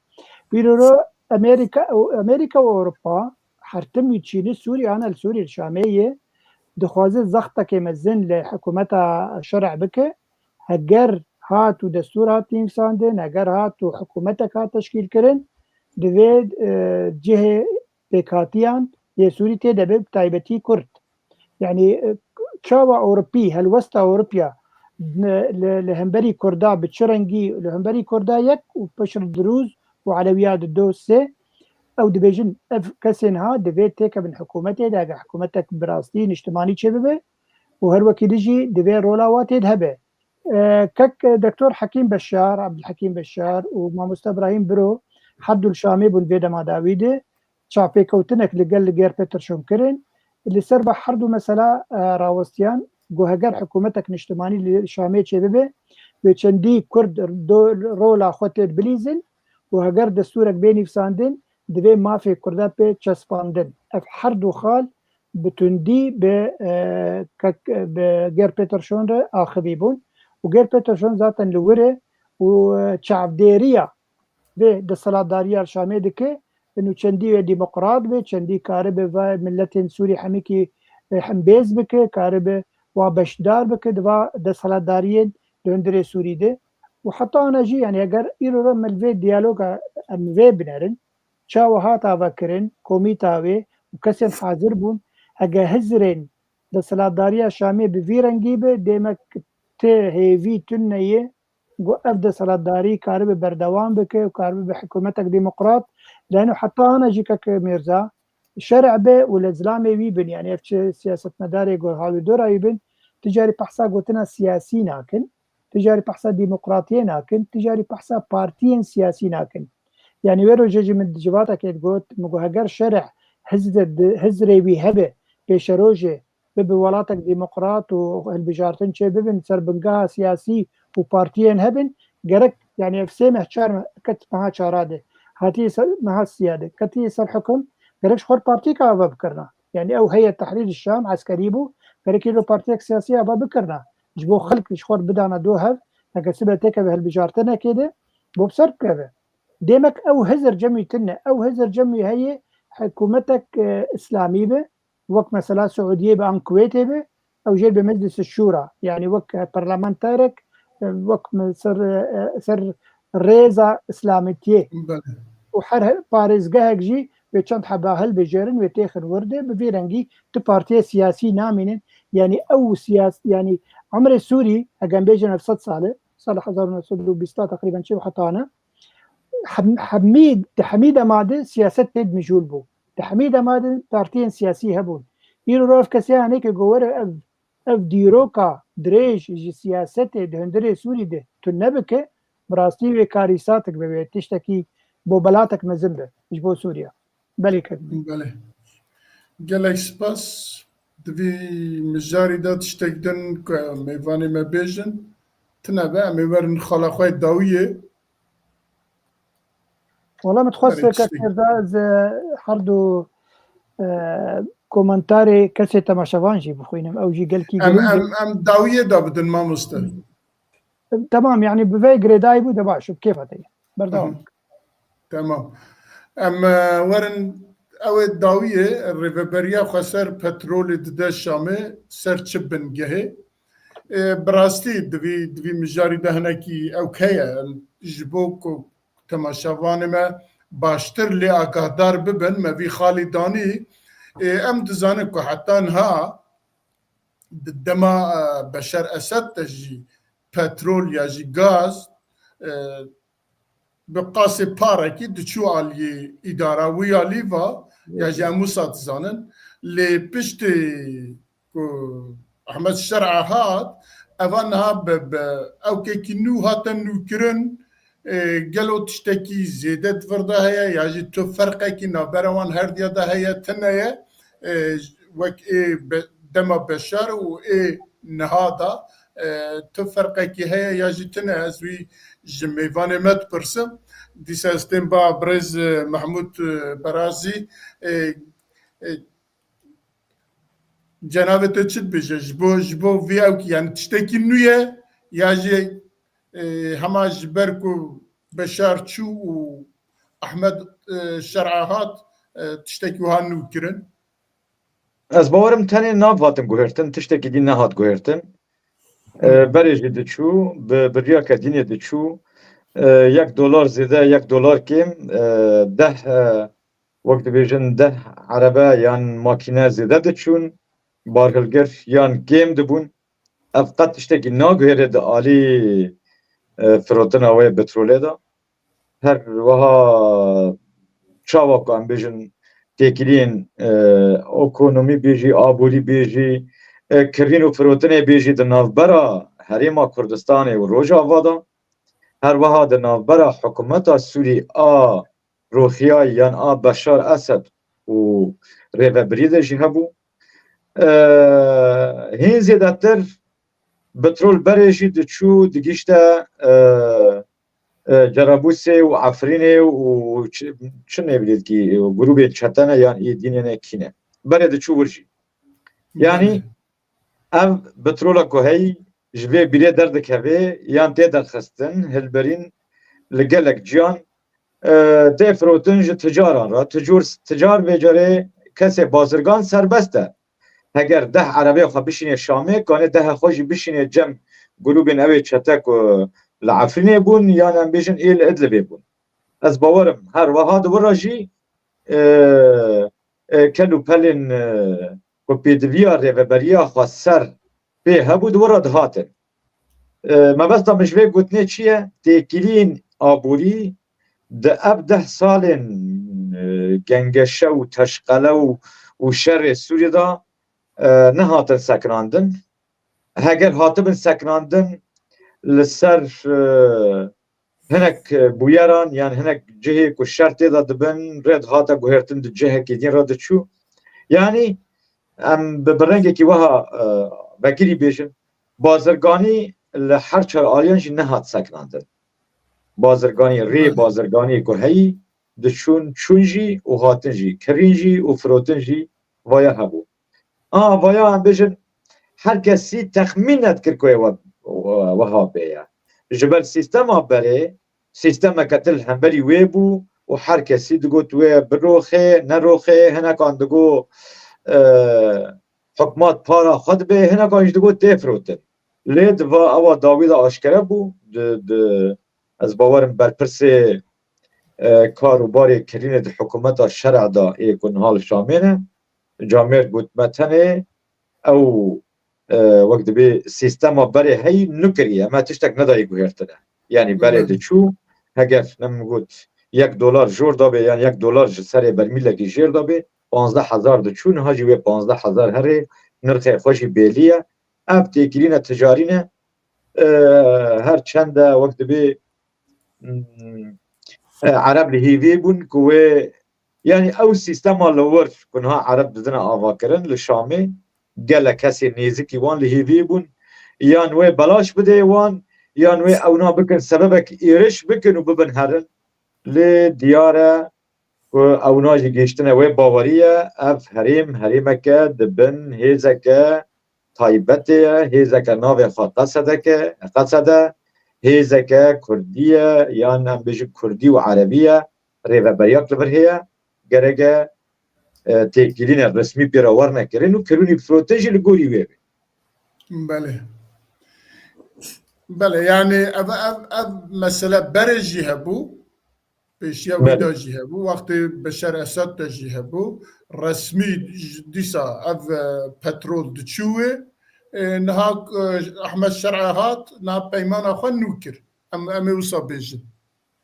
Îro ro Amerîka û Amerîka û Ewropa her tim wî çînî Sûrî ana li Sûrî li Şamê ye. Dixwaze zextekê mezin li hikûmeta şer'e bike. Heger hat û destûr hat nivîsandin, heger hat û hikûmetek hat teşkîl kirin, divê, e, cihê pêkhatiyan yê Sûrî tê de be, bi taybetî Kurd. Yanî, e, çawa Ewropî, helwesta Ewropiya, ne, li, li hemberî Kurda bi çi rengî, li hemberî Kurda yek û piştre Dirûz û Elewiya di do sê, ew dibêjin, ev kesên ha divê têkevin hikûmetê de, eger hikûmetek bi rastî niştimanî çêbibe û her wekî din jî divê rola wa tê de hebe. E, kek, e, Doktor Hekîm Beşar, Abdulhekîm Beşar û Mamoste Ibrahîm Biro her du li Şamê bûn vê dema dawî de. Çavpêkewtinek li gel Ger Peterson kirin. Li ser va her du mesela, e, rawestiyan, got heger hikûmetek niştimanî li Şamê çêbibe, wê çendî Kurd do, rola xwe tê de bilîzin û heger destûrek bê nivîsandin, divê mafê Kurda pê çespandin. Ev her du xal bi tundî bi, e, kek, bi Ger Peterson re axivî bûn. Û Ger Peterson zaten li wir e û, e, çavdêriya vê desthilatdariya li Şamê dike, û çendî wê demokrat be, çendî karibe va miletên Sûrî hemikî, e, hembêz bike, karibe wa beşdar bike di va desthilatdariyên di hundirê Sûrî de. Û heta ana jî, yanî eger îro re me li vê diyaloga em vê binerin, çawa hat avekirin, komîta wê û kesên hazir bûn, hege hizrên desthilatdariya Şamê bi vî rengî be, demek tê hêvî tune ye, got ev desthilatdarî karibe berdewam bike û karibe bi hikûmetek demokrat. Leno heta ana jî kek Mîrza şer'e be û li zilamê wî bin, yanî ev çi siyasetmedarê got hawîrdora wî bin, ti carî behsa gotina siyasî nakin, ti carî behsa demokratiyê nakin, ti carî behsa partiyên siyasî nakin. Yanî wê rojê jî min di civatekê digot, min got heger şer'e hizre-, hizrê wî hebe, pêşerojê bibe welatek demokrat û hilbijartin çê bibin, ser bingeha siyasî û partiyên hebin, gerek, yanî ev sê meh, çar meh, ket meha çara de hatiye ser meha siya de ketiye ser hukum, gerek ji xwe partiyeke ava bikirina. Yanî ew heye Tehrîr Şam eskerî bû, gerek îro partiyek siyasî ava bikirina. Ji bo xelk ji xwe bidana do hev, heke sibe têkeve hilbijartinekê de, bo bi ser bikeve. Demek ew hizir cem wî tune, ew hizir cem wî heye hikûmetek, e, îslamî be, wek mesela Siûdiyê be an Kuwêtê be, ew jê be Meclis Şûra, yanî wek, e, parlamenterek, e, wek me-, ser, e, ser rêza îslametiyê. Belê. Û her he-, parêzgehek jî wê çend heba hilbijêrin, wê têxin wir de, bi vî rengî tu partiyê siyasî namînin. Yanî ew siyas-, yanî emrê Sûrî, hege em bêjin ev sed sal e, sala hezar û neh sed û bîst teqrîben çi heta ne, hem-, hemî, di hemî dema de siyaset tê de mijûl bû. Di hemî dema de partiyên siyasî hebûn. Îro ev kesê hene ke go were ev, ev dîroka dirêj ji siyasetê di hundirê Sûrî de tune bike, bi rastî wê karîsatik be, wê tiştekî bobelatek mezin be ji bo Sûriya. Belê kek. Belê. Gelek spas. Di vî mijarî de tiştek din ku mêvanê me bêjin, tune be, em ê werin xala xwe yê dawiyê. Wala min dixwest Berê kek tiştek. Mirza, ez, e, her du, e, komentarê kesê temaşevan jî bixwînim. Ew jî gelkî Em, girîng e. em, em dawiyê de bidin mamoste. Tamam, yanî bi vê girêdayî bû de baş, bi kêfa te ye. Berdewam. Hı hı. Tamam. Em, e, werin, ew ê dawiyê rêveberiya xweser petrolê dide Şamê ser çi bingehê? E, bi rastî di vî, di vî mijarî de hinekî ewk heye. Em ji bo ku temaşevanê me baştir lê agahdar bibin, me vî xalî danî. E, em dizanin ku heta niha di dema, e, Beşar Esed de jî petrol ya jî gaz, e, bi qasê parekî diçû aliyê îdara wî alî va, ya jî em wisa dizanin. Lê piştî ku Ehmed Şer'a hat, eva niha bi, bi ewkekî nû hate nûkirin, e, gelo tiştekî zêde di vir de heye, ya jî tu ferqekî navbera wan herdiya de heye, tune ye, e, wek ê be-, dema Beşar û ê niha de, e, tu ferqekî heye ya jî tune? Ez wî ji mêvanê me dipirsim. Dîsa ez tên ba birêz, e, Mehmûd, e, Berazî, e, e, cenabê te çi dibêje? Ji bo, ji bo vî ewkî, yani tiştekî nû ye ya jî E, hema ji ber ku Beşar çû û Ahmed, e, Şer'a hat, e, tiştekî wiha nû kirin. Ez bawerim tenê nav hatin guhertin, tiştekî dî nehat guhertin. E, berê jî diçû, bi, bi riyake dînê diçû. E, yek dolar zêde, yek dolar kêm, e, deh, e, wek dibêjin deh erebe yan makîne zêde diçûn, barhilgir yan kêm dibûn. Ev qet tiştekî naguhêre di alî, e, firotina wê petrolê de. Her wiha çawa ku em bêjin têkiliyên, e, ekonomî bêjî, aborî bêjî, e, kirîn û firotinê bêjî di navbera Herêma Kurdistanê û Rojava de, her wiha di navbera hikûmeta Sûrî a Rûxiyayî yan a Beşar Esed û rêvebirî de jî hebû. E, hîn zêdetir petrol berê jî diçû, digihîşte, e, e, Cerabûsê û Efrînê û çi, çi nêvî dî, grûbên çete ne yan ê dînê ne kî ne. Berê diçû wir jî. Yanî ev petrola ku heyî ji vê bîrê derdikeve yan tê derxistin, hilberîn li gelek ciyan, e, tê firotin ji ticaran re. Ticar, ticar vê carê kesê bazirgan serbest e. Heger deh erebeyê xwe bişînê Şamê, kanê dehê xwe jî bişînê cem grûbên ew ê çete ku li Efrînê bûn, yan em bêjin ê li Idlibê bûn. Ez bawerim her wiha di wir re jî, e, e, kel û pelên, e, ku pêdiviya rêveberiya xweser pê hebû di wir re dihatin. E, mebesta min ji vê gotinê çi ye? Têkiliyên aborî di ev deh salên, e, gengeşe û teşqele û, û şerê Sûrî de, e, nehatin sekinandin. Heger hatibin sekinandin, li ser, e, hinek, e, bûyeran yan hinek cihê ku şer tê de dibin, rê dihate guhertin di cihekî din re diçû. Yanî em bi, bi rengekî wiha, e, vekirî bêjin, bazirganî li her çar aliyan jî nehat sekinandin. Bazirganî, rê bazirganî ku heyî, diçûn, çûn jî û hatin jî, kirîn jî û firotin jî vaya hebû. A, vaya em bêjin, her kesî texmîn nedikir ku ê we, we, wiha bê ye. Ji ber sîstema berê, sîstemeke til hemberî wê bû û her kesî digot wê biroxê, neroxê, hinekan digot, e, hikmat para xwe dibe, hinekan jî digot tê firotin. Lê di va ewa dawî de aşkere bû, di, di, ez bawerim berpirsê, e, kar û barê kirînê di hikûmeta şer'a de ê ku niha li Şamê ne, camêrd got me tenê ew, e, wek dibê sîstema berê heyî nû kiriye, me tiştek nedayî guhertine. Yanî berê diçû, heger ne min got yek dolar jor dabê yan yek dolar ji serê bermîlekî jêr dabê, panzdeh hezar diçû, niha jî wê panzdeh hezar herê, nirxê xwe jî bêlî ye. Ev têkilîne ticarî ne, e, her çend e wek dibê, mm, e, Ereb li hêviyê bûn ku wê, yanî ew sîstema li wir ku niha Ereb didine avakirin li Şamê, gelek kesê nêzikî wan li hêviyê bûn, yan wê belaş bidê wan, yan wê ewna bikin sebebek êriş bikin û bibin herin. Lê diyar e ku ewna jî gihiştine wê bawerî ye, ev herêm, herêmeke di bin hêzeke taybetê ye, hêzeke navê xwe Qesedeke, Qesede, hêzeke Kurdî ye, yan em bêjin Kurdî û Erebî ye, rêveberiyak li vir heye, gereke, e, têkilîne resmî pê re werne kirin û kirûnî firotin jî li gorî wê be. Belê. Belê, yanî ev, ev, ev mesele berê jî hebû. Pêşiya wî de jî hebû, wextê Beşar Esad de jî hebû. Resmî dîsa ev, e, petrol diçû wê. E, niha, e, Ahmed Şer'a hat, niha peymana xwe nû kir. Em, em ê wisa bêjin.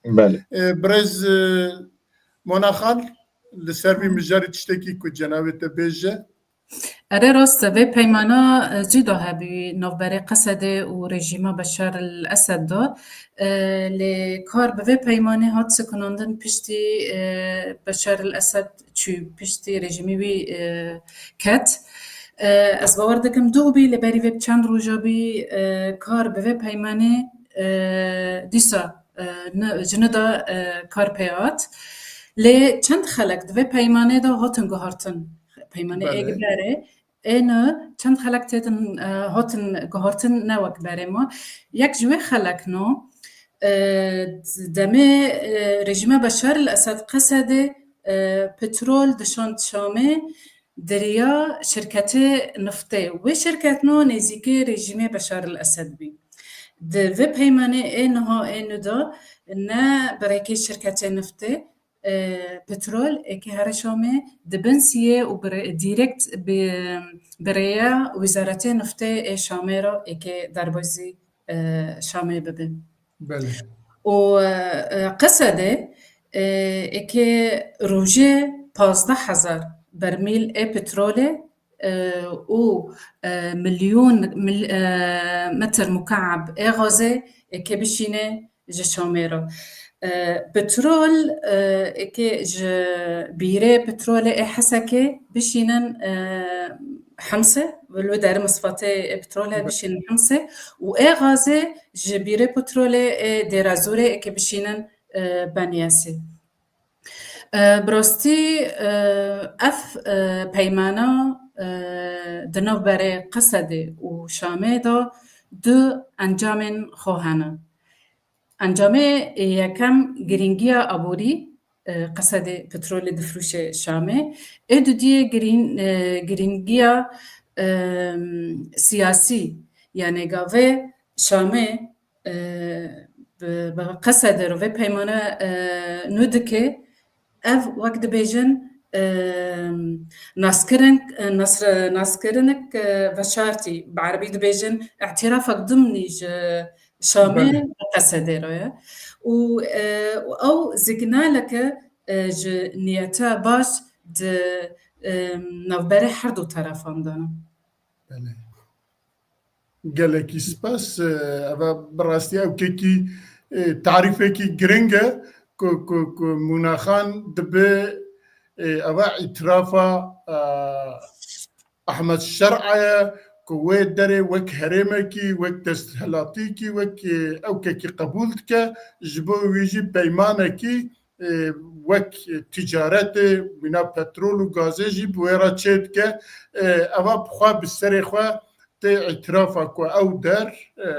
Belê. E, birêz, e, Mona Xan, li ser vî mijarî tiştekî ku cenabê te bêje. Ere rast e, vê peymana, e, cuda hebû navberê Qesedê û rejîma Beşar el Esed de. E, lê kar bi vê peymanê hat sekinandin piştî, e, Beşar el Esed çû, piştî rejîmê wî, e, ket. E, ez bawer dikim doh bî, lê berî vê bi çend roja bî, e, kar bi vê peymanê, e, dîsa, e, ne, ji nû de, e, kar pê hat. Lê çend xelek di vê peymanê de hatin guhartin. Peymanê Belê. Êgberê, ê nû çend xelek têtin, e, hatin guhartin ne wek berê ma. Yek ji wê xelek no, e, demê, e, rejîma Beşar el Esed Qesedê, e, petrol dişand Şamê di riya şirketê niftê. Wê şirket no nêzîkê rejîmê Beşar el Esed bî. Di vê peymanê ê niha ê nû de ne bi rêkê şirketê niftê, e, petrol êkê here Şamê di bin siyê û bi rê-, direkt bi, bi rêya Wîzaretê Niftê ê Şamê re êkê derbazî, e, Şamê bibe. Belê. Û, e, Qesedê, e, êkê rojê pazdeh hezar bermîl ê petrolê, e, û, e, milyon mil-, e, metr mukab ê gazê êkê bişîne ji Şamê re. E, petrol, e, êkê ji bîrê petrolê ê Hesekê bişînin, e, Himsê, li wê derê misfatê ê petrolê bişînin Himsê û ê gazê ji bîrê petrolê ê Dêra Zorê êkê bişînin, e, Benyasê. E, bi rastî, e, ev, e, peymana, e, di navberê Qesedê û Şamê de du encamên xwe hene. Encamê yekem girîngiya aborî, e, Qesedê petrolê difrûşe Şamê. Ê dudiyê girîn-, e, girîngiya, e, siyasî, yanî gavê Şamê, e, bi, bi Qesedê re vê peymane, e, nû dike, ev wek dibêjin, e, naskirin, e, nasr-, naskirinek, e, veşartî, bi erebî dibêjin îtirafek dimnî ji Şamê Belê. bi Qesedê re ye. Û, e, û ew signaleke, e, ji niyeta baş di, e, navberê her du terefan de ne. Belê. Gelekî spas. E, eva bi rastî ew kekî, e, tarîfekî giring e ku, ku, ku Mûna Xan dibe, e, eva îtirafa, e, Ahmet Şer'a ye ku wê derê wek herêmekî, wek desthilatîkî, wek, e, ew kekî qebûl dike, ji bo wî jî peymanekî, e, wek ticaretê, mîna petrol û gazê jî bi wê re çêdike. E, eva bi xwe, bi serê xwe tê îtirafa ku ew der, e,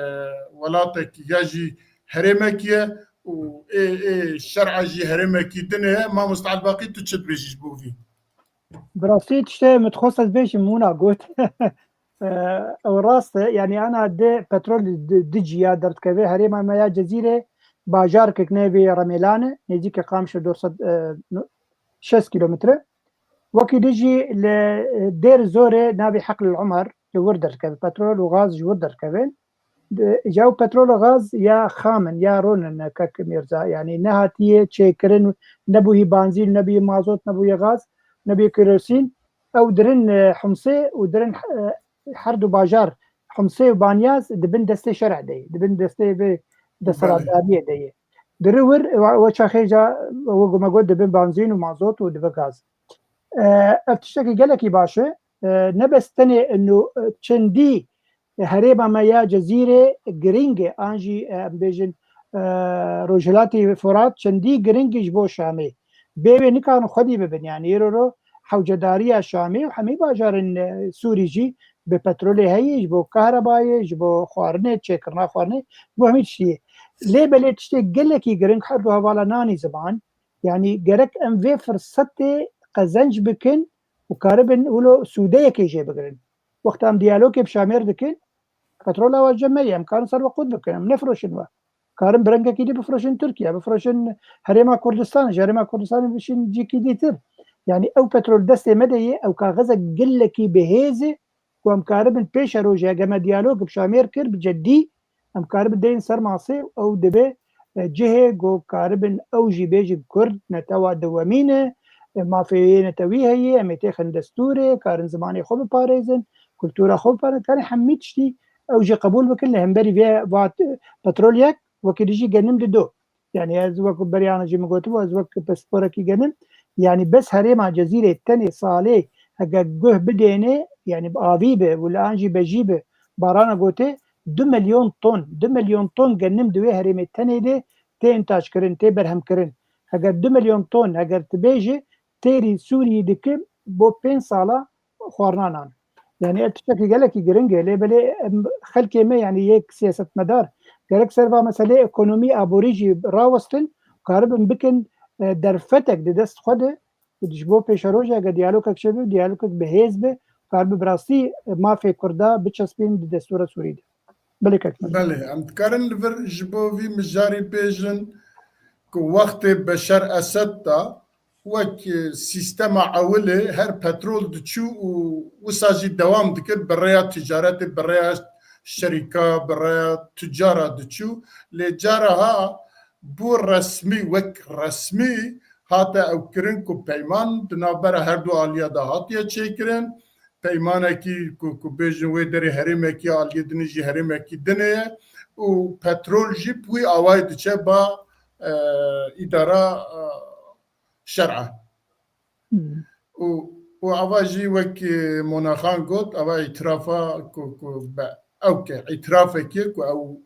welatekî ya jî herêmekî ye û ê, ê Şer'a jî herêmekî din e. Mamoste Elbaqî, tu çi dibêjî ji bo vî? Bi rastî tiştê min dixwest ez bêjim, Mûna got. E, ew rast e, yanî ana di petrol di, di ciya derdikeve herêma me ya Cezîrê, bajarkek navê Remêlan e, nêzîkê Qamişlo dor sed, e, no-, şêst kîlometre. Wekî din jî li, e, Dêr Zorê navê Heql el Umer li wir derdikeve, petrol û gaz ji wir derdikeve. Di, ji ew petrol û gaz ya xam in, ya rûn in, kek Mîrza. Yanî nehatiye çêkirin, nebûyî banzîn, nebûyî mazot, nebûyî gaz, nebûyî kerosîn. Ew dirin, e, Humsê û dirin, e, her du bajar Humsê û Banyas di bin destê Şer'a de ye, di bin destê vê destelatdariyê de ye. Diri wir, we, we çaxê ca, we guma got, di bin banzîn û mazot û di bin gaz. E, ev tiştekî gelekî baş e. E, ne bes tenê ino, e, çendî herêma me ya Cezîrê giring e, an jî, e, em bêjin, e, Rojhilatê Furat çendî giring e ji bo Şamê. Bê wê nikarin xwedî bibin, yanî îro ro hewcedariya Şamê û hemî bajarên, e, Sûrî jî bi petrolê heye, ji bo kahrebayê, ji bo xwarinê, çêkirina xwarinê, ji bo hemî tiştiyê. Lê belê tiştê gelekî giring her du hevala nanî ziman, yanî gerek em vê firsetê qezenc bikin û karibin wilo sûdeyekê jê bigirin. Wexta em diyalogê bi Şamêr dikin, petrola we cem me ye, em karin ser we qut bikin, em nefiroşin we. Karin bi rengekî dî bifiroşin Tirkiye, bifiroşin Herêma Kurdistan, ji Herêma Kurdistanê bişin cîkî dîtir. Yanî ew petrol destê me de ye, ew kaxezek gelekî bihêz e ku em karibin pêşerojê, hege me diyalog bi Şamêr kir bi ceddî, em karibin deyên ser masê û ew dibe, e, cihê ku karibin ew jî bêjin Kurd netewa dewemîn e, e, mafê yê netewî heye, em ê têxin destûrê, karin zimanê xwe biparêzin, kultura xwe biparêzin, karin hemî tiştî ew jî qebûl bikin li hemberî vê va petrol yek, wekî dijî genim di do. Yanî ez wek berî ana jî min gotibû, ez wek pisporekî genim. Yanî bes herêma Cezîrê tenê salê heke guh bidêne, yanî bi avî be û li an jî bejî be, Barana gotê, du milyon ton, du milyon ton genim di wê herêmê tenê de tê întac kirin, tê berhem kirin. Heger du milyon ton, heger tu bêjî, têrî Sûriyê dike bo pênc sala xwarina nan. Yani ev tiştekî gelekî giring e, lê belê em, xelkê me, yani yek siyasetmedar, gerek ser va meselê ekonomî, aborî jî rawestin, karibin bikin, e, derfetek di dest xwe de, ji bo pêşerojê, eger diyalogek çêbe, diyalogek bi hêz be, karibe bi rastî, e, mafê Kurda biçespîn di destûra Sûrî de. Belê kek Mehmet. Belê, em dikarin li vir ji bo vî mijarî bêjin ku wextê Beşar Esed da, wek, e, sîstema ewilê her petrol diçû û wisa jî dewam dikir, bi rêya ticaretê, bi rêya şerîka, bi rêya tucara diçû. Lê cara ha bû resmî, wek resmî hate ew kirin ku peyman di navbera her du aliya de hatiye çêkirin. Peymanekî ku, ku bêjin wê derê herêmekî, aliyê dinê jî herêmekî dinê ye û petrol jî bi wî awayî diçe ba, e, îdara, e, şer'a. Hmm. Û, û ava jî wek, e, Monaxan got, ava îtirafa ku, ku be, ew ke îtirafekî ku ew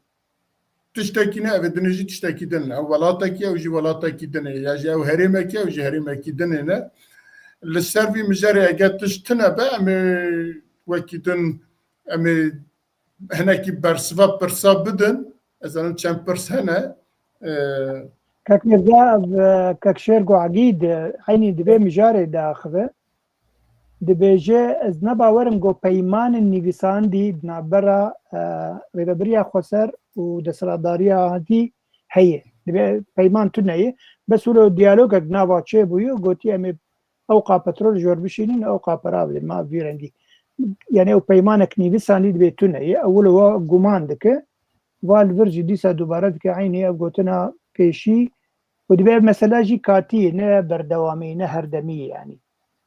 tiştekî ne, ev ê dinê jî tiştekî din. Ew welatekî, ew jî welatekî din e. Ya jî ew herêmekî, ew jî herêmekî din e ne. Li ser vî mijarê eger tişt tune be, em ê wekî din, em ê hinekî bersiva pirsa bidin. Ez zanim çend pirs hene. Ee, Kek Mirza, ev, e, Kek Şêrgo Egîd, e, eynî di vê mijarê diaxive. Dibêje, ez ne bawer im ku peymanên nivîsandî di navbera, e, Rêvebiriya Xweser û desthilatdariya hatî heye. Dibe peyman tune ye. Bes wilo diyalogek nava çêbûye, gotiye, em ê ewqa petrol ji wir bişînin, ewqa pera bidin. Ma vî rengî. Yani ew peymanek nivîsandî dibê tune ye. Ew wilo wa guman dike. Va li vir jî dîsa dubare dike eynî ev gotina pêşî. Û dibe ev mesela jî katî ye, ne berdewamî, ne herdemî ye yani.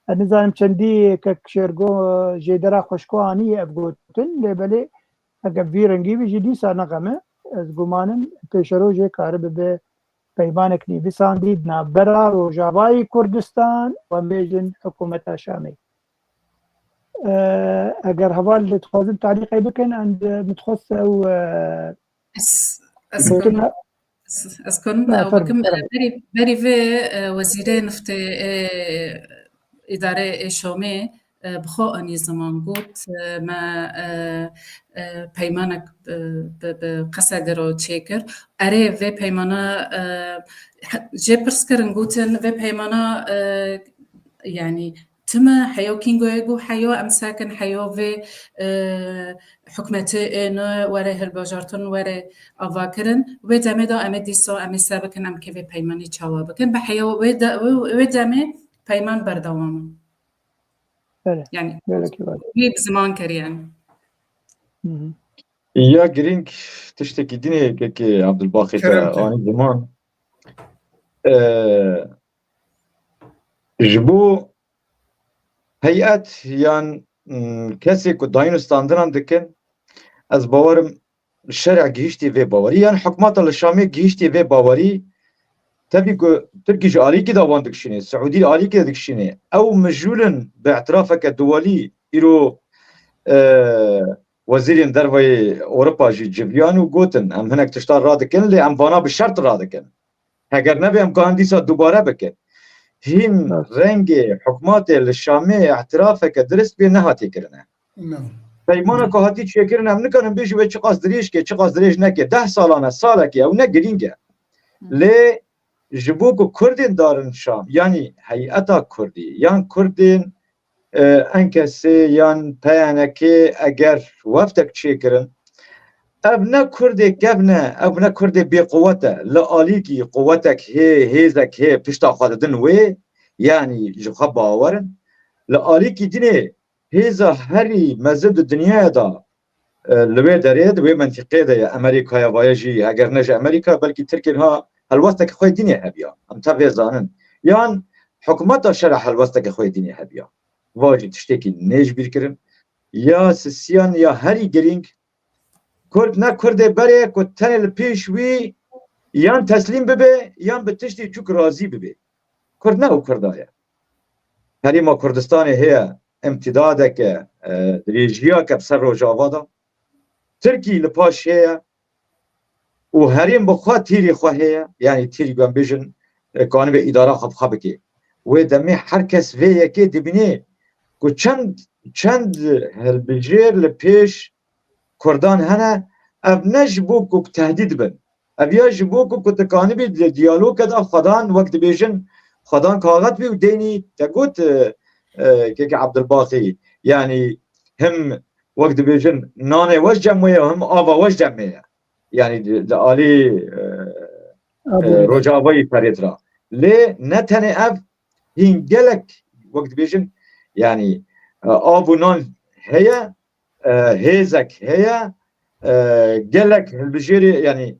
Ez nizanim çendî Kek Şêrgo jêdera xweşko aniye ev gotin, lê belê eger vî rengî bî jî dîsa ne xem e. Ez gumanim pêşerojê karibe bi peymanek nivîsandî di navbera Rojavayê Kurdistan, wan bêjin hikûmeta Şamê. E, eger heval dixwazin talîqê bikin, em di, min dixwest ew, e, Ez, ez gotina Ez, ez karim, Ha, e, fermo, bikim, e, fermo. Berî, berî vê, e, wezîrê niftê, e, îdareyê ê Şamê, e, bi xwe anî ziman got, e, me, e, e, peymanek, e, bi, bi Qesedero çêkir. Erê, vê peymana, e, he-, jê pirs kirin, gotin, vê peymana, e, yanî, Tim e, heyo kîngoyê ku heyo em sekin, heyo vê, e, hikûmetê ê nû were hilbijartin, were avakirin. Wê demê de em ê dîsa em ê se bikin, em kê vê peymanî çawa bikin. Bi heyo wê de, wê, wê demê peyman berdewam in. Belê. Yani, Belê ki var. Wî bi ziman kiriye. Hı hı. Ya girîng tiştekî din e, kekê Abdulbaqî te Kerem te. Anî ziman. E, ji bo heyet yan, mm, kesê ku dayîn û standinan dikin, ez bawerim şerê gihîştî vê bawerî, yan hikûmeta li Şamê gihîştî vê bawerî, tevî ku Tirkî ji alîkî de wan dikişînê, Siûdî alîkî de dikişînê. Ew mijûl in bi îtirafeke duwalî îro, e, wezîrên derveyê Ewropa jî civiyan û gotin, em hinek tiştan radikin, lê em vana bi şert radikin. Heger nebe em karin dîsa dubare bikin. Hîn Evet. rengê hikûmetê li Şamê îtirafeke dirist pê nehatiye kirine. No. Peymana ku hatî çêkirin, em nikarin bêjin wê çiqas dirêj ke, çiqas dirêj neke. Deh salan e, salekê, ew ne girîng e. Hı. Lê ji bo ku Kurdên darin Şam, yanî heyeta Kurdî, yan Kurdên e, Enkesê yan P N K'ê eger wefdek çêkirin, ev ne Kurdê kevn e, ev ne Kurdê bêquwet e. Li alîkî quwetek hê, hêzek hê, pişta xwe didin wê, yanî ji xwe bawer in. Li alîkî dinê hêza herî mezin di dinyaya de, e, li wê derê, di wê mentîqê de ye. Amerîkaya vaye jî, heger ne ji Amerîka, belkî Tirkên ha helwesteke xwe dinê hebiya. Em tevê zanin. Yan hikûmeta şera helwesteke xwe dinê hebiya. Va jî tiştekî nêjbîrkirin. Ya sisiyan ya herî girîng, Kurd ne Kurdê berê ku tenê li pêş wî yan teslîm bibe, yan bi tiştî çûk razî bibe. Kurd ne ew Kurda ye. Herêma Kurdistanê heye, îmtîdadeke, e, dirêjiyake bi ser Rojava de. Tirkî li paş heye û herêm bi xwe tîrê xwe heye, yanî tîrî ku em bêjin, e, kanibe îdara xwe bi xwe bike. Wê demê her kes vê yekê dibîne ku çend çend hilbijêr li pêş Kurdan hene, ev ne ji bo ku tehdîd bin. Ev ya ji bo ku, ku tu kanibî di diyaloge de xwedan, wek dibêjin, xwedan kaxet bî û deynî te got, e, e, kekê Abdulbaqî, yanî him wek dibêjin nanê we ji cem wê ye, him ava we ji cem wê ye. Yanî di, di alî, e, e, Rojavayî perêt ra. Lê ne tenê ev, hîn gelek, wek dibêjin, yanî, e, av û nan heye, e, hêzek heye, e, gelek hilbijêrê, yanî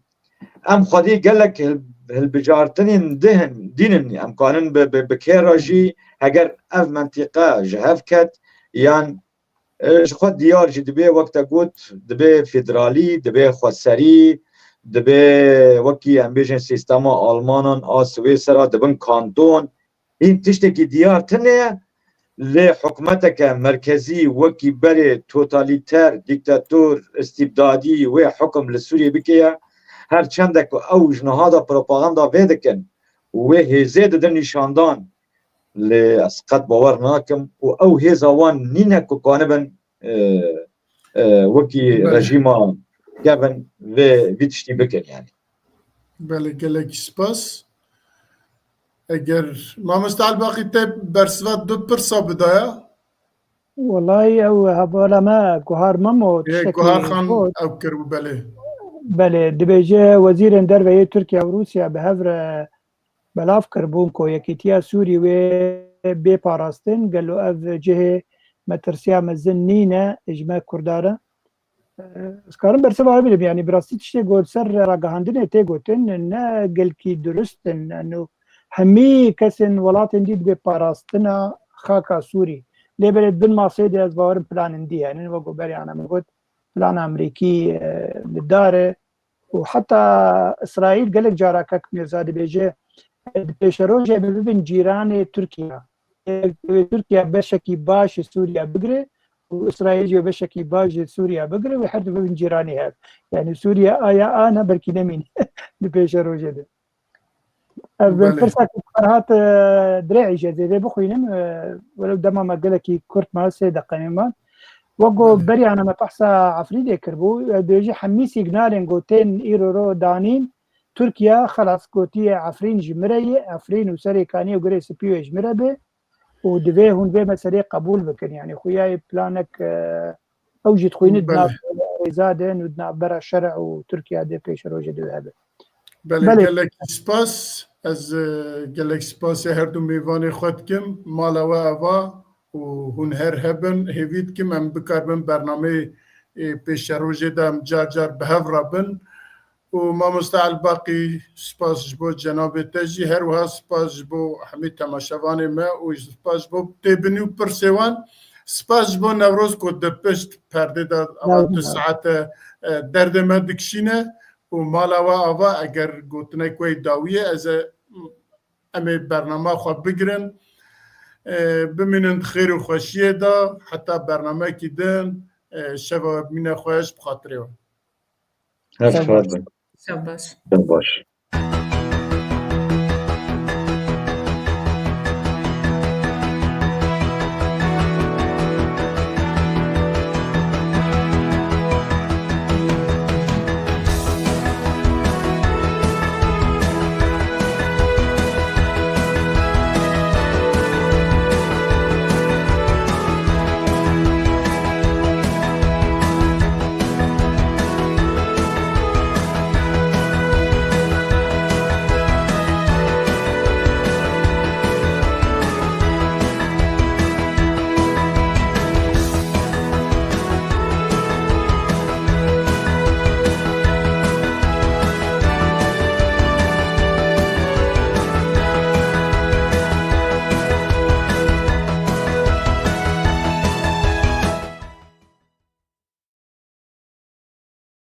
em xwedî gelek hil-, hilbijartinên dihin, dînin, em kanin bi, bi, bi kê re jî, heger ev mentîqe ji hev ket, yan, e, ji xwe diyar jî dibe, wek te got, dibe federalî, dibe xweserî, dibe wekî em bêjin sîstema Almanan a Swêsera, dibin kanton, hîn tiştekî diyar tune ye, lê hikûmeteke merkezî wekî berê totalîter, dîktator, îstîbdadî wê hikûm li Sûriyê bike ye. Her çende ku ew ji niha de propaganda vê dikin û wê hêzê didin nîşandan, lê ez qet bawer nakim û ew hêza wan nîne ku kanibin, e, e, wekî Belê. rejîma kevin vê, vî tiştî bikin, yanî. Belê, gelekî spas. Eger Mamoste Elbaqî te bersiva du pirsa bidaya? Welay ew hevala me Guhar Memo Yê tiştekî Guhar Xan got. Ew kiribû, belê. Belê, dibêje wezîrên derve yê Tirkiye û Rûsya bi hev re belav kiribûn ku yekîtiya Sûrî wê bê parastin, gelo ev cihê metirsiya mezin nîne ji me Kurda re? Ez karim bersiva wê bidim, yanî bi rastî tiştê ku li ser ragihandinê tê gotin, ne gelkî durist in, eno hemî kesên welatên dî dibê parastina xaka Sûrî. Lê belê di bin masê de ez bawerim planin dî hene, wek ku berî ana min got, plana Amerîkî, e, li dar e. Û heta Îsraîl gelek cara kek Mîrza dibêje, di pêşerojê em ê bibin cîranê Tirkiye. Divê Tirkiye beşekî baş ji Sûriye bigire û Îsraîl jî beşekî baş ji Sûriye bigire û her du bibin cîranê hev. Yanî Sûriye aya a ne belkî nemîne di pêşerojê de. Ev Belê. Pirsek Ferhat, e, Dirê'î jê zêdê bixwînim, e, welew dema me gelekî kurt me, sê deqeyê me. Wek ku Belê. beriyane me behsa Efrînê kiribû, e, dibêjî hemî sîgnalên ku tên îro ro danîn, Tirkiye xelas gotiye Efrîn ji min re ye, Efrîn û Serê Kaniyê û Girê Spî wê ji min re be û divê hûn vê meseleyê qebûl bikin. Yanî xuyayê planek, e, ew jî dixwîne di Belê. nav rêza de û di navbera şer û Tirkiye de pêşerojê de hebe. Belê, Belê. gelek spas. Ez, e, gelek spasê her du mêvanê xwe dikim. Mala we ava û hûn her hebin. Hêvî dikim em bikaribin bernameyê, e, pêşerojê de em car car bi hev re bin. Û Mamoste Elbaqî, spas ji bo cenabê te jî. Her wiha spas ji bo hemî temaşevanê me û spas ji bo têbinî û pirsê wan. Spas ji bo Newroz ku di pişt perdê de ava Newroz. du saete, e, derdê me dikişîne. Û mala we ava, eger gotinek we dawî ye, ez ê, em ê bernama xwe bigirin. E, bimînin di xêr û xweşiyê de, heta bernamekî din, e, şeva we bimîne xweş bi xatirê we. Her Şev şad baş. bin. Şev baş. Şev baş.